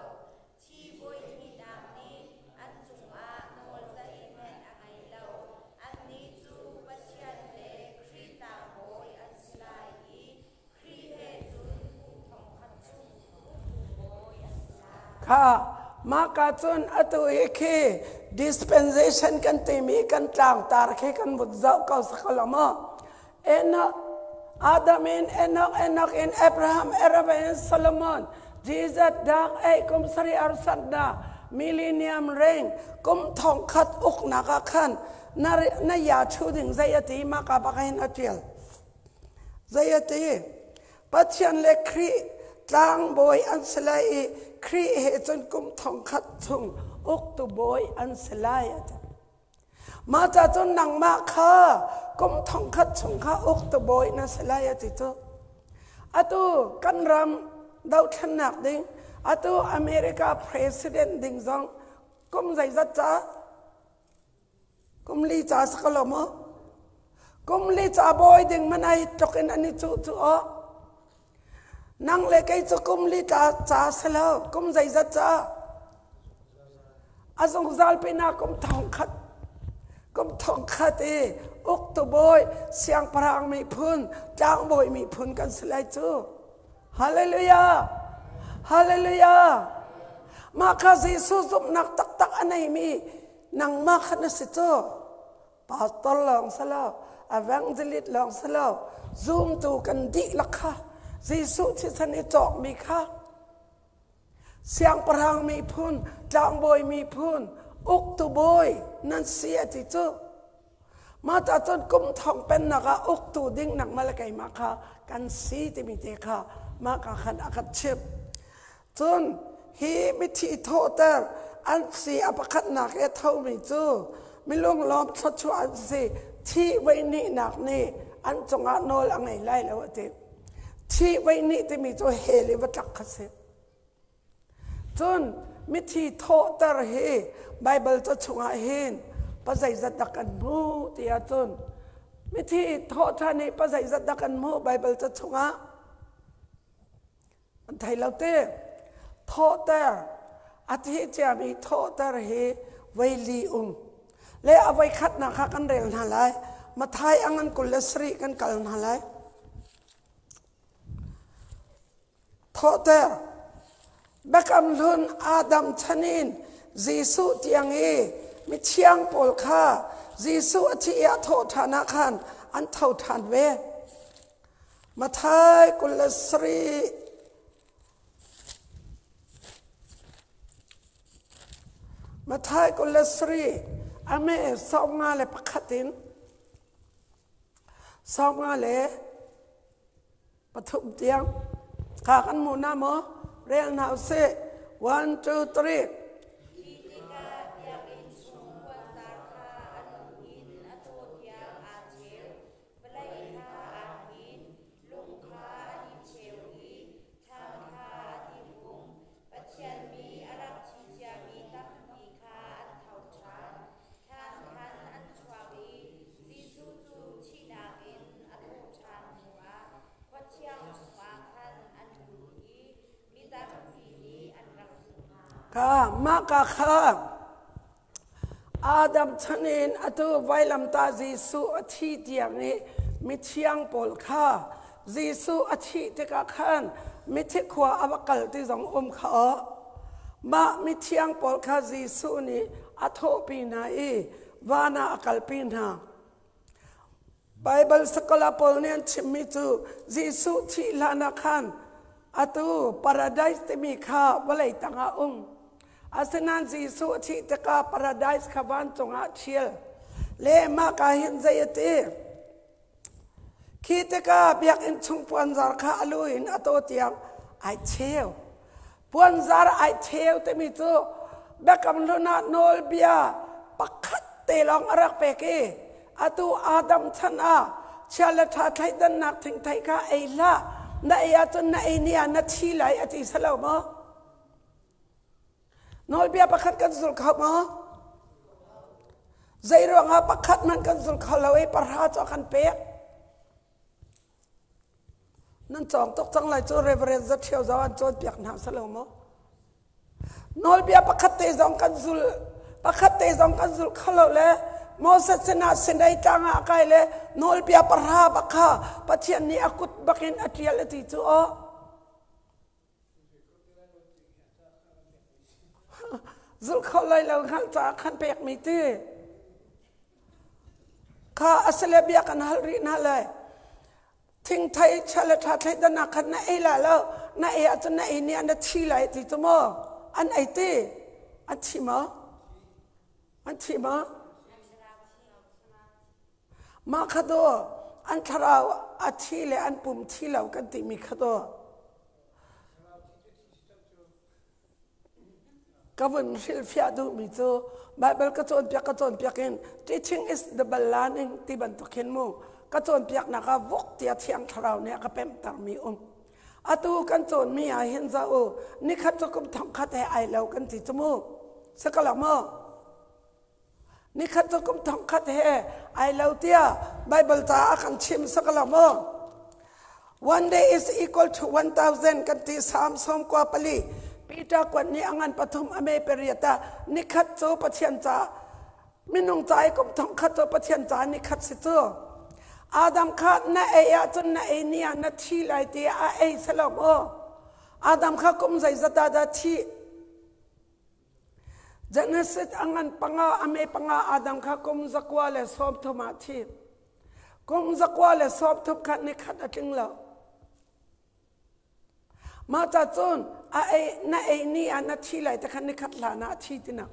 Thi voihnihnak nih an cungah nawl zeihmanh a ngei lo. Annih cu Pathian le Khrih tlangbawi an si lai i Kha mahka cun atu hi khi dispensation kan timi kan tlangtar khi kan vun zoh ko sakalo maw? Enoch, Adam in Enoch, Enoch in Abraham, Abraham in Solomon, Jesus dak ei kum sari arsan na millennium reign kum thong khat uknak ah khan na na ya chu ding zei ati ma ka bak hin a tial. Zei a ti? Pathian le Khrih tlangbawi an si lai i Khrih he cun kum thongkhat chung uktu bawi an si lai a ti. Mah ca cun nangmah kha kum thongkhat chung kha uktu bawi na si lai a ti cu. Atu kan ram dothlennak ding, atu America president ding zong kum zeizat ca Kum li ca si ko lo maw? Kum li ca bawi ding man ai tluk in an i cuh cu aw. Nang le kei cu kum li ca ca si lo, kum zeizat ca? A zungzal pinah kum thong khat kum thong khat i uktu bawi siangpahrang miphun tlangbawi miphun kan si lai cu. Hallelujah! Hallelujah! Mah kha Jesuh zumhnak taktak a neimi nangmah kha na si cu. Pastor lawng si lo, evangelist lawng si lo, zumtu kan dihlak kha Jesuh thisen i cawkmi kha siangpahrang miphun, tlangbawi miphun, uktu bawi nan si a ti cu. Mah ca cun kum thong pennak ah uktu ding nangmah le keimah kha kan si timi te kha mah ka khan a kan chimh. Cun hi mithi thawhter an si a pakhatnak i a thomi cu milunglawm thluachuah an si thi voihnihnak nih an cungah nawl a ngei lai lo a ti. Thi voihnih timi cu hell i va tlak kha si. Cun mithi thawhter hi Baibal ca chungah hin pa zeizat dah kan hmuh ti ahcun mithi thawh ṭhan hi pa zeizat dah kan hmuh Baibal ca chungah an thei lo te. Thawhter a thi ciami thawhter hi voili um le a voi khatnak kha kan rel hna lai. Mathai a ngan 27 kan kal hna lai. Thawhter. Biakam Hlun Adam chan in Jesuh tiang i mithiang pawl kha Jesuh a thih i a thawh ṭhan ah khan an tho ṭhan ve. Matthai 27 Matthai 27 a me 51 in 53 tiang kha kan hmu na maw? Rel hna usih. One, two, three. Khi tikah biakinn chung puanzar kha a lung in a taw tiang aa cheu, vawlei kha aa hnin, lung kha an i cheu i thlan kha an i hung. Pathian mi a rak thi ciami tampi kha an tho ṭhan. Thlan khan an chuak i Jesuh cu thihnak in a thawh ṭhan hnuah khua thiang chungah khan an lut i mi tampi nih an rak hmuh hna. Kha mahka kha Adam chan in atu vailamtah Jesuh a thi tiang i mithiang pawl kha Jesuh a thih tikah khan mithi khua a va kal ti zong um kha aw. Mah mithiang pawl kha Jesuh nih a thawhpi hna i van ah a kalpi hna. Baibal scholar pawl nih an chimmi cu Jesuh thih hlan ah khan atu paradise timi kha vawlei tangah um. Asinain Jesuh a thih tikah paradise kha vancung ah ṭhial. Le mah ka hin zei a ti? Khi tikah biakinn chung puanzar kha a lu in a taw tiang ai cheu. Puanzar ai cheu timi cu Biakam Hlun ah nawlbia pakhat te lawng a rak pek i atu Adam chan ah chia le ṭha thleidannak thingthei kha ei hlah, na ei ahcun na ei ni ah na thi lai a ti si lo maw? Nawlbia pakhat kan zul kho maw? Zei ruangah pakhat hmanh kan zul kho lo i pahra cu a kan pek? Nan cawng tuk cang lai cu Reverend Za Ṭhio zong an cawnpiak hna si lo maw? Nawlbia pakhat te zong kan zul pakhat te zong kan zul kho lo le Moses sinah Sinai tlang ah a kai le nawlbia pahra bak kha Pathian nih a kut bakin a ṭial a ti cu aw. Zulh kho lai lo hngalh caah khan pekmi ti kha asile bia kan hal rih hna lai. Thingthei chia le ṭha thleidan ah khan na ei lai lo, na ei ahcun na ei ni ah na thi lai ti cu maw? An ei ti? An thi maw? An thi maw? Mah kha daw an thlarau a thi le an pum thi lo kan timi kha daw ka vun hrilhfiah duhmi cu Bible ka cawnpiak ka cawnpiak in teaching is the learning ti bantuk hin mu ka cawnpiaknak ah vok tia thiang thlarau nih a ka pemhtermi um. Atu kan cawnmi ah hin za u nikhat cu kum thongkhat he ai lo kan ti cu mu. Sakalak mu. Nikhat cu kum thongkhat he ai lo tiah Bible ca a kan chim sakalak mu. One day is equal to 1000 kan ti Psalm 94. Peter kuat nih a ngan pathum a me pariat ah nikhat cu Pathian ca minung ca i kum thongkhat cu Pathian ca nikhat si cu. Adam kha na ei ahcun na ei ni ah na thi lai ti a ei selo maw? Adam kha kum zeizat ah dah thi? Genesis a ngan panga a me panga Adam kha kum 130 ah thi. Kum 130 kha nikhat a tling lo. Mah ca cun a ei na ei ni ah na thi lai te kha nikhat hlan ah a thi tinak.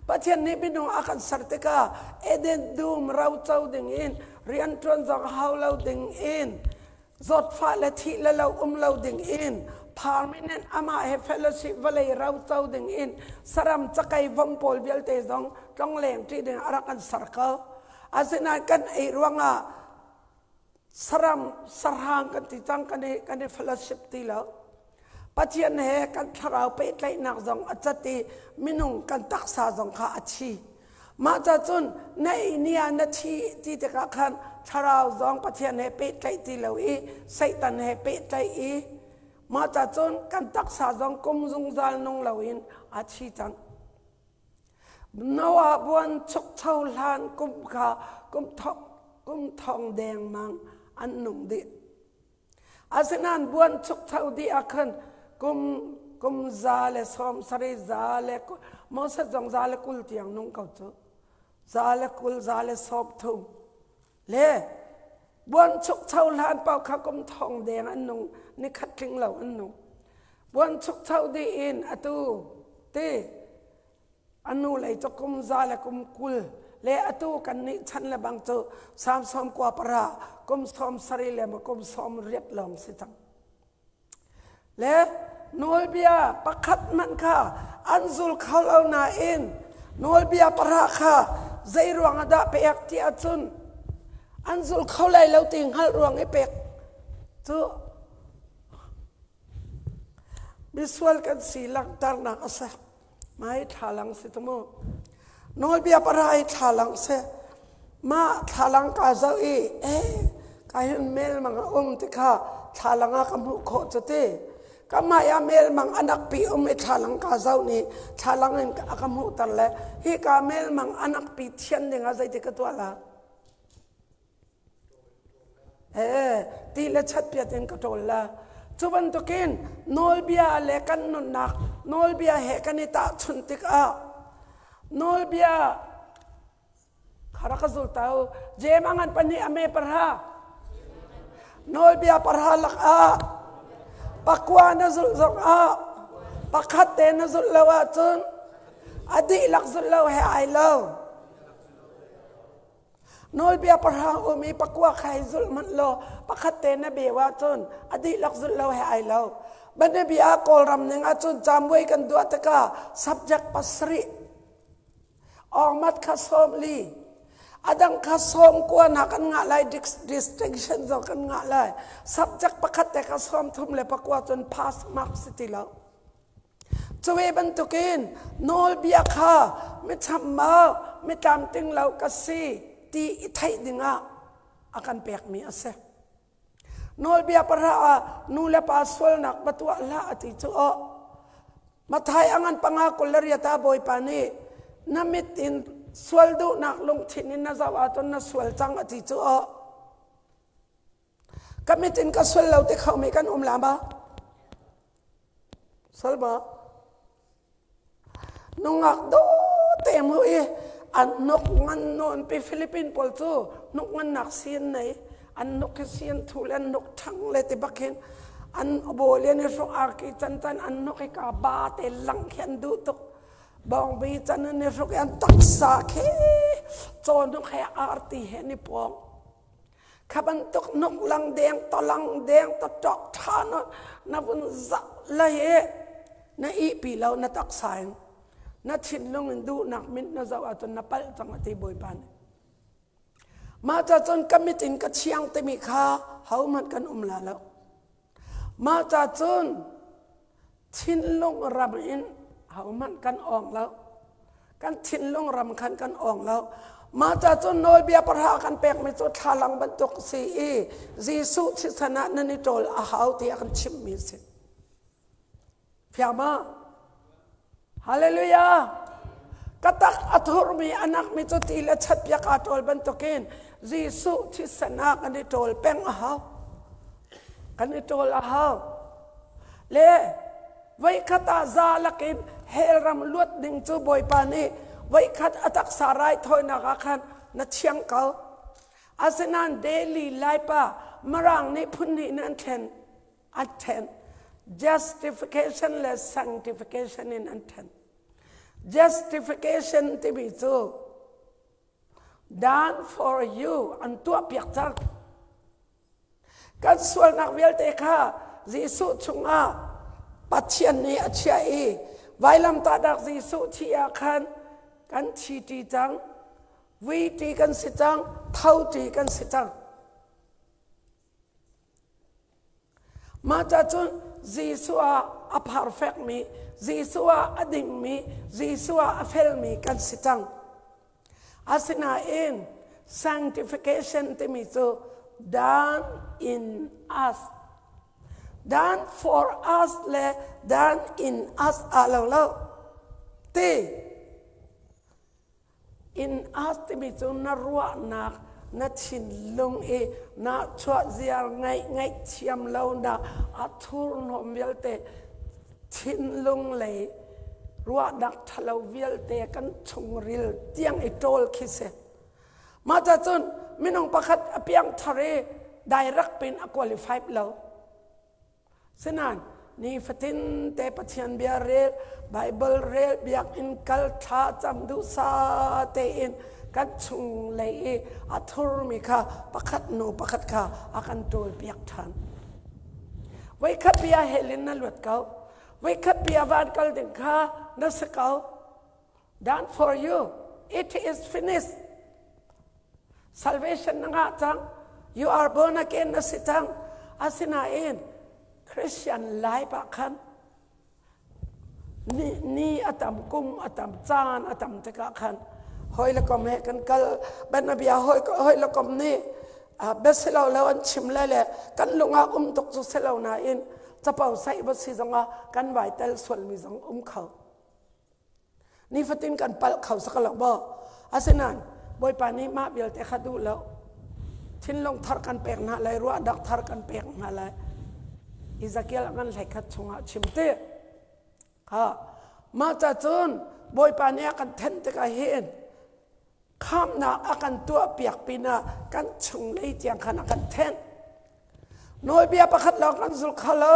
Pathian nih minung a kan ser tikah Eden dum roco ding in rianṭuan zong hau lo ding in zawtfah le thih le lo um lo ding in permanent amah he fellowship vawlei roco ding in saram cakei vom pawl vialte zong tlongleng ṭi ding a rak kan ser ko. Asinain kan ei ruangah saram sahrang kan ti cang kan i kan i fellowship ti lo. Pathian he kan thlarau pehtlaihnak zong a cat i minung kan taksa zong kha a thi. Mah ca cun na ei ni ah na thi ti tikah khan thlarau zong Pathian he pehtlaih ti lo i Satan he pehtlaih i mah ca cun kan taksa zong kum zungzal nung loin a thi cang. Noah buan chukcho hlan kum kha kum thong kum thong dengmang an nung dih. Asinain buan chukcho dih ah khan kum kum 170 za le Moses zong 120 tiang nung ko cu. 120 130 le buan chukcho hlan paoh kha kum thong deng an nung nikhat tling lo an nung. Buan chukcho dih in atu ti A nu lei cu kum 120 le atu kannih chan le bang cu Salm 90 kum 70 le maw kum 80 lawng si cang. Le nawlbia pakhat hmanh kha an zul kho lo nain nawlbia pahra kha zei ruang ah dah pek ti ahcun an zul kho lai lo ti hngalh ruang i pek cu misual kan si langhternak a si. Mai thlalang si tu mu. Nawlbia para i thlalang si. Mah thlalang ka zoh i eh ka hin mel mang a um ti kha thlalang ah ka hmuh khawh cu ti. Ka hmai ah mel mang anak pi um i thlalang ka zoh ni thlalang in a ka hmuhter le hi ka mel mang anak pi thian ding ah zeiti ka tuah la. Ee, ti le chatpiat in ka ṭawl la. Cu bantukin nawlbia le kan nunnak nawlbia he kan i tahchunh tikah nawlbia kha rak ka zul ta u. Jeim a ngan pahnih a me pahra. Nawlbia pahra lakah pakua na zulh zongah. Pakhat te na zulh lo ahcun a dihlak zulh lo he ai lo. Nawlbia pahra um i pakua kha hi zulh hmanh law pakhat te na beu ahcun a dihlak zulh lo he ai lo. Banabia Kawlram ning ahcun camuai kan duah tikah subject pasarih awngmat kha 40 a dang kha 90 hna kan ngah lai, distinction zong kan ngah lai. Subject pakhat te kha 39 cun pass mark si ti lo. Cuve bantukin nawlbia kha michambau, mitlamtling lo ka si ti i theih dingah a kan pekmi a si. Nawlbia pahra ah nu le pa sualnak va tuah hlah a ti cu aw. Matthai a ngan 58 ah Bawipa nih na mit in sual duhnak lungthin in na zoh ahcun na sual cang a ti cu aw. Ka mit in ka sual lo ti khomi kan um la ma? Sual ba? Nungak do te mu i an nok ngan non pi Philippine pawl cu nuk ngan nak sin nei an nuk hi sin thu le an nuk thang le ti bak hin an bol in i hruk arki chan chan an nuk hi ka ba te lang khi an duh tuk bawng bi chan an i hruk an taksa khi chaw nuk he arti he ni pong Kha bantuk nuk lang deng to lang deng to ṭok ṭha na na vun zah lei i na ihpi lo na taksa in na thinlung in duhnak mit na zoh ahcun na palh cang a ti Bawipa nih. Mah ca cun ka mit in ka thiang timi kha hohmanh kan um la lo. Mah ca cun thinlung ram in hohmanh kan awng lo. Kan thinlung ram khan kan awng lo. Mah ca cun nawlbia pahra kan pekmi cu thlalang bantuk si i Jesuh thisen ah nan i ṭawl a hau tiah kan chimmi a si. Fiang ma? Hallelujah! Ka tak a thurmi a nakmi cu ti le chatpiak aa ṭawl bantukin Jesuh thisen ah kan i ṭawl peng a hau. Kan i ṭawl a hau. Le voikhat ah za lakin hell ram luat ding cu Bawipa nih voikhat a taksa raithawinak ah khan na thiang ko. Asinain daily life ah Mirang nih phun hnih in an thlen. An then. Justification le sanctification in an then. Justification timi cu done for you an tuahpiak cang. Kan sualnak vialte kha Jesuh chungah Pathian nih a chiah i vailamtahnak Jesuh thi ah khan kan thi ṭi cang, vui ṭi kan si cang, tho ṭi kan si cang. Mah ca cun Jesuh ah a perfect mi, Jesuh ah a dingmi, Jesuh ah a felmi kan si cang. Asinain sanctification timi cu done in us. Done for us le done in us aa lo lo. Ti In us timi cu na ruahnak, na thinlung i nahchuah ziar ngaih ngaihthiam lonak a thurhnawm vialte thinlung lei ruahnak ṭhalo vialte kan chungril tiang i ṭawl khi si. Mah cun minung pakhat a piangthar i direct pin a qualified lo. Sinain nifatin te Pathian bia rel, Bible rel, biakinn kal, thla cam duhsah tein kan chung lei i a thurmi kha pakhat hnu pakhat kha a kan ṭawlpiak ṭhan. Voikhat bia hell in na luat ko. Voikhat bia van kal ding kha na si ko. Done for you. It is finished. Salvation na ngah cang. You are born again na si cang. Asinain Christian life ah khan ni, ni a tam kum a tam caan a tam tikah khan hawi le kom he kan kal banabia hawi hawi le kom nih bia silo lo an chim le le kan lungah um tuk cu silo nain capo saih va si zongah kan vai tel sualmi zong um kho. Nifatin kan palh kho sak lo maw? Asinain Bawipa nih mah vialte kha duh lo. Thinlung thar kan pek hna lai, ruahnak thar kan pek hna lai. Ezekiel ngan 11 chungah chim ti. Ha, mah ca cun Bawipa nih a kan thenh tikah hin khamnak a kan tuahpiak pinah kan chunglei tiang khan a kan thenh. Nawlbia pakhat lawng kan zul kho lo,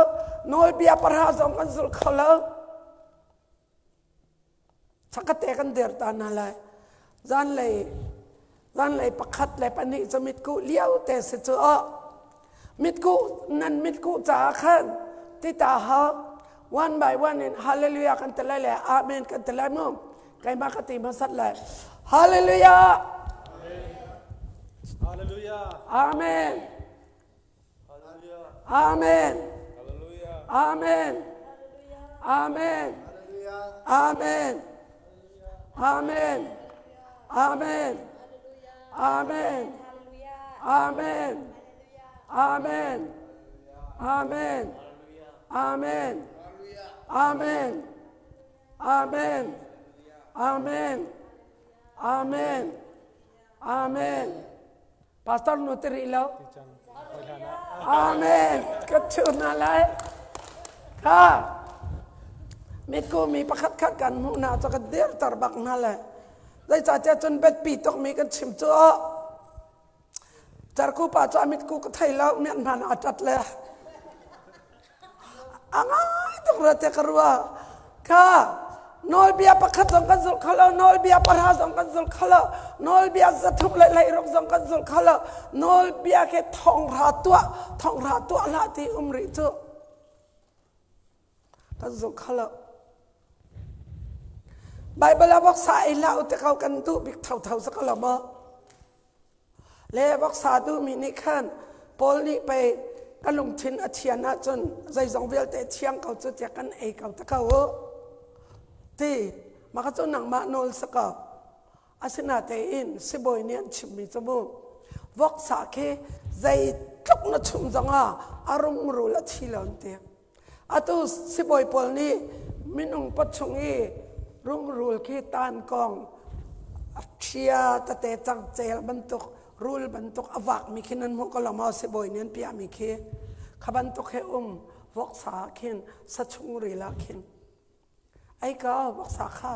nawlbia pahra zong kan zul kho lo. Chakate kan dir ta hna lai. Zanlei zanlei pakhat le pahnih cu mitkuh lio te si cu aw. Mitkuh nan mitkuh caah khan tita ha one by one in hallelujah kan ti lai le amen kan ti lai mu. Keimah ka ti hmasat lai. Hallelujah. Hallelujah. Amen. Amen. Amen. Amen. Amen. Amen. Amen. Amen. Amen. Amen. Amen. Amen. Amen. Amen. Amen. Amen. Amen. Pastor nu ti rih lo. Amen. Ka chu na lai. Kha. Mitku mi pakhat khat kan hmuh na cu ka dir tar bak hna le. Zeicahtiah cun biapi tuk mi kan chim cu. Carku pa cu a mitku ka thei lo mian hman a tat le. A ngai tuk rua te ka rua. Kha nawlbia pakhat zong kan zulh kho lo, nawlbia pahra zong kan zul kho lo, nawlbia zathum le hleiruk zong kan zul kho lo. Nawlbia khi thonghra tuah, thonghra tuah hlah ti um rih cu. Kan zul kho lo. Bible ah voksa ei hlah u ti ko kan duh bik thotho sa ko lo maw? Le voksa duhmi nih khan Paul nih pei ka lungthin a thian ahcun zeizong vialte thiang ko cu tiah kan ei ko te ko u ti mah kha cu nangmah nawl si ko. Asinatein sibawi nih an chimmi cu mu voksa khi zeitluk na chum zongah a rungrul a thi lo an ti. Atu sibawi pawl nih minung pawchung i rungrul khi tankawng a ṭhia tete cangcel bantuk rul bantuk a vakmi khi nan hmuh ko lo maw sibawi nih an piahmi khi kha bantuk he um voksa ah khin sa chungril ah khin Ei ka voksa kha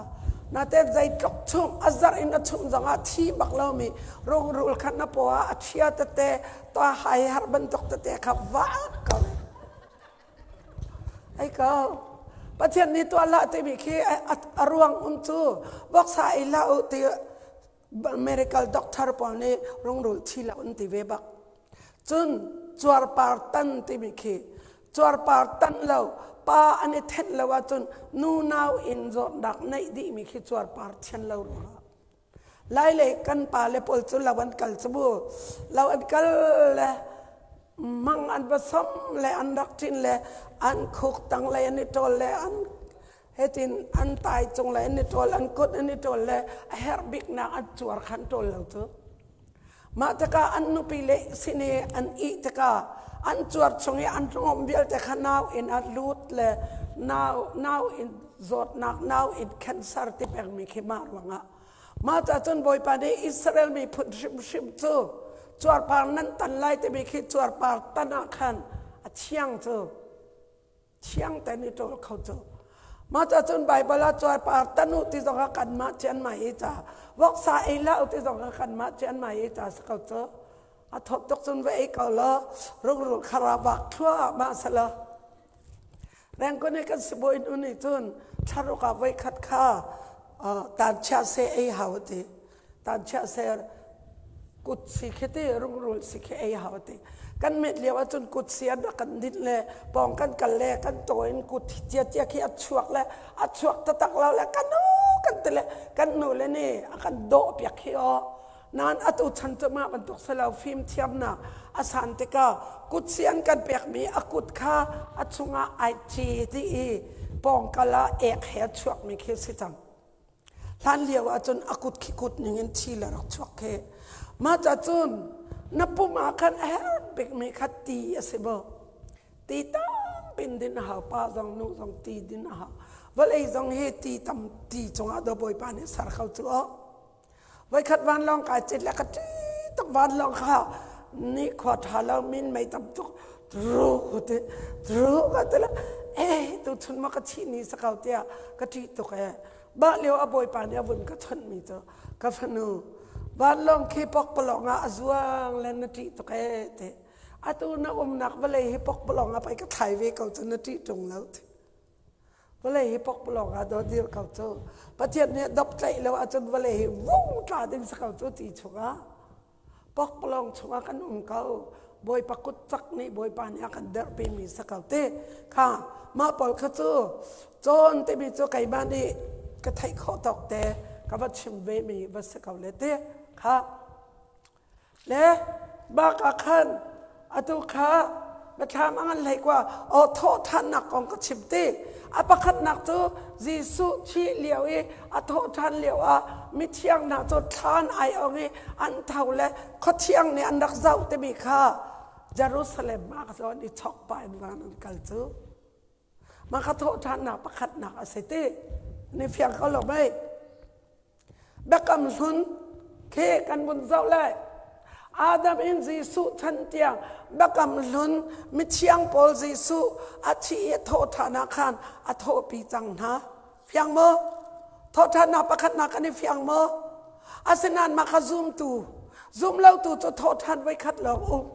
naten zeitluk chung a zarh in a chung zongah thi bak lomi rungrul kha na paw ah a chia tete toa hai har bantuk tete kha vak ko. Ei ko Pathian nih tuah hlah timi khi a ruang um cu voksa ei hlah u ti medical doctor pawl nih rungrul thi lo an ti ve bak. Cun cuarpar tan timi khi cuarpar tan lo pa an i thenh lo ahcun nu nau in zawtnak neih dihmi khi cuarpar thian lo ruangah lai le kan pa le pawl cu lo an kal cu mu lo an kal le mang an va som le an rak ṭin le an khuk tang le an i ṭawl le an hetin an tai cung le an i ṭawl an kut an i ṭawl le a herh biknak an cuar khan ṭawl lo cu Mah tikah an nupi le sin i an ih tikah an cuar chung i an hnawm vialte kha nau in a lut le nau, nau in zawtnak, nau in cancer ti pengmi khi mah ruangah. Mah ca cun Bawipa nih Israel miphun hrimhrim cu cuarpar nan tan lai timi khi cuarpar tan ah khan a thiang cu thiang tein i ṭawl kho cu. Mah ca cun Baibal ah cuarpar tan u ti zong ah kanmah cian mah hi ca voksa ei hlah u ti zong ah kanmah cian mah hi ca si ko cu. A thawt tuk cun va ei ko law rungrul khara vak thluahmah selaw. Rengkun i kan sibawi nu nih cun thlaruk ah voikhat kha tanchia seh ei hau a ti. Tanchia ser kut si khi ti rungrul si khi ei hau ti. Kan met lio ahcun kut si an rak kan dinh le pawng kan kal le kan taw in kut cia cia khi a chuak le a chuak taktak lo le kan nu kan ti le kan nu le nih a kan dawh piak khi aw. Nain atu chan cu mah bantuk si lo fimthiamnak a san tikah kut si an kan pekmi a kut kha a chungah ai ci ti i pawngkal ah ek he a chuakmi khi si cang. Hlan lio ahcun a kut khi kut ning in thi le rak chuak khi. Mah ca cun na pum ah khan a herh bikmi kha ti a si maw? Ti tampi in din a hau, pa zong nu zong ti din a hau. Vawlei zong hi ti tam ti cungah daw Bawipa nih ser kho cu aw. Voikhat vanlawng kai cit le ka ṭi tuk vanlawng kha ni khua ṭha lo min mei tam tuk ru ti ru ka ti le eh tu chun ma ka chih ni sa ko tiah ka ṭih tuk eh mah lio a bawipa nih a vun ka chawnh mi cu ka fanu vanlawng khi pokpalawng ah a zuang le na ṭih tuk eh ti atu na umnak vawlei hi pokpalawng ah pei ka thlai ve ko cu na ṭih ṭung lo ti. Vawlei hi pokpalawng ah dawt dir ko cu. Pathian nih dop tlaih lo ahcun vawlei hi vung tla ding si ko cu ti chungah. Pokpalawng chungah kan um ko. Bawipa kut cak nih Bawipa nih a kan derhpi mi si ko ti. Kha mah pawl kha cu cawn timi cu keimah nih ka theih khawh tawk te ka va chim ve mi va si ko le ti. Kha Le bak ah khan atu kha biathlam a ngan hlei kua aw thawhṭhannak kong ka chim ti. A pakhatnak cu Jesuh thih lio i a thawhṭhan lio ah mithiang hna cu thlan ai ong i an tho le khuathiang nih an rak zoh timi kha Jerusalem ah ka zawn i chok pah in van an kal cu. Mah kha thawhṭhannak pakhatnak a si ti. Ni fiang ko lo mei. Biakam hlun khi kan vun zoh lai. Adam in Jesuh chan tiang biakam hlun mithiang pawl Jesuh a thi i a thawhṭhan ah khan a thawhpi cang hna. Fiang maw? Thawhṭhannak pakhatnak kan i fiang maw? Asinain mah kha zumtu, zumlotu cu thawhṭhan voikhat lawng um.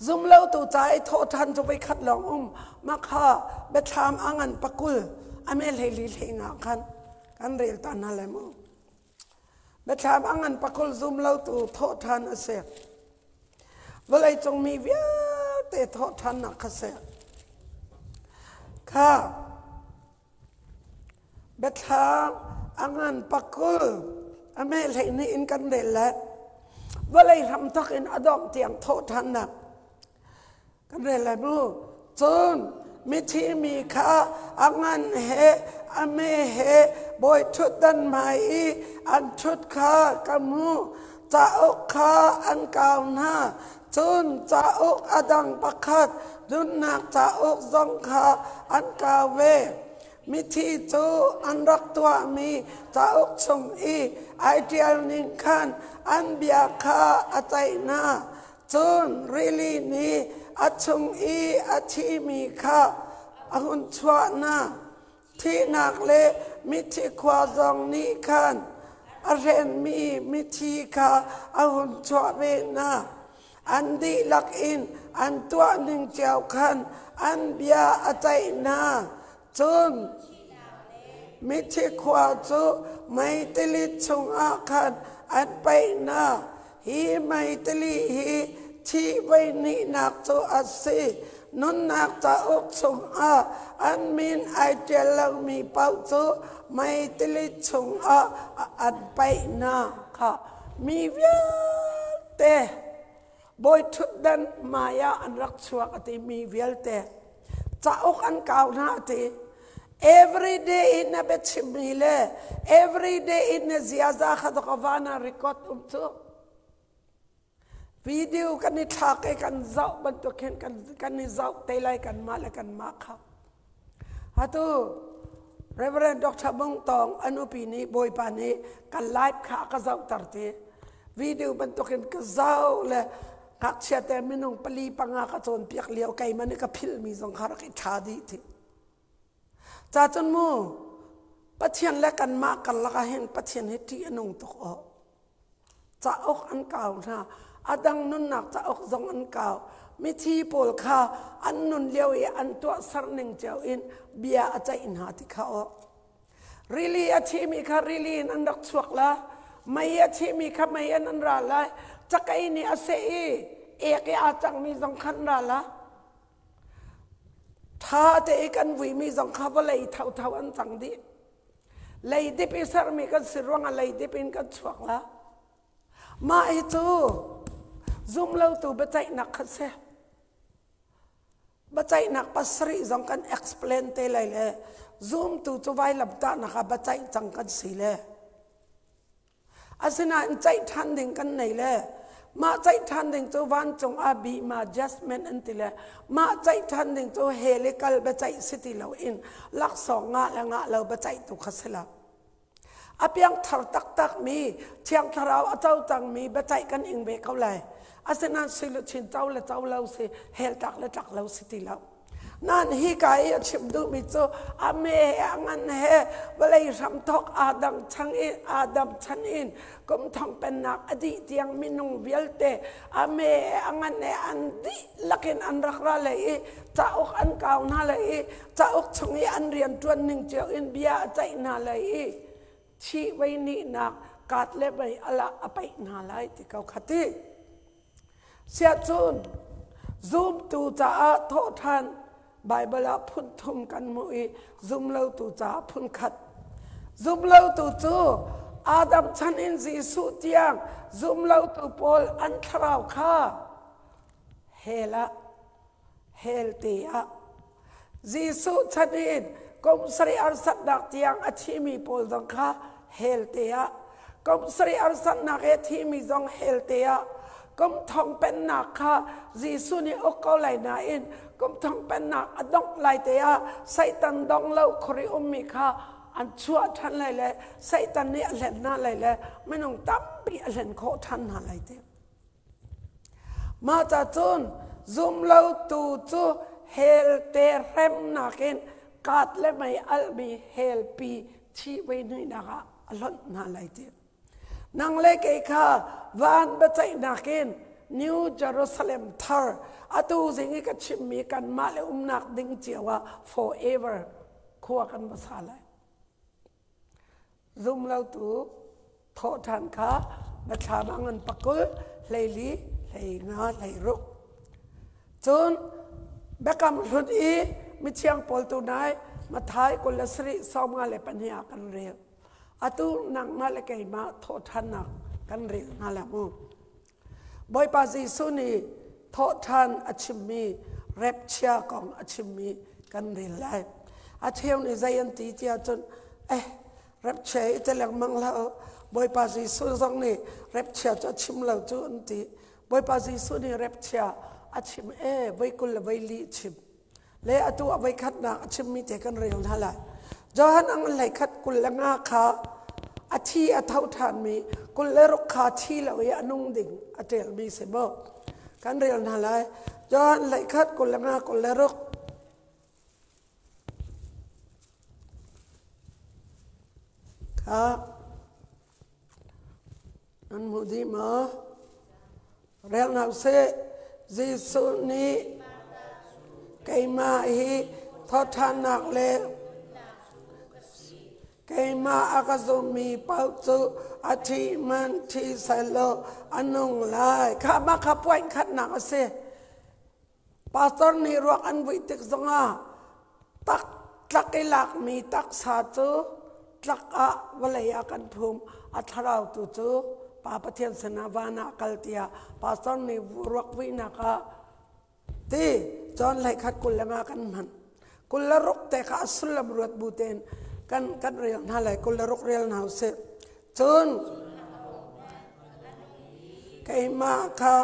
Zumlotu ca i thawhṭhan cu voikhat lawng um. Mah kha biathlam a ngan pakul a me hleili hleinga khan kan rel ta hna lai mu. Biathlam a ngan pakul zumlotu thawhṭhan a si. Vawleicung mi vialte thawhṭhannak kha si. Kha Biathlam a ngan pakul a meh hleihnih in kan rel le vawlei hramthawk in a dongh tiang thawhṭhannak kan rel lai mu. Cun mithi mi kha a ngan he a me he bawi ṭhutdan hmai i an ṭhut kha ka hmuh. Cauk kha an kau hna. Cun cauk a dang pakhat nunnak cauk zong kha an kau ve. Mithi cu an rak tuahmi cauk chung i ai ṭial ning khan an bia kha a ceih hna. Cun rili nih a chung i a thimi kha a hun chuah hna. Thihnak le mithi khua zong nih khan a hrenmi mithi kha a hun chuah ve hna. An dihlak in an tuah ning cio khan an bia a ceih hna. Cun mithi khua cu mei tili chungah khan an paih hna. Hi mei tili hi thih voihnihnak cu a si. Nunnak cauk chungah an min ai ṭial lomi paoh cu mei tili chungah an paih hna kha mi vialte bawi ṭhutdan hmai ah an rak chuak a ti mi vialte cauk an kau hna a ti. Every day in na biachimmi le every day in na ziaza kha dok van ah record um cu. Video kan i thlak i kan zoh bantuk hin kan i zoh te lai kanmah le kanmah kha. Atu Reverend Dr. Mung Tawng an upi nih Bawipa nih kan live kha a ka zohter ti. Video bantukin ka zoh le ngakchia te minung pali panga ka cawnpiak lio keimah nih ka philhmi zong kha rak i ṭha dih ti. Ca cun mu Pathian le kanmah karlak ah hin Pathian hi ṭih a nung tuk aw. Cauk an kau hna. A dang nunnak cauk zong an kau. Mithi pawl kha an nun lio i an tuahser ning cio in bia a ceih hna ti kha aw. Rili a thimi kha rili in an rak chuak la. Mei a thimi kha mei in an ra lai. Cakei nih a seh i ek i aa cangmi zong khan ra la. Ṭha te i kan vuimi zong kha vawlei thotho an cang dih. Leidip i sermi kan si ruangah leidip in kan chuak la. Mah hi cu zumlotu biaceihnak kha si. Biaceihnak pasarih zong kan explain te lai le zumtu cu vailamtahnak ah biaceih cang kan si le. Asinain ceih ṭhan ding kan nei le mah ceih ṭhan ding cu vancung ah bi ma judgment an ti le mah ceih ṭhan ding cu hell i kal biaceih si ti loin laksawng ngah le ngah lo biaceih tu kha si lo. A piangthar taktak mi Thiang Thlarau a co cangmi biaceih kan ing ve ko lai. Asinain sui luchin co le co lo si hell tlak le tlak lo si ti lo. Nan hi ka i a chim duhmi cu a me he a ngan he vawlei hramthawk Adam chan in Adam chan in kum thong pennak a dih tiang minung vialte a me he a ngan he an dihlak in an rak ra lei i cauk an kau hna lei i cauk chung i an rian ṭuan ning cio in bia a ceih hna lei i thih vei nihnak kaat le mei ala a paih hna lai ti ko kha ti. Siahcun zumtu caah thawhṭhan Baibal ah phun thum kan hmuh i zumlotu caah phun khat. Zumlotu cu Adam chan in Jesuh tiang zumlotu pawl an thlarau kha hell ah hell te ah Jesuh chan in kum sarih harsatnak tiang a thimi pawl zong kha hell te ah kum sarih harsatnak he thimi zong hell te ah kum thong pennak kha Jesuh nih uk ko lai nain kum thong pennak a dongh lai te ah Satan dong lo khuri ummi kha an chuah ṭhan lai le Satan nih a hlen hna lai le minung tampi a hlen khawh ṭhan hna lai te. Mah ca cun zumlotu cu hell te hremnak in kaat le mei alhmi hell pi thih voihhnihnak ah a hlonh hna lai ti. Nang le kei kha van biaceihnak in New Jerusalem thar atu zing i ka chimmi kanmah le umnak ding cio ah forever khua kan va sa lai. Zumlotu thawhṭhan kha na thlam ah ngan pakul 14 15 16. Cun biakam hlun i mithiang pawl tu nai Matthai 27 52 ah kan rel. Atu nangmah le keimah thawhṭhannak kan rel hna la mu. Bawipa Jesuh nih thawhṭhan a chimmi rapchia kong a chimmi kan rel lai. A cheu nih zei an ti tiah cun eh rapchia i te lengmang hlah u. Bawipa Jesuh zong nih rapchia cu a chim lo cu an ti. Bawipa Jesuh nih rapchia a chim e voi 24 chim. Le atu a voi khatnak a chimmi te kan rel hna lai. Johan ang 21 25 kha a thi a tho ṭhanmi 26 kha thi lo i a nung ding a ṭialmi si maw? Kan rel hna lai. Johan 21 25 26. Kha nan hmuh dih maw? Rel hna usih. Jesuh nih keimah hi thawṭhannak le keimah a ka zummi paoh cu a thi hmanh thi sehlaw a nung lai. Kha mah kha point khatnak a si. Pastor nih ruak an vui tik zongah tak tlak i lakmi taksa cu tlak ah vawlei ah kan phum a thlarau tu cu Pa Pathian sinah van ah kal tiah pastor nih ruak vuinak ah ti John 21 25 kan hman 26 te kha a sullam ruat bu tein kan kan rel hna lai 26 rel hna usih cun keimah kha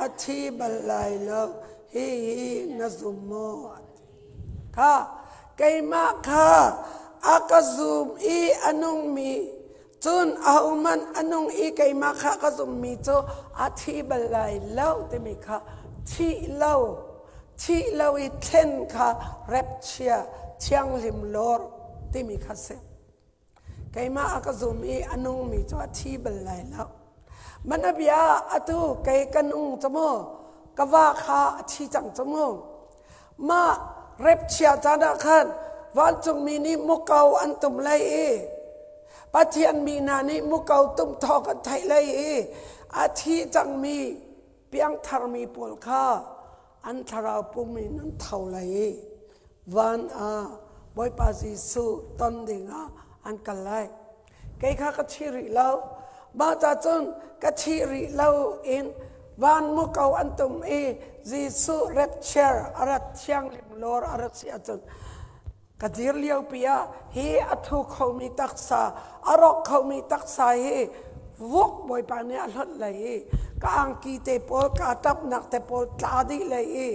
a thi bal lai lo hihi na zum maw kha keimah kha a ka zum i a nungmi cun ahohmanh a nung i keimah kha ka zummi cu a thi bal lai lo timi kha thih lo thih lo i thlen kha rapchia thianghlim lawr timi kha si Keimah a ka zum i a nungmi cu a thi bal lai lo. Mana bia atu kei ka nung cu mu, ka va kha a thi cang cu mu. Mah repchia caan ah khan vancungmi nih muko an tum lei i Pathian mi hna nih muko tum thawng an theih lei i a thi cangmi piangtharmi pawl kha an thlarau pum in an tho lai i van ah Bawipa Jesuh ton dingah an kal lai. Kei kha ka thi rih lo. Mah ca cun ka thi rih lo in van muko an tum i Jesuh rapture a rat thianghlim lawr a rat si ahcun ka dir lio pi ah hi a thu khomi taksa a rawk khomi taksa hi vuk Bawipa nih a hlonh lei i ka angki te pawl ka tapnak te pawl tla dih lei i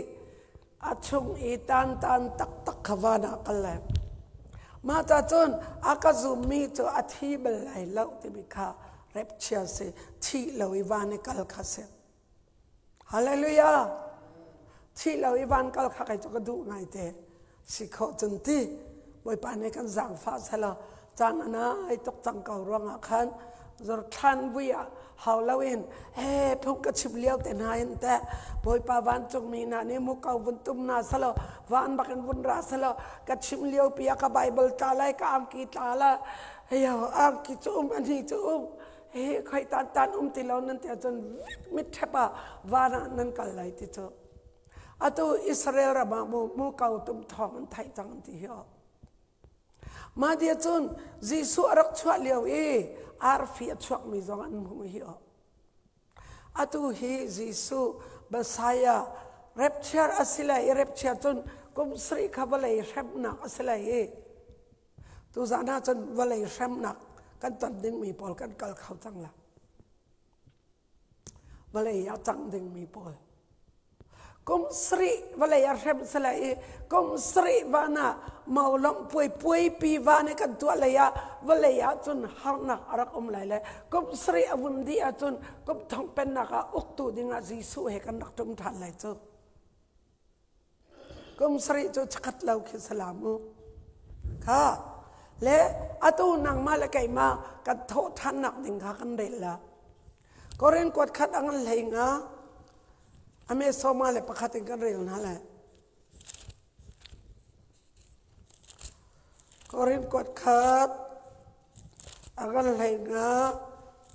a chung i tan tan taktak kha van ah kal lai mah ca cun a ka zummi cu a thi bal lai lo timi kha rapture si thi lo i van i kal kha si Hallelujah! Thi lo i van kal kha kai cu ka duh ngai te. Si khawh cun ti Bawipa nih kan zaangfah selaw caan a nai tuk cang ko ruangah khan thlan vui ah hau loin he phung ka chim lio te hna in teh Bawipa vancungmi hna nih muko vun tum hna selaw van bakin vun ra selaw ka chim lio pi ah ka Bible tla lai ka angki tla la heyo angki cu um ani cu um he khoi tan tan um ti lo nan ti ahcun mit ṭhep ah van ah nan kal lai ti cu Atu Israel ram ah mu muko tum thawng an theih cang an ti hi aw. Mah dia cun Jesuh a rak chuah lio i arfi a chuakmi zong an hmuh hi aw. Atu hi Jesuh Messiah rapture a si lai i rapture cun kum sarih kha vawlei hremnak a si lai i tuzan ah cun vawlei hremnak kan ton dingmi pawl kan kal kho cang la. Vawlei ah cang dingmi pawl. Kum sarih vawlei ah hrem si lai i kum sarih van ah maulawmh puai puaipi van i kan tuah lei ah vawlei ah cun harnak a rak um lai le kum sarih a vun dih ahcun kum thong pennak ah uktu dingah Jesuh he kan rak ṭum ṭhan lai cu. Kum sarih cu chakhat lo khi salam u. Kha le atu nangmah le keimah kan thawh ṭhannak ding kha kan rel la. Korin kuat khat ang hlei nga ame soma le pakhat in kan rel hna le. Korin kuat khat agan hlei nga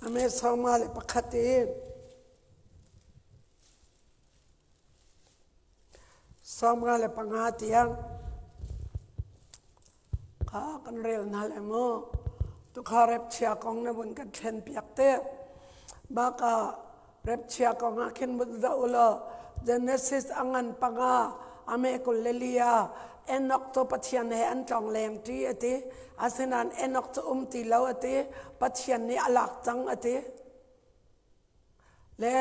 ame soma le pakhat in 95 tiang kha kan rel hna le mu. Tukha repchia kong na vun kan thlen piak te. Baka repchia kong ah khin vun zoh ulaw Genesis a ngan panga ame kul le lia Enoch cu Pathian he an tlong leng ṭi a ti. Asinain Enoch cu um ti lo a ti. Pathian nih a lak cang a ti. Le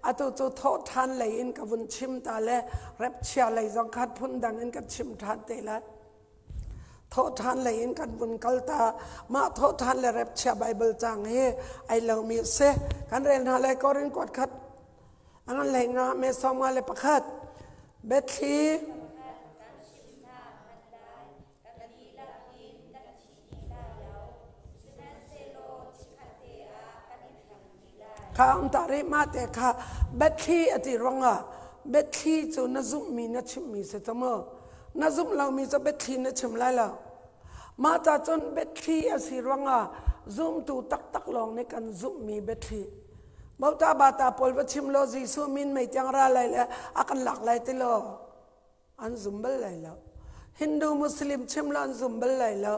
atu cu thawhṭhan lei in ka vun chim ta le repchia lei zong khat phundang in kan chim ṭhan te lai. Thawhṭhan lei in kan vun kal ta. Mah thawhṭhan le repchia Bible cang hi ai lomi a si. Kan rel hna lai Korin kuat khat a ngan hlei nga me sawm nga le pakhat. Biathli Kan dihlak in kan thi dih lai lo, sihmanhsehlaw chikkhatte ah kan i thleng dih lai. Kha um ta rih mah te kha biathli a ti ruangah biathli cu na zumhmi na chimhmi si cu mu. Na zumh lomi cu biathli na chim lai lo. Mah ca cun biathli a si ruangah zumtu taktak lawng nih kan zumhmi biathli. Bota bata pawl va chim law Jesuh min mei tiang ra lai le a kan lak lai ti law. An zum bal lai lo. Hindu Muslim chim lo an zum bal lai lo.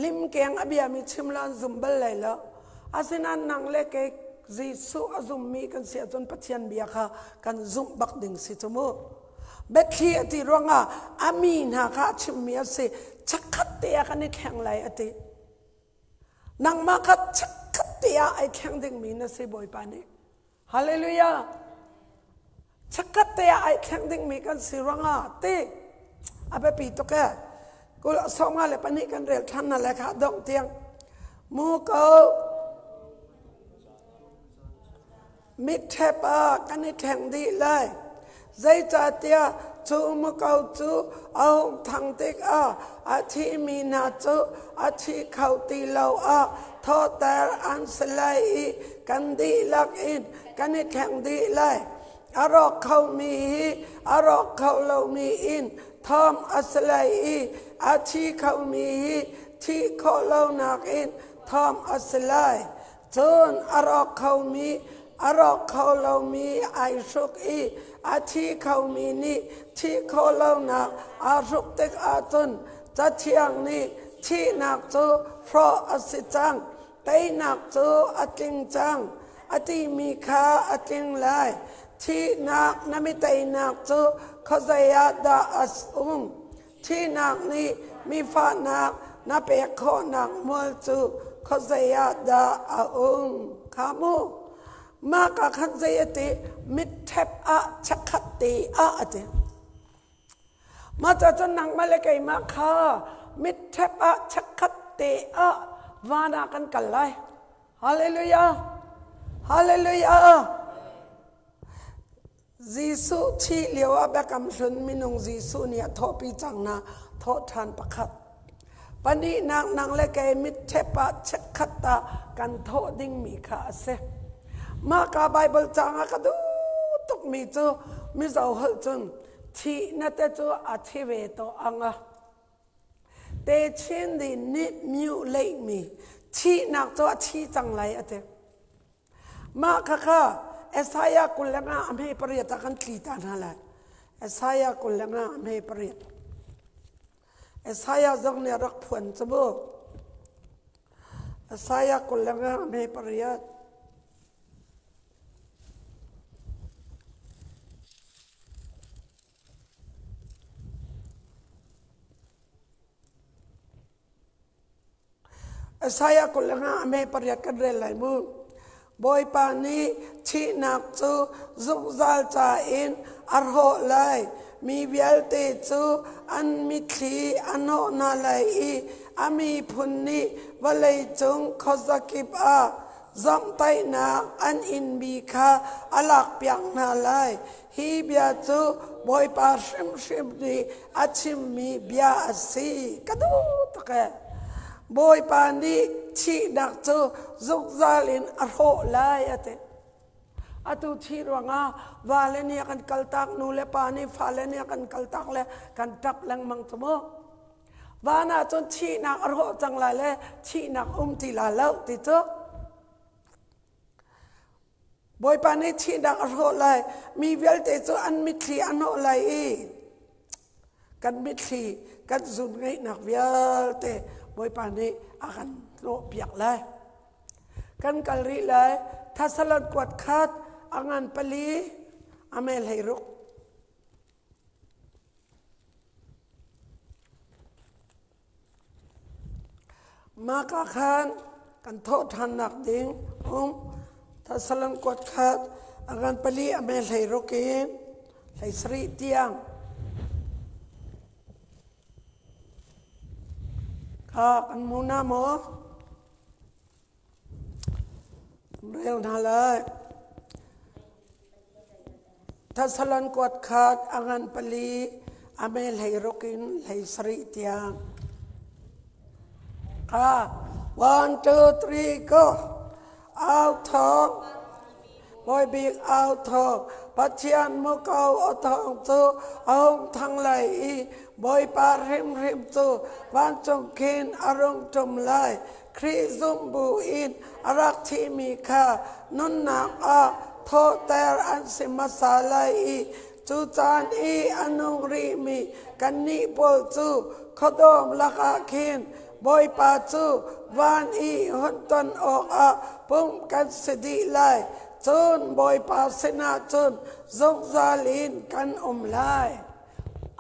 Limkeng a biami chim lo an zum bal lai lo. Asinain nang le kei Jesuh a zummi kan si ahcun Pathian bia kha kan zumh bak ding si cu mu. Biathli a ti ruangah a mi hna kha a chimmi a si. Chakhat te ah kan i thleng lai a ti. Nangmah kha chakhat te ah ai thleng dingmi na si Bawipa nih. Hallelujah! Chakhat te ah ai thleng dingmi kan si ruangah ti a biapi tuk e. Kul 52 kan rel ṭhan na le kha dongh tiang. Mu ko mitṭhep ah kan i thleng dih lai. Zeicahtiah cu muko cu a hung thang tikah a thimi hna cu a thi kho ti lo ah thawhter an si lai i kan dihlak in kan i thleng dih lai. A rawk khomi hi a rawk kho lomi in thawm a si lai i a thi khomi hi thih khawh lonak in thawm a si lai. Cun a rawk khomi a rawk kho lomi ai hruk i a thi khomi nih thih khawh lonak aa hruk tik ahcun Cathiang nih thihnak cu hrawh a si cang, teinak cu a tling cang a timi kha a tling lai. Thihnak na mi teinak cu khuazei ah dah a um? Thihnak nih mi fahnak na pek khawhnak mual cu khuazei ah dah a um? Kha mu. Mah ka khan zei a ti? Mitṭhep ah chakhat te ah a ti. Mah ca cun nangmah le keimah kha mitṭhep ah chakhat te ah van ah kan kal lai. Hallelujah! Hallelujah! Jesuh thih lio ah Biakam Hlun minung Jesuh nih a thawhpi cang na thawhṭhan pakhat. Pahnihnak nang le kei mitṭhep ah chikkhat ah kan thawh dingmi kha a si. Mah ka Baibal caang ah ka duh tukmi cu Mizo holh cun thih na te cu a thi ve to ang a. Te chin nih nih myu leihmi thihnak cu a thi cang lai a ti. Mah khakha Isaiah 25 a hme pariat ah kan tli ta hna lai. Isaiah 25 a hme pariat. Isaiah zong nih a rak phuan cu mu. Isaiah 25 a hme pariat. Isaiah 25 a hme pariat kan rel lai mu. Bawipa nih thihnak cu zungzal ca in a hrawh lai. Mi vialte cu an mitthli a hnawh hna lai i a miphun nih vawleicung khuazakip ah zawmhtaihnak an inmi kha a lakpiak hna lai. Hi bia cu Bawipa hrimhrim nih a chimmi bia a si. Ka duh tuk ee. Bawipa nih thihnak cu zungzal in a hrawh lai a ti. Atu thih ruangah vale nih a kan kaltak, nu le pa nih fale nih a kan kaltak le kan ṭap lengmang cu mu. Van ah cun thihnak a hrawh cang lai le thihnak um ti la lo ti cu. Bawipa nih thihnak a hrawh lai. Mi vialte cu an mitthli a hnawh lai i kan mitthli kan zun ngeihnak vialte Bawipa nih a kan hnawhpiak lai. Kan kal rih lai. Thasalon kuat khat a ngan pali a mel hlei ruk. Mah ka khan kan thawh ṭhannak ding um Thasalang kuat khat a ngan pali a me hlei ruk in hlei sarih tiang kha kan hmu na maw? Rel hna lai. Thasalon kuat khat a ngan pali a me hlei ruk in hlei sarih tiang. Kha one two three go. Au thawng Bawi bik au thawng Pathian muko a thawng cu a hung thang lai i Bawipa hrimhrim cu vancung khin a rung ṭum lai. Khrih zumh buin a rak thihmi kha nunnak ah thawhter an si hmasa lai i cu caan i a nung rihmi kannih pawl cu khuadawm lakah khin Bawipa cu van i hun ton awkah pumh kan si dih lai. Cun Bawipa sinah cun zungzal in kan um lai.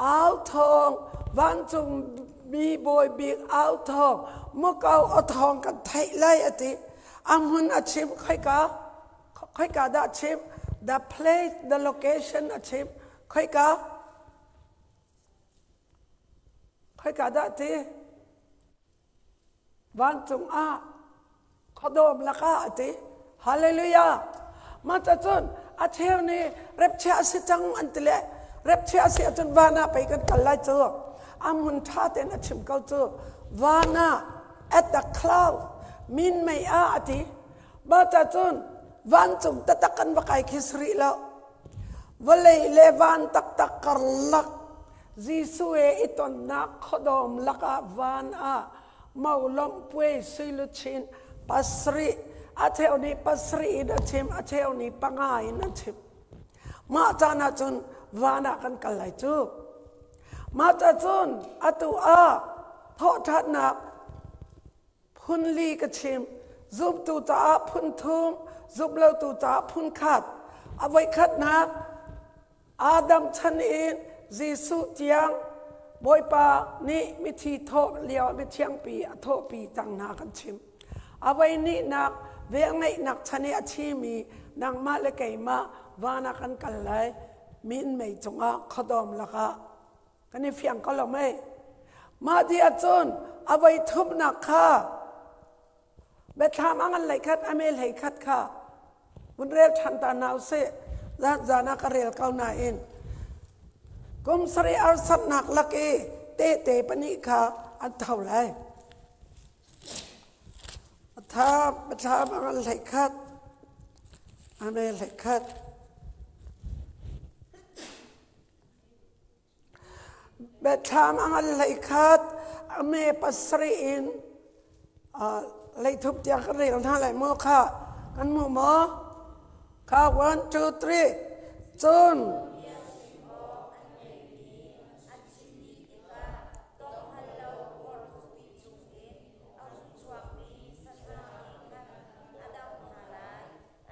Au thawng vancung mi bawi bik au thawng muko a thawng kan theih lai a ti. A hmun a chim khoika khoika dah chim the place the location a chim khoika khoika dah ti Vancung ah khuadawm lakah a ti. Hallelujah. Mah cun a cheu nih repchia a si cang an ti le repchia a si ahcun van ah pei kan kal lai cu. A hmun ṭha tein a chim ko cu. Van ah at the cloud minmei ah a ti. Mah cun vancung taktak kan va kai khi si rih lo. Vawlei le van taktak karlak Jesuh he i tonnak khuadawm lakah van ah molawmh puai suiluchin pasarih a cheu nih pasarih in a chim a cheu nih panga in a chim. Mah caan ah cun van ah kan kal lai cu. Mah ca cun atu ah thawhṭhannak phun li ka chim. Zumtu caah phun thum, zumlotu caah phun khat. A voikhatnak Adam chan in Jesuh tiang Bawipa nih mithi thawh lio mithiangpi a thawhpi cang hna kan chim. A voi nihnak velngeihnak chan i a thimi nangmah le keimah van ah kan kal lai minmei cungah khuadawm lakah kan i fiang ko lo mei. Mah ti ahcun a voi thumnak kha Biathlam a ngan lei khat a mel hlei khat kha vun rel ṭhan ta hna usih. Zan zan ah ka rel ko nain kum sarih harsatnak lak i tehte pahnih kha an tho lai. Tha thla bang hlei khat ame hlei khat Biathlam a ngan 11 a me pasarih in leithup tiang kan rel hna lai maw kha kan hmu maw? Kha one two three cun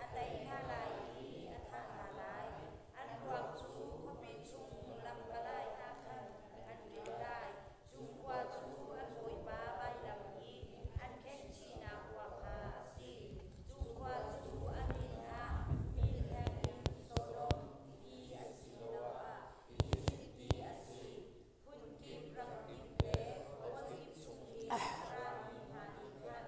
A tei hna lai i a thah hna lai. An ruak cu khuapi chung lamkalai ah khan an bil lai. Cu khua cu an bawipa vailam i an khenhchihnak khua kha a si. Cu khua cu a min ah milheng in Sodom ti asiloah Izipt ti a si. Phunkip ramkip le khuakip chung i a rami hna nih khan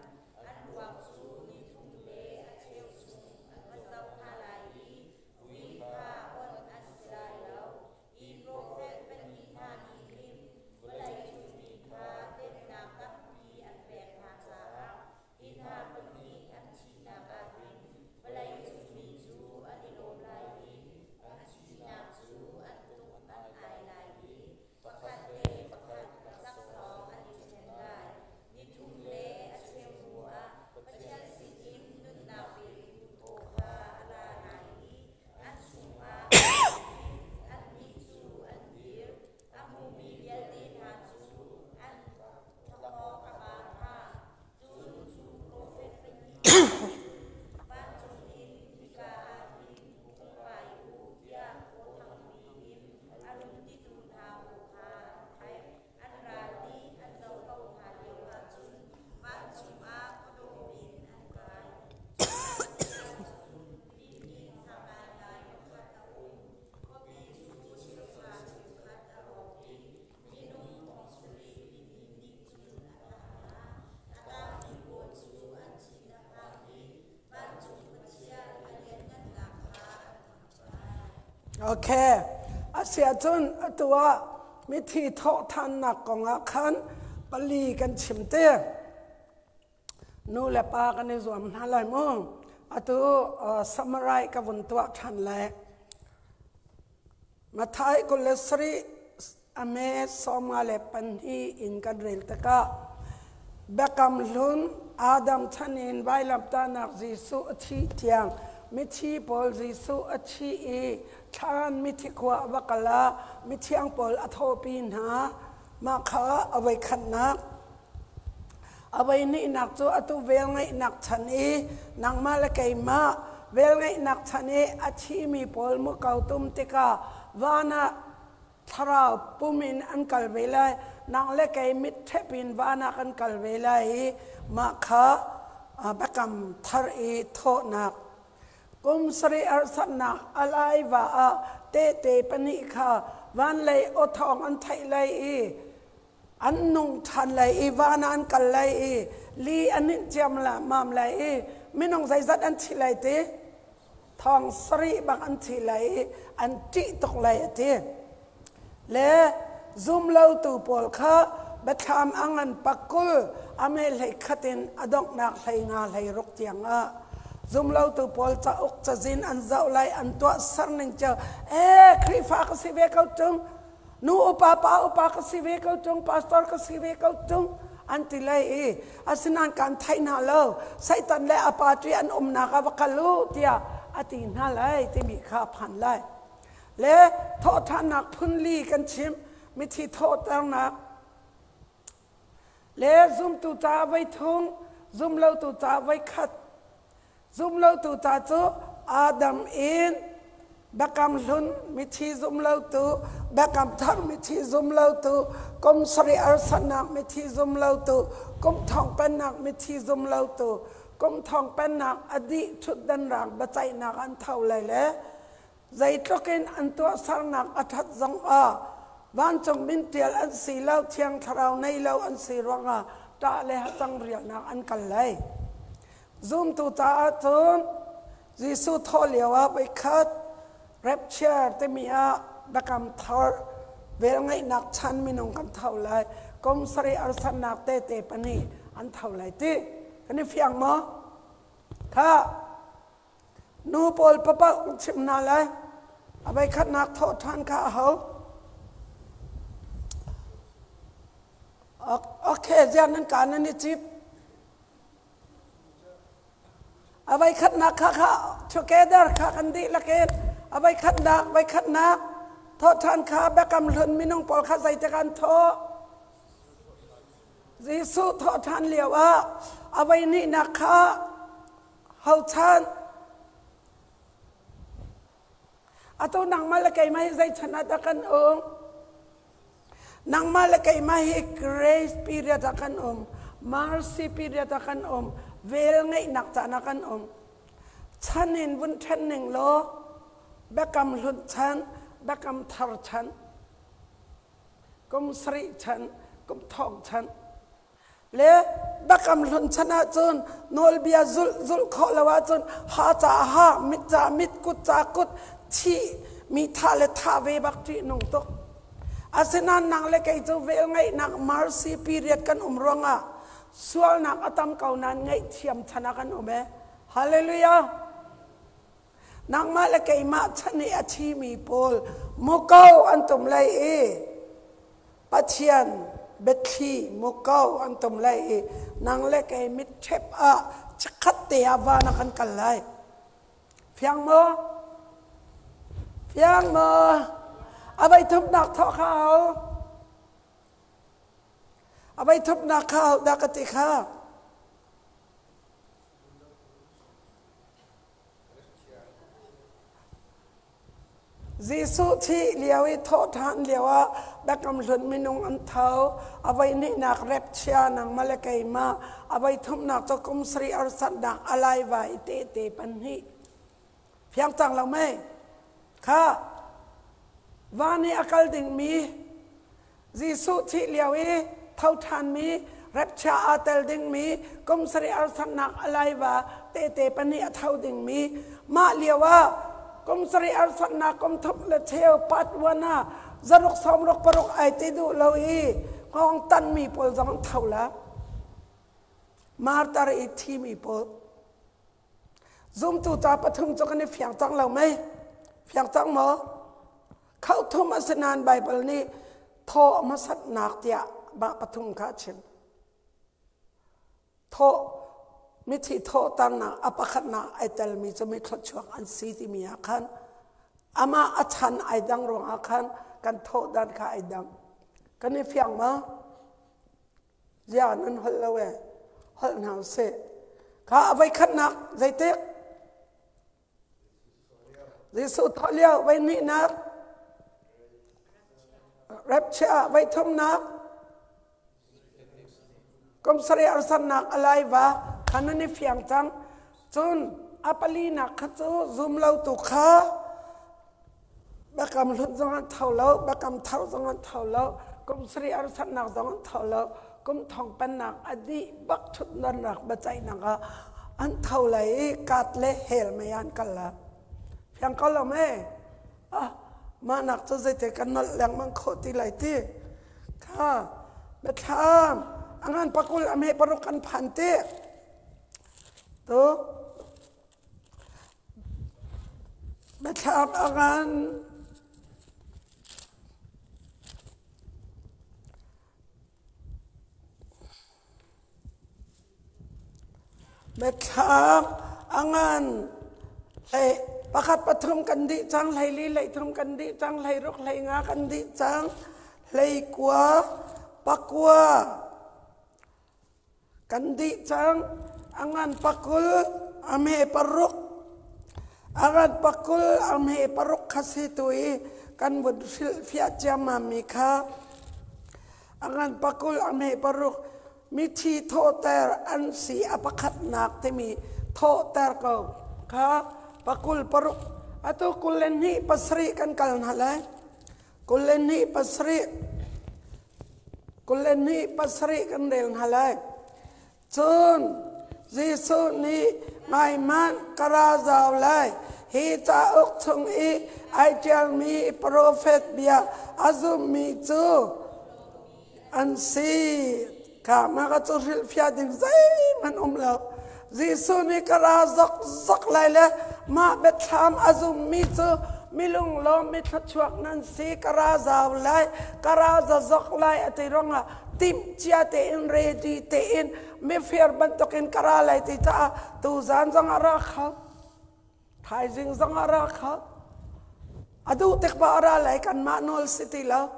an ruak cu nithum le a cheu chung an va zoh hna lai i vui kha onh an si lai lo. Hi profet pahnih hna nih hin vawleicung mi kha temhnak tampi an pek hna caah hi hna pahnih an thihnak ah hin vawleicung mi cu an i lawm lai i an thihnak cu an tuk an ai lai i pakhat le pakhat laksawng an i ṭhen lai. Nithum le a cheu hnuah Pathian sinin nunnak petu thaw kha a ra lai i an chungah a lut i annih cu an dir. A hmumi vialte hna cu an thakawk a van hna. Cun cu profet pahnih hna nih cun vancung in hika ah hin hung kai u tiah aw thangpi in a run titu hna aw kha an theih. An ral nih an zoh ko hna lioah cun vancung ah khuadawm in an kai. Cuka ah cun lihnin sang ngaingai pakhat a um. Khuapi cu cheuhra cheukhat a rawk i minung thong sarih lihnin nih cun a thah hna. A tangmi pawl cu an thin a phang i vancung Pathian a lianhngannak kha an thangṭhat. Okay. Asiahcun atu ah mithi thawhthannak kong ah khan pali kan chim te. Nu le pa kan i zuam hna lai mu. Atu summarize ka vun tuah ṭhan lai. Mathai 27 a me 52 in kan rel tikah Biakam Hlun Adam chan in vailamtahnak Jesuh a thih tiang mithi pawl Jesuh a thi i thlan mithi khua a va kal ah mithiang pawl a thawhpi hna. Mah kha a voikhatnak. A voihnihnak cu atu velngeihnak chan i nangmah le keimah velngeihnak chan i a thimi pawl muko tum tikah van ah thlarau pum in an kal ve lai. Nang le kei mit ṭhep in van ah kan kal ve lai i mah kha biakam thar i thawhnak kum sarih harsatnak a laiva ah tehte pahnih kha van lei aw thawng an theih lai i an nung ṭhan lai i van ah an kal lai i li an hinh ciam mam lai i minung zeizat an thi lai ti thong sarih bak an thi lai i an ṭih tuk lai a ti. Le zumlotu pawl kha biathlam a ngan pakul a me hlei khat in a donghnak hlei nga hlei ruk tiang ah zumlotu pawl cauk cazin an zoh lai an tuah ser ning cu ee Khrihfa ka si ve ko ṭung nu upa pa upa ka si ve ko ṭung pastor ka si ve ko ṭung an ti lai i asinain kan theih hna lo Satan le a party an umnak ah va kal u tiah a ti hna lai timi kha a phan lai le thawhṭhannak phunli kan chim mithi thawhternak le zumtu ca voi thum zumlotu ca voi khat Zumlotu ta cu Adam in Biakam Hlun mithi zumlotu, Biakam Thar mithi zumlotu, kum sarih arsannak mithi zumlotu, kum thong pennak mithi zumlotu, kum thong pennak a dih ṭhutdan raang biaceihnak an tho lai le zeitluk in an tuahsernak a ṭhat zong ah vancung min ṭial an si lo thiang thlarau nei lo an si ruangah ṭah le hacang rialnak an kal lai. Zumtu caah cun Jesuh thawh lio ah voikhat Rapture timi ah biakam thar velngeihnak chan minung kan tho lai. Kum sarih arsannak tete pahnih an tho lai ti. Kan i fiang maw? Kha nu pawl papaoh chim hna lai. A voikhatnak thawh ṭhan kha a ho. Okay, ziang nan ka nan i cip. A voikhatnak kha kha together kha kan dihlak in a voikhatnak voikhatnak thawhṭhan kha biakam hlun minung pawl kha zeitik an thawh. Jesuh thawhṭhan lio ah a voihnihnak kha hochan atu nangmah le keimah hi zei chan ah dah kan um? Nangmah le keimah hi grace period ah kan um, mercy period ah kan um, vel ngeihnak caan ah kan um. Chan in vun ṭhen ning law biakam hlun chan, biakam thar chan, kum sarih chan, kum thong chan. Le biakam hlun chan ahcun nawlbia zulh zulh khawh lo ahcun ha ca ha, mit ca mit, kut ca kut, thih mi thah le thah ve bak ṭihnung tuk. Asinain nang le kei cu velngeihnak mercy period kan um ruangah sualnak a tam ko nain ngaihthiam chan ah kan um e. Hallelujah! Nangmah le keimah chan i a thimi pawl muko an tum lai i Pathian biathli muko an tum lai i nang le kei mitṭhep ah chikkhat te ah van ah kan kal lai. Fiang maw? Fiang maw? A voi thumnak thawh kha au. A voi thumnak kha au dah ka ti kha. Jesuh thih lio i thawhṭhan lioah Biakam Hlun minung an tho. A voihnihnak rapchia nangmah le keimah, a voithumnak cu kum sarih harsatnak a laiva i tehte pahnih. Fiang cang lo mei? Kha van i a kal dingmi Jesuh thih lio i tho ṭhanmi rapchia aa tel dingmi kum sarih harsatnak a laiva tehte pahnih a tho dingmi mah lio ah kum sarih harsatnak kum thum le cheu part one ah zaruk sawmruk paruk ai ti duh lo i hngawng tanmi pawl zong an tho la martar i thimi pawl zumtu ca pathum cu kan i fiang cang lo mei fiang cang maw Khauthum a si nain Baibal nih thawh hmasatnak tiah mah pathum kha a chim. Thawh mithi thawhternak a pakhatnak ai telmi cu mi thluachuak an si timi ah khan amah a chan ai dang ruangah khan kan thawh dan kha ai dang. Kan i fiang maw? Zia nan holh lo e. Holh hna usih. Kha a voikhatnak zeitik? Jesuh thawh lio voi hnihnak rapchia voi thumnak kum sarih arsannak a laiva kha nan i fiang cang cun a palinak kha cu zum lo tu kha biakam hlun zong an tho lo biakam thar zong an tho lo kum sarih arsannak zong an tho lo kum thong pennak a dih bak ṭhutnak biaceihnak ah an tho lai i kat le hel mei an kal la fiang ko lo me ah mah nak cu zeite kan nolh lengmang khawh ti lai ti kha biathlam a ngan pakul a me paruk kan phan ti tu biathlam a ngan Biathlam a ngan hlei pakhat pathum kan dih cang, hleili hleithum kan dih cang, hleiruk hleinga kan dih cang, hleikua pakua kan dih cang. A ngan pakul a hme paruk a ngan pakul a hme paruk kha si tu i kan vun hrilhfiah ciammam mi kha A ngan pakul a hme paruk mithi thawhter an si a pakhatnak timi thawhter ko kha pakul paruk atu 22 pasarih kan kal hna lai 22 pasarih 22 pasarih kan rel hna lai cun Jesuh nih ngaihmanh ka ra zau lai. Hi cauk chung i ai ṭialmi profet bia a zummi cu an si. Kha mah ka cu hrilhfiah ding zeihmanh um lo. Jesuh nih ka ra zokzok lai le mah biathlam a zummi cu milunglawm mi thluachuak nan si, ka ra zau lai, ka ra zazok lai a ti ruangah timhcia tein, ready tein, mifir bantukin ka ra lai ti caah tuzan zong ah ra kho, thaizing zong ah ra kho. A duh tik paoh a ra lai, kanmah nawl si ti lo.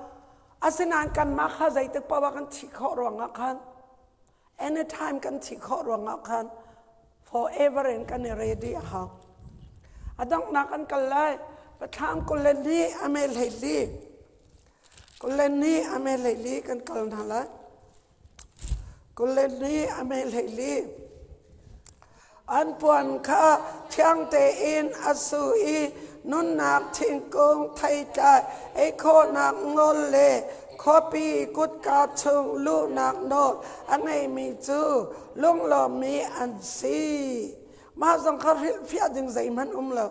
Asinain kanmah kha zeitik paoh ah kan thih khawh ruangah khan, anytime kan thih khawh ruangah khan forever in kan i ready a hau. A donghnak kan kal lai. Pathlang 24 a me 14. 24 a me 14 kan kal hna lai. 24 a me 14. An puan kha thiang tein a su i nunnak thingkung theitlai ei khawhnak nawl le khuapi kutka chung luhnak nawl a ngeimi cu lunglawmmi an si. Mah zong kha hrilhfiah ding zeihmanh um lo.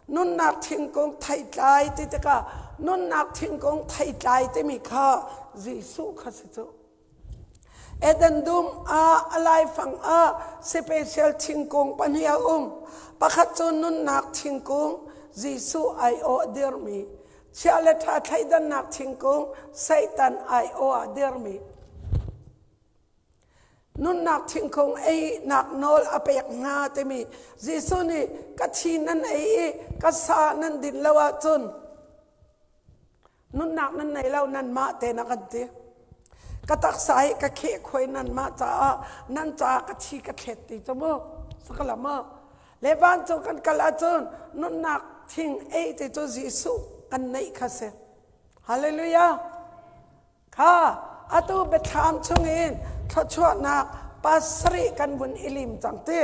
Nunnak thingkung theitlai ti tikah nunnak thingkung theitlai timi kha Jesuh kha si cu. Eden dum ah a laifang ah special thingkung pahnih a um. Pakhat cu nunnak thingkung, Jesuh aiawh dirmi. Chia le ṭha thleidannak thingkung, Satan aiawh ah dirmi. Nunnak thingkung einak nawl a pek hna timi Jesuh nih ka thi nan ei i ka sa nan din lo ahcun nunnak nan nei lo, nanmah te na kan ti. Ka taksa hi ka kheh khuai nanmah caah, nan caah ka thi ka thlet ti cu mu sakala mu le vancung kan kal ahcun nunnak thing ei ti cu Jesuh kan neih kha si. Hallelujah. Kha atu biathlam chungin thluachuahnak pasarih kan vun i lim cang ti.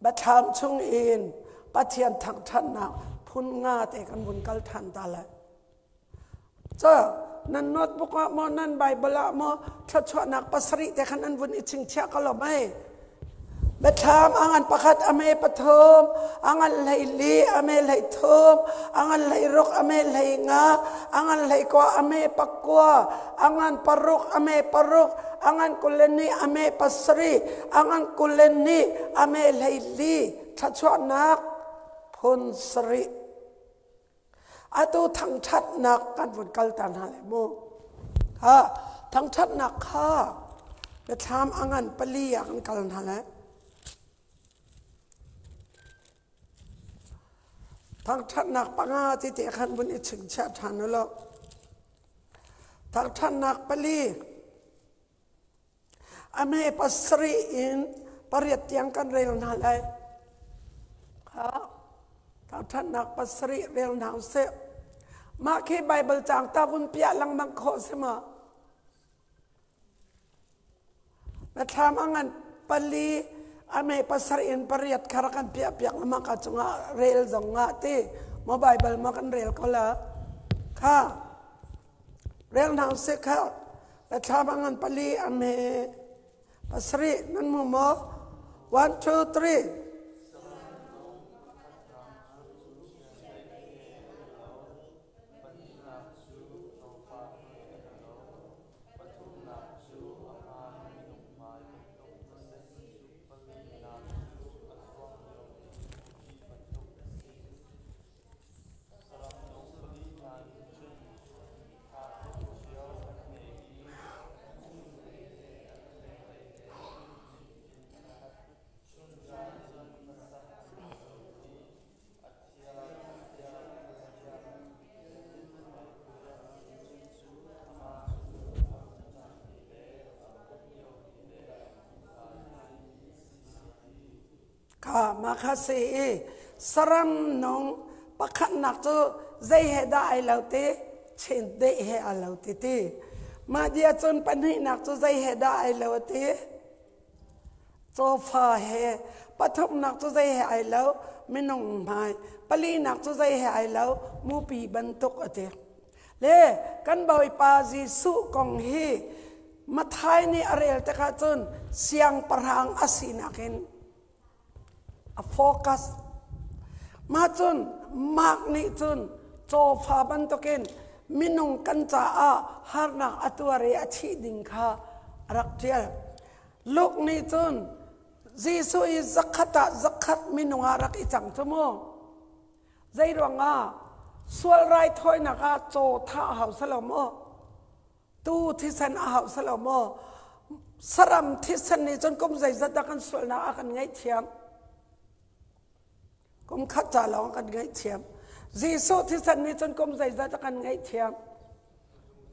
Biathlam chungin Pathian thangṭhatnak phun nga te kan vun kal ṭhan ta lai. Cu nan notebook ah maw, nan Bible ah maw, thluachuahnak pasarih te khan an vun i chingchiah ko lo mei? Biathlam a ngan pakhat a me pathum, a ngan 14 a me 13, a ngan 16 a me 15, a ngan 19 a me 19, a ngan 6 a me 6, a ngan 22 a me 7, a ngan 22 a me 14, thluachuahnak phun sarih. Atu thangṭhatnak kan vun kalter hna lai mu. Ha, thangṭhatnak kha biathlam a ngan pali ah kan kal hna lai. Thangṭhatnak panga ti te khan vun i chingchiah ṭhan u law. Thangṭhatnak pali. A me pasarih in pariat tiang kan rel hna lai. Kha thangṭhatnak pasarih rel hna usih. Mah khi Baibal caang ta vun piah lengmang khawh si ma? Biathlam a ngan pali a me pasarih in pariat kha rak kan piah piak lengmang ka cungah rel zong ngah ti. Maw Baibal maw kan rel ko la. Kha Rel hna usih kha. Biathlam a ngan pali a hme pasarih nan hmu maw? One, two, three. Kha mah kha si i saram nung pakhatnak cu zei he dah ai lo ti? Chindeih he aa lo ti ti. Mah dia cun pahnihnak cu zei he dah ai lo ti? Cawfa he. Pathumnak cu zei he ai lo? Minung hmai. Palinak cu zei he ai lo? Mupi bantuk a ti. Le kan Bawipa Jesuh kong hi Matthai nih a rel tikah cun siangpahrang a sinak in a focus. Mah cun Mark nih cun cawfa bantukin minung kan caah harnak a tuar i a thih ding kha a rak ṭial. Luke nih cun Jesuh i zakhat ah zakhat minung ah rak i cang cu mu. Zei ruangah sual raithawinak ah caw thah a hau salo maw? Tuu thisen a hau salo maw? Saram thisen nih cun kum zeizat dah kan sualnak a kan ngaihthiam? Kum khat ca lawng kan ngaihthiam. Jesuh thisen nih cun kum zeizat a kan ngaihthiam?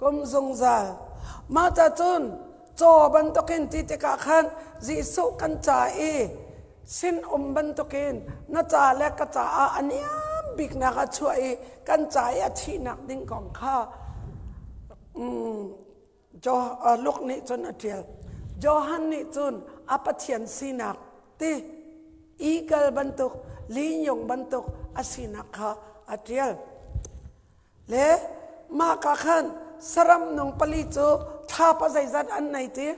Kum zungzal. Mah ca cun caw bantukin ti tikah khan Jesuh kan ca i sin um bantukin na ca le ka caah a niam biknak a chuah i kan ca i a thihnak ding kong kha Luke nih cun a ṭial. Johan nih cun a Pathian sinak ti eagle bantuk linyung bantuk a sinak kha a ṭial. Le mah ka khan saram nung pali cu thla pa zeizat an nei ti?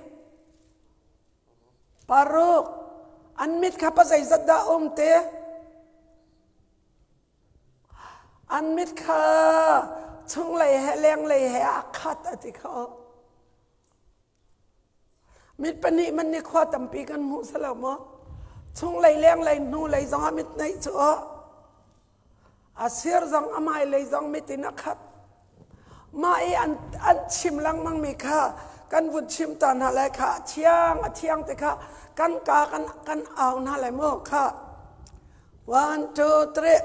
Paruk. An mit kha pa zeizat dah um ti? An mit kha chunglei he lenglei he a khat a ti kho. Mit pahnih man nih khua tampi kan hmuh salo maw? Chunglei lenglei hnulei zongah mit neih cu a sir zong a hmailei zong mit in a khat. Mah i an, an chim lengmang mi kha kan vun chim ta hna lai kha a thiang a thiang ti kha kan ka kan, kan au hna lai mu kha. One, two, three.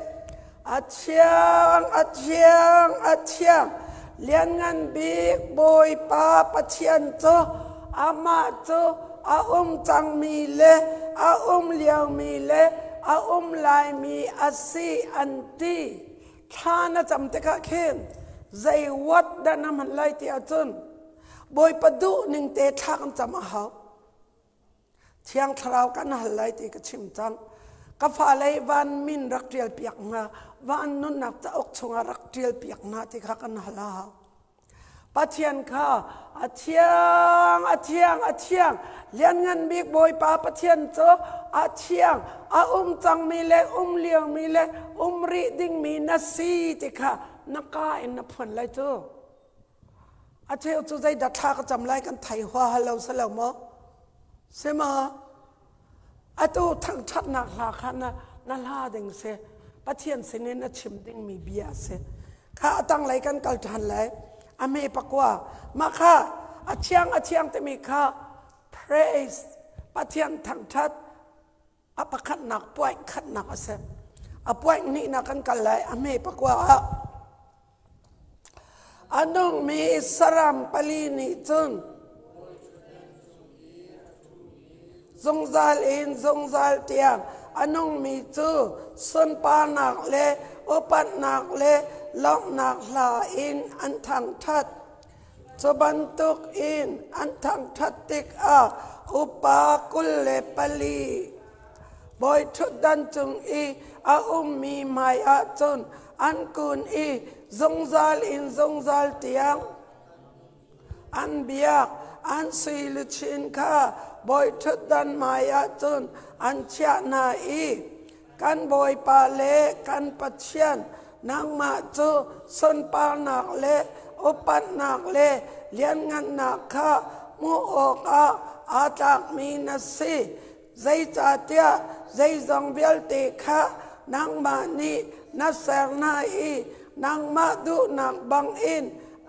A thiang, a thiang, a thiang. Lianngan bik Bawipa Pathian cu amah cu a um cangmi le a um liomi le a um laimi a si an ti. Thla na cam tikah khin zei wat dah na hman lai ti ahcun Bawipa duh ning te thla kan cam a hau. Thiang Thlarau kan hal lai ti ka chim cang. Ka fale van min rak ṭial piak hna, van nunnak cauk chungah rak ṭial piak hna ti kha kan hal a hau. Pathian kha a thiang, a thiang, a thiang. Lianngan bik Bawipa Pathian cu a thiang, a um cangmi le um liomi le um rih dingmi na si ti kha na ka in na phuan lai cu. A cheu cu zeidah thla ka cam lai kan thei huaha lo si lo maw? Si maw? Atu thangṭhatnak hla kha na, na hla ding si. Pathian sinin na chim dingmi bia si. Kha a tanglei kan kal ṭhan lai. A hme pakua. Mah kha a thiang a thiang timi kha praise Pathian thangṭhat a pakhatnak point khatnak a si. A point hnihnak kan kal lai a hme pakua ah. A nungmi saram pali nih cun zungzal in zungzal tiang a nungmi cu sunparnak le upatnak le lawmhnak hla in an thangṭhat. Cu bantuk in an thangṭhat tikah upa 24 bawiṭhutdan cung i a ummi hmaiah cun an kun i zungzal in zungzal tiang an biak. An sui luchin kha bawiṭhutdan hmaiah cun an chiah hna i kan Bawipa le kan Pathian nangmah cu sunparnak le upatnak le lianngannak kha hmuh awkah aa tlakmi na si. Zeicahtiah zeizong vialte kha nangmah nih na ser hna i nangmah duhnak bangin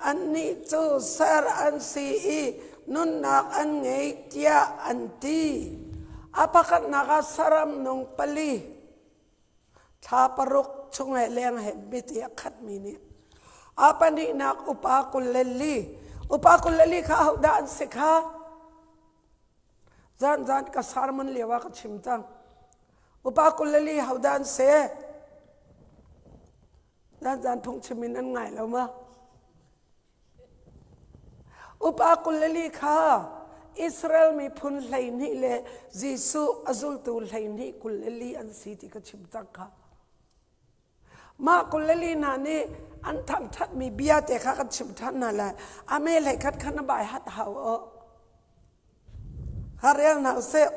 annih cu ser an si i nunnak an ngei tiah an ti. A pakhatnak ah saram nung pali thla paruk chung he leng he mit i a khatmi nih a pahnihnak upa 24 upa 24 kha ahodah an si kha zan zan ka sermon lio ah ka chim cang upa 24 hodah an si zan zan phungchim in an ngai lo ma Upa 24 kha Israel miphun 12 le Jesuh a zultu 12 24 an si ti ka chim cang kha. Mah 24 hna nih an thangṭhatmi bia te kha kan chim ṭhan hna lai. A me hlei khat kha na bai hat hau o. Harel hna usih.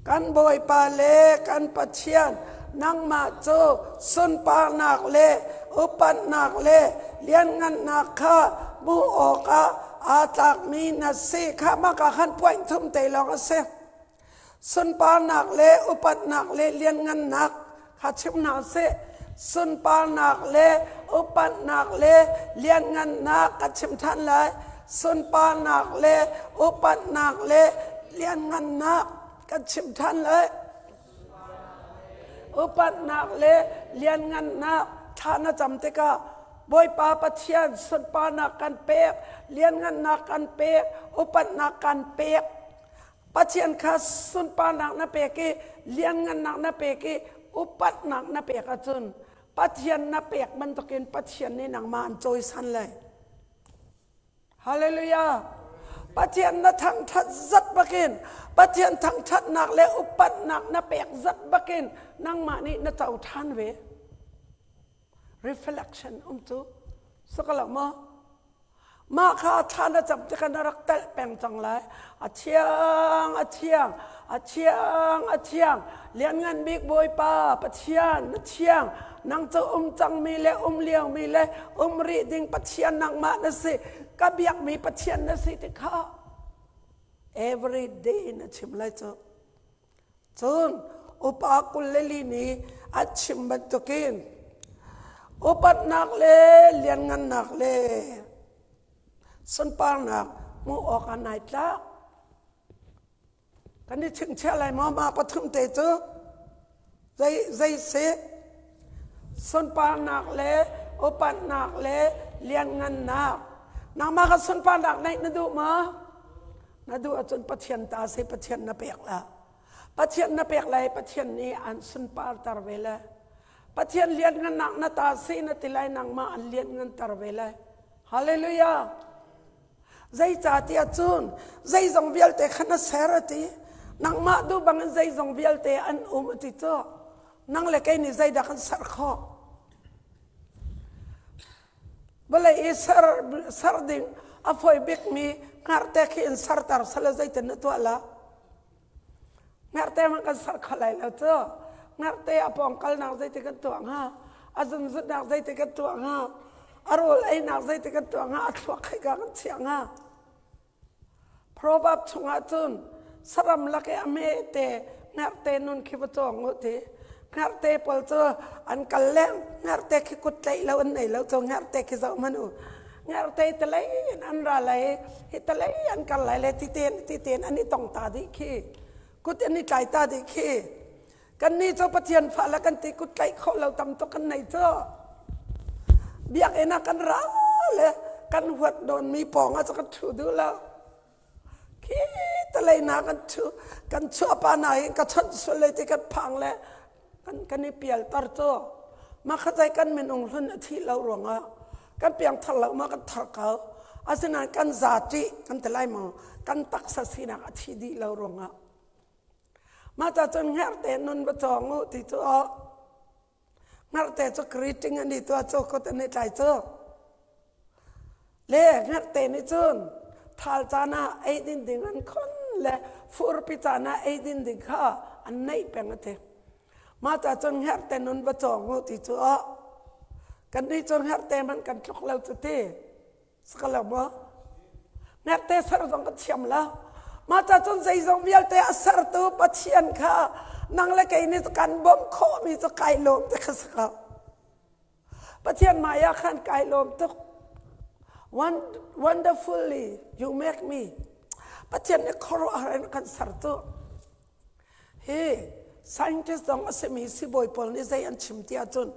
Kan Bawipa le kan Pathian Nangmah cu sunparnak le upatnak le lianngannak kha hmuh awkah aa tlakmi na si. Kha maka khan point thum te lawng a si. Sunparnak le upatnak le lianngannak kha chim hna sih. Sunparnak le upatnak le lianngannak ka chim ṭhan lai. Sunparnak le upatnak le lianngannak kan chim ṭhan lai. Upatnak le lianngannak thla na cam tikah Bawipa Pathian sunparnak kan pek, lianngannak kan pek, upatnak kan pek. Pathian kha sunparnak na pek i lianngannak na pek i upatnak na pek ahcun Pathian na pek bantukin Pathian nih nangmah an cawisan lai. Hallelujah. Pathian na thangṭhat zat bakin Pathian thangṭhatnak le upatnak na pek zat bakin nangmah nih na co ṭhan ve. Reflection um cu sakalo maw? Mah kha thla na cam tikah na rak telh peng cang lai. A thiang, a thiang, a thiang, a thiang. Lianngan bik Bawipa Pathian na thiang. Nang cu um cangmi le um liomi le um rih ding Pathian nangmah na si. Ka biakmi Pathian na si ti kha every day na chim lai cu. Cun upa 22 nih a chim bantukin upatnak le lianngannak le sunparnak hmuh awkah nai tlak. Kan i chingchiah lai maw mah pathum te cu? Zei zei si? Sunparnak le upatnak le lianngannak. Nangmah kha sunparnak neih na duh maw? Na duh ahcun Pathian ta si Pathian na pek la. Pathian na pek lai Pathian nih an sunparter ve le. Pathian lianngannak na ta si na ti lai nangmah an liannganter ve lai. Hallelujah. Zeicahtiah cun zeizong vialte kha na ser a ti. Nangmah duh bangin zeizong vialte an um a ti cu. Nang le kei nih zeidah kan ser khawh? Vawlei i ser, ser ding a fawi bikmi hngarhte khi in serter sala zeitin na tuah la? Hngarhte hmanh kan ser kho lai lo cu. Hngarhte a pawng kalnak zeiti kan tuah hnga? A zunzutnak zeiti kan tuah hnga? A rawl einak zeiti kan tuah hnga? A thluak khei ka kan chiah hnga? Proverb chungah cun saram lak i a hmete hngerhte nun khi va cawng u ti. Hngerhte pawl cu an kal leng hngerhte khi kut tlaih lo an nei lo cu hngerhte khi zoh hmanh u. Hngerhte talei in an ra lai hi talei an kal lai le titen titen an i tong ta dih khi kut an i tlai ta dih khi Kannih cu Pathian fa le kan ti kut tlaih khawh lo tam tuk kan nei cu. Biakinn ah kan ra le kan huat nawnmi pawng ah cu kan ṭhu duh lo. Khi talei na kan ṭhu kan chuahpa na hin ka chawnh sual lai ti kan phang le kan kan i pialter cu. Mah kha zei kan minung hlun a thih lo ruangah kan piangthar lo ma kan thar ko. Asinain kan zati kan ti lai maw kan taksa sinak a thi dih lo ruangah Mah ta cun hngerhte nun va cawng u ti cu aw. Hngerhte cu greeting an i tuah cu kut an i tlai cu. Le hngerhte nih cun thal caan ah eidin ding an khon le furpi caan ah eidin ding kha an neih peng a ti. Mah ta cun hngerhte nun va cawng u ti cu aw. Kan nih cun hngerhte hmanh kan tluk lo cu ti. Sakalo maw? Ngakte ser zong ka thiam lo. Mah ca cun zeizong vialte a sertu Pathian kha nang le kei nih kan bawmh khawhmi cu kai lawm ti kha si ko. Pathian hmai ah khan kai lawm tuk. Wonderfully you make me. Pathian nih khuaruahhar in kan ser tu. Hi scientist zong a simi sibawi pawl nih zei an chim ti ahcun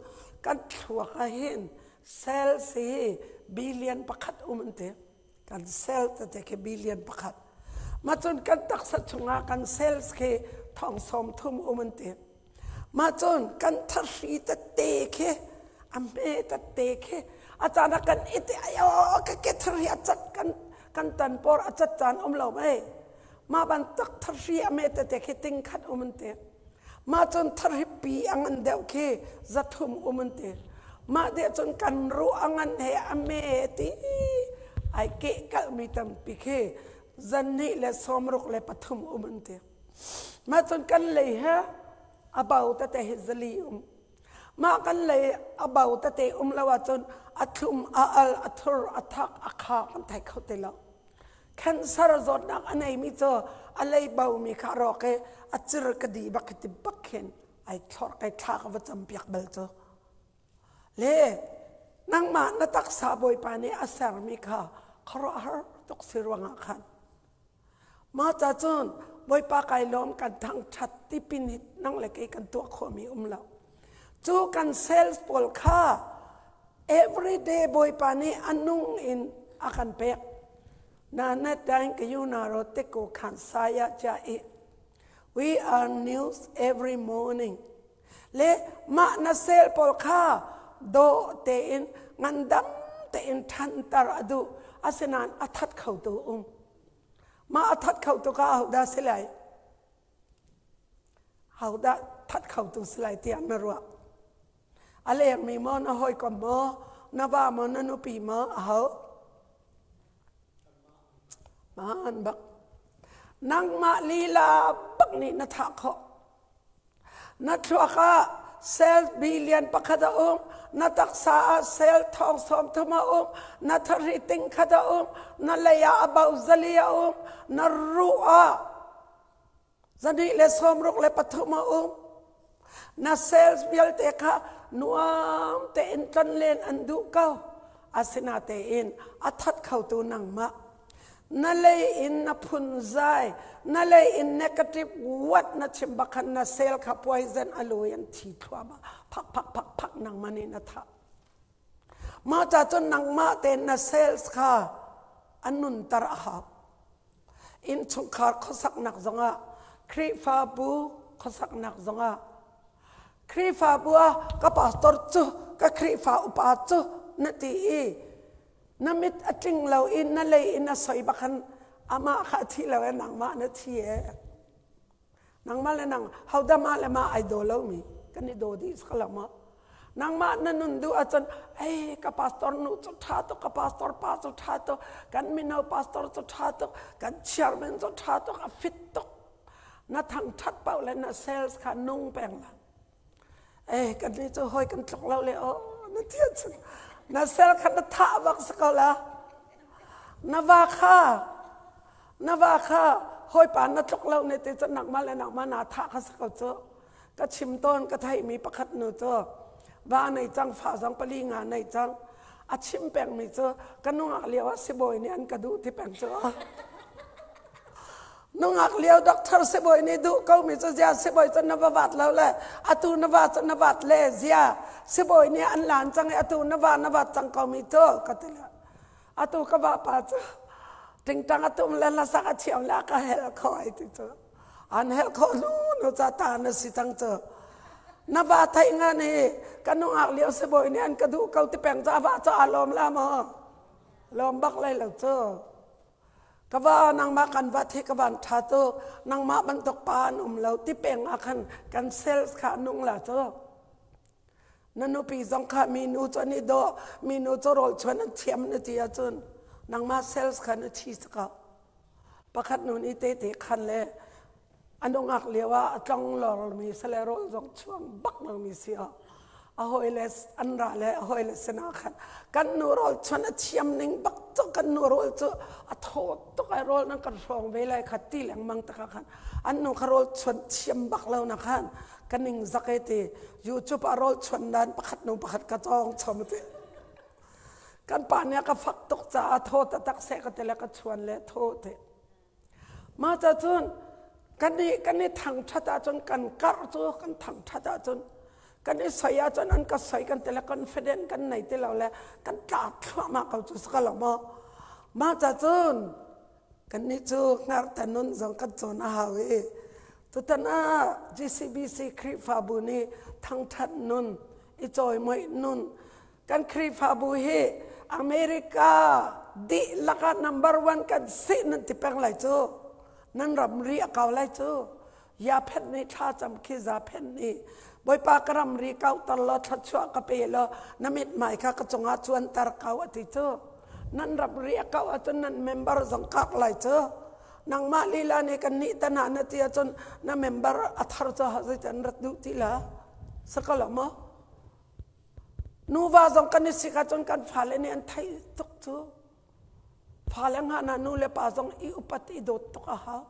kan thluak ah hin cells hi billion pakhat um an ti. Kan cell tete khi billion pakhat. Mah cun kan taksa chungah kan cells khi thong sawm thum um an ti. Mah cun kan thahri tete khi a hme tete khi a caan ah kan ite ayo ka ke thahri a cat kan kan tan por a cat caan um lo mei. Mah bantuk thahri a me tete khi ting khat um an ti. Mah cun thahri pi a ngan deuh khi 300 um an ti. Mah deh cun kan ruh a ngan he a me ti ai kehkalhmi tampi khi 263 um an ti. Mah cun kan lei he A bau tete hi 400 um. Mah kan lei a bau tete um lo ahcun a thlum, a al, a thur, a thak, a kha kan thei kho ti lo. Cancer zawtnak a neimi cu a lei baumi kha a rawk i a cir ka di bak ti bak khin ai thlor kai thla ka va campiak bal cu. Le nangmah na taksa Bawipa nih a sermi kha khuaruahhar tuk si ruangah khan Mah ca cun Bawipa kai lawm, kan thangṭhat ti pin hi nang le kei kan tuah khawhmi um lo. Cu kan sales pawl kha everyday Bawipa nih a nung in a kan pek. Na na tang ka yu na ro te ko khan saya cha i. We are news every morning. Le mah na sel pawl kha dawh tein, ngandam tein ṭhanter a duh. Asinain a that kho tu um. Mah a that kho tu kha ahodah si lai? Ahodah that kho tu si lai tiah na ruah? A lengmi maw, na hawikom maw, na va maw, na nupi maw, aho? Man bak. Nangmah lila bak nih na thah khawh. Na thluak ah cell billion 1 a um, na taksa ah cell thong 30 a um, na thahri 100 a um, na lei ah a bau 400 a um, na ruh ah 263 a um. Na cells vialte kha nuam tein tlonlen an duh ko. Asinatein a that khotu nangmah. Na lei in na phunzai, na lei in negative word na chim bak khan na cell kha poison a lui, an thi thluahmah, phak phak phak phak, nangmah nih na thah. Mah ca cun nangmah tein na cells kha an nunter a hau. Innchungkhar khuasaknak zongah, Khrihfabu khuasaknak zongah, Khrihfabu ah ka pastor cu, ka Khrihfa upa cu na ti i na mit a tling lo i na lei in a soi bak khan amah kha a thi lo e, nangmah na thi e. Nangmah le nang hodah mah le mah ai daw lomi? Kan i daw dih sak lo maw? Nangmah na nun duh ahcun, "Ei, ka pastor nu cu ṭha tuk, ka pastor pa cu ṭha tuk, kan mino pastor cu ṭha tuk, kan chairman cu ṭha tuk, a fit tuk," na thangṭhat paoh le na sales kha nung peng la. "Eh, kan nih cu hawi kan tluk lo le oh," na ti ahcun na sel kha na thah bak si ko la. Na va kha hawipa na tluk lo ne ti cun nangmah le nangmah naa thah kha si ko cu. Ka chim tawn, ka theihmi pakhat nu cu va nei cang, fa zong pali nga nei cang. A chim pengmi cu, "Ka nungak lio ah sibawi nih an ka duh," ti peng cu. Nungak lio doctor sibawi nih duh ko mi cu zia sibawi cu na va vat lo le atu na va cu na vat le zia sibawi nih an lan cang i atu na va na vat cang ko mi cu ka ti le, "Atu ka va pa cu tingtang a tum le hlasak a thiam le a ka hel kho," ai ti cu. An hel kho nu nu ca ta na si cang cu. Na va thei nga ni, "Ka nungak lio sibawi nih an ka duh ko," ti peng cu a va cu a lawm la maw? Lawm bak lai lo cu. "Ka va, nangmah kan va the ka van ṭha tu, nangmah bantuk pa an um lo," ti peng ah khan kan sales kha nung la cu. Na nupi zong kha, "Mi nu cu an i dawh, mi nu cu rawl chuan an thiam," na ti ahcun nangmah sales kha na thi ko. Pakhat nu nih te te khan le a nungak lio ah a tlong lormi sale, rawl zong chuang bak lomi si ah, a hawile an ra le a hawile sinah khan, "Kan nu rawl chuan a thiam ning bak cu, kan nu rawl cu a thaw tuk ai, rawl nan kan hrawng ve lai kha," ti lengmang takah khan an nu kha rawl chuan thiam bak lo na khan, "Ka ning zak e," ti, "YouTube ah rawl chuan dan pakhat nu pakhat ka cawng chom," ti. "Kan pa nih a ka fak tuk caah thaw taktak seh ka ti le ka chuan le thaw," ti. Mah ca cun kan i thangṭhat ahcun kan karh cu, kan thangṭhat ahcun. Kan i soi ahcun an ka soi kan ti le confident kan nei ti lo le kan tla thluahmah ko cu si lo maw? Mah ca cun kan nih cu hngar nun zong kan cawn a hau i tutan ah GCBC Khrihfabu nih thangṭhat nun, i cawimawi nun, kan Khrihfabu hi America dihlak ah number one kan si nan ti peng lai cu. Nan ramri a kau lai cu. Ya phet nih thla cam khi za phet nih, "Bawipa, ka ramri kauter law thluachuah ka pe law na mithmai kha ka cungah cuanter ko," a ti cu. Nan ramri a kau ahcun nan member zong kak lai cu. Nangmah lila nih kan nih tan ah na ti ahcun na member a thar caah zeitin rat duh ti la? Sakala maw? Nuva zong kan i sik ahcun kan fale nih an theih tuk cu. Fale ngah na nu le pa zong i upat i dawt tuk a hau.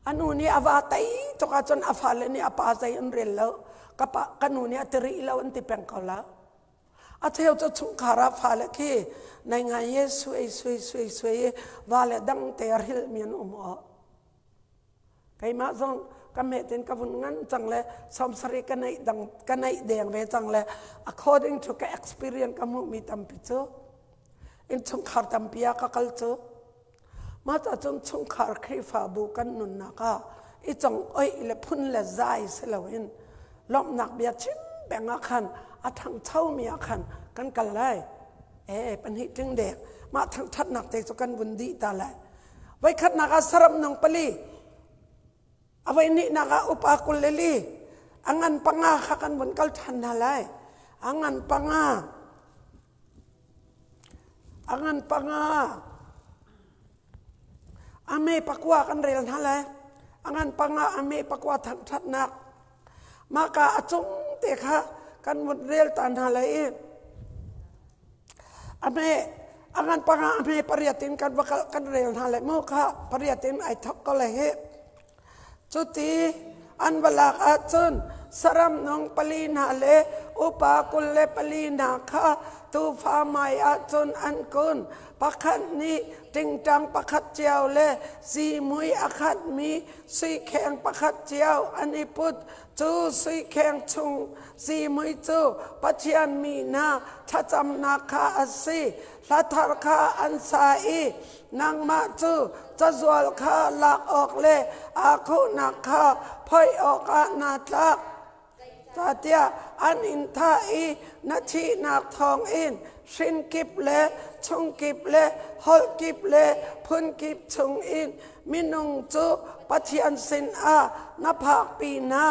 A nu nih a va tei tuk ahcun a fale nih a pa zei an rel lo. Ka pa ka nu nih a ti rih lo an ti peng ko la. A cheu cu chungkhar ah fale khi nai ngai ye suai suai suai suai i vale dang te a hrilh mi an um aw. Keimah zong ka mehtin ka vun ngan cang le 70 ka neih dang ka neih deng ve cang le according to ka experience ka hmuh mi tampi cu innchungkhar tampi ah ka kal cu mah ca cun chungkhar Khrihfabu kan nunnak ah i cong oih le phun le zai si loin lawmhnak bia chim peng ah khan a thangcho mi ah khan kan kal lai e pahnih tling dek mah thangthatnak te cu kan vun dih ta lai Voikhatnak ah saram nung pali, a voihnihnak ah upa 24, a ngan panga kha kan vun kal ṭhan hna lai. A ngan panga, a ngan panga, a me pakua kan rel hna lai. A ngan panga, a me pakua thangṭhatnak. Mahka a cung te kha kan vun rel ta hna lai i a hme a ngan panga a hme pariat in kan va kan rel hna lai mu kha pariat in ai thok ko lai hi. Cuti an va lak ahcun saram nung pali hna le upa 24 hna kha tuufa hmai ahcun an kun. Pakhat nih tingtang pakhat cio le zihmui a khatmi sui kheng pakhat cio an i put. Cu sui kheng chung zihmui cu Pathian mi hna thlacamnak kha a si. Hla thar kha an sa i nangmah cu cazual kha lak awk le aa khuhnak kha phoih awkah naa tlak. Catiah an in thah i na thihnak thawngin hrin kip le chung kip le holh kip le phun kip chungin minung cu Pathian sinah na phakpi hna.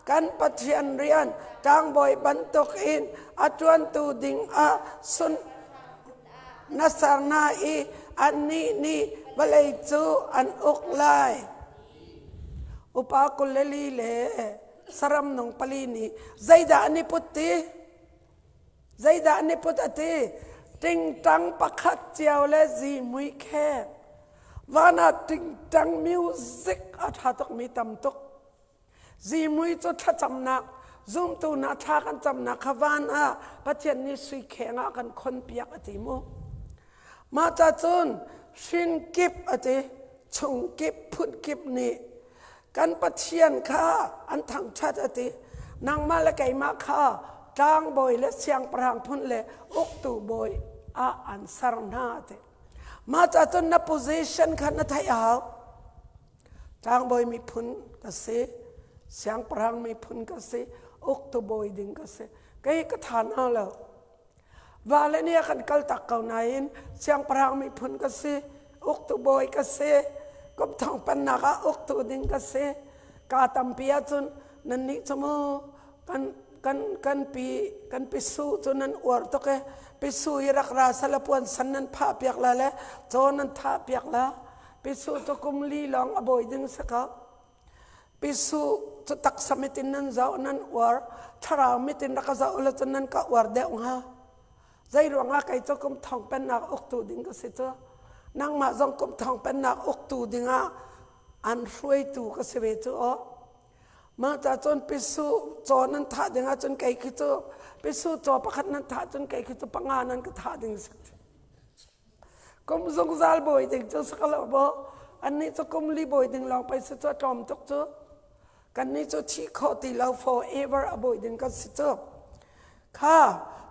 Kan Pathian rian tlangbawi bantukin a ṭuantu dingah sun na ser hna i annih nih vawlei cu an uk lai. Upa 24 le saram nung pali nih zeidah an i put ti? Zeidah an i put a ti? Tingtang pakhat cio le zihmui khek. Van ah tingtang music a ṭha tukmi tam tuk. Zihmui cu thlacamnak, zumtu hna thla kan camnak kha van ah Pathian nih sui kheng ah kan khonpiak a ti mu. Mah ca cun hrin kip a ti, chung kip, phun kip nih kan Pathian kha an thangṭhat a ti. Nangmah le keimah kha tlangbawi le siangpahrang phun le uktu bawi ah an ser hna a ti. Mah ca cun na position kha na theih a hau. Tlangbawi miphun ka si, siangpahrang miphun ka si, uktu bawi ding ka si. Kei ka tha hna lo. Vale nih a kan kaltak ko nain siangpahrang miphun ka si, uktu bawi ka si, kum thong pennak ah uktu ding ka si. Ka tampi ahcun nannih cu mu kan kan kan pi kan pi su cu nan uar tuk e pi su hi rak ra sala puan san nan phah piak la le caw nan thah piak la pi su cu kum li lawng a bawi ding si ko pi su cu taksa mit in nan zoh nan uar thlarau mit in rak ka zoh le cun nan ka uar deuh hnga zei ruangah kei cu kum thong pennak uktu ding ka si cu nangmah zong kum thong pennak uktu dingah an hruaitu ka si ve cu aw mah ca cun pisu caw nan thah ding ahcun kei khi cu pisu caw pakhat nan thah cun kei khi cu panga nan ka thah ding si Kum zungzal bawi ding cu si lo maw? Annih cu kum li bawi ding lawng pei si cu a tlawm tuk cu. Kannih cu thih khawh ti lo forever a bawi ding kan si cu. Kha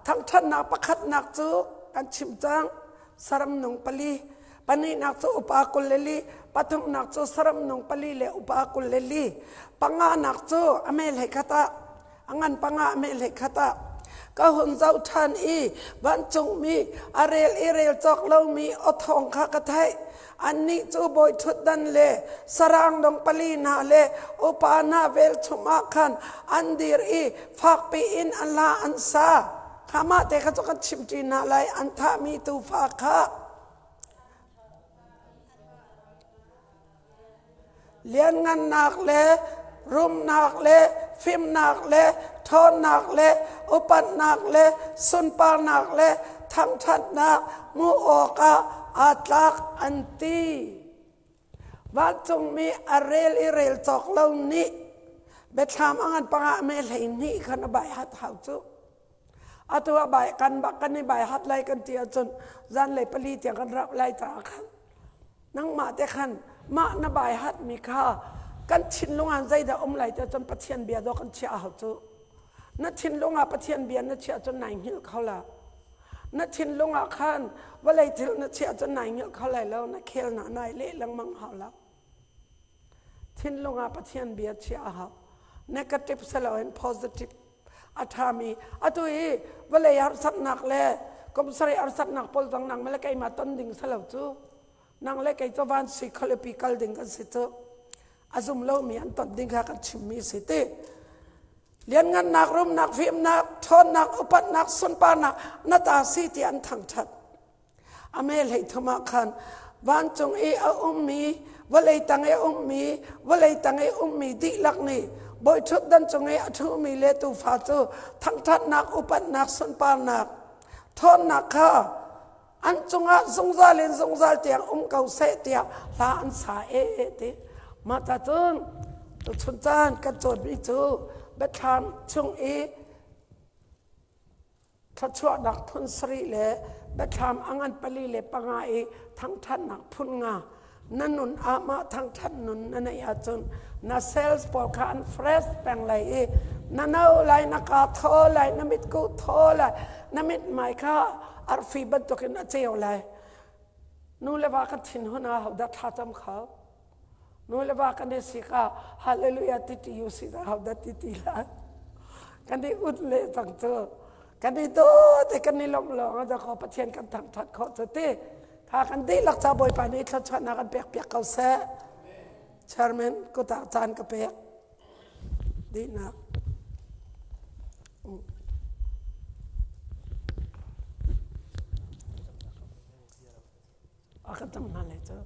thangṭhatnak pakhatnak cu kan chim cang. Saram nung pali. Pahnihnak cu upa 24. Pathumnak cu saram nung pali le upa 24. Panganak cu a mel he khat ah a ngan panga a meh hlei khat ah ka hun zoh ṭhan i vancungmi a rel i rel cawk lomi aw thawng kha ka theih. Annih cu bawi ṭhutdan le sarang dong pali hna le upa hna velchum ah khan an dir i fakpi in an hla an sa. Kha mah te kha cu kan chimṭi hna lai, an thahmi tuufa kha. Lianngannak le rumnak le fimnak le ṭhawnnak le upatnak le sunparnak le thangṭhatnak hmuh awkah aa tlak an ti. Vancungmi a rel i rel cawk lo nih biathlam a ngan pangah me 12 khan a bai hat hau cu. Atu a bai kan bak kan i bai hat lai kan ti ahcun zanlei 4 tiang kan rauh lai caah khan nangmah te khan mah na bai hatmi kha kan thinlung ah zeidah um lai ti ahcun Pathian bia dawh kan chiah a hau cu. Na thinlung ah Pathian bia na chiah cun nai hngilh kho la. Na thinlung ah khan vawlei thil na chiah cun nai hngilh kho lai lo, na khel na nai leh lengmang hau lo. Thinlung ah Pathian bia chiah a hau. Negative siloin positive a ṭhami atu hi vawlei harsatnak le kum sarih harsatnak pawl zong nang le keimah ton ding si lo cu. Nang le kei cu van sui khualipi kal ding kan si cu. A zum lomi an ton ding kha kan chimmi si ti. Lianngannak, rumnak, fimnak, ṭhawnnak, upatnak, sunparnak na ta si ti an thangṭhat. A me 33 ah khan vancung i a ummi, vawlei tang i a ummi, vawlei tang i ummi dihlak nih bawiṭhutdan cung i a ṭhumi le tuufa cu thangṭhatnak, upatnak, sunparnak, ṭhawnnak kha an cungah zungzal in zungzal tiang um ko seh tiah hla an sa e ti. Mah ta cun tuchun caan kan cawnmi cu biathlam chung i thluachuahnak phun sarih le biathlam a ngan 45 i thangṭhatnak phun nga na nun ah mah thangṭhat nun na neih ahcun na cells pawl kha an fresh peng lai i na no lai, na kaa thaw lai, na mitkuh thaw lai, na mithmai kha arfi bantukin a ceu lai. Nu le va kan thinhun ah hodah thlacam kho? Nu le va kan i sik ah hallelujah ti ti u si dah hodah ti ti lai? Kan i ut le cang cu. Kan i dawt i kan i lawmh lawng ah dakaw Pathian kan thangṭhat khawh cu ti. Kha kan dihlak ca Bawipa nih thluachuahnak an pek piak ko seh. Chairman kutak caan ka pek. Dihnak. A kan cang hna lai cu.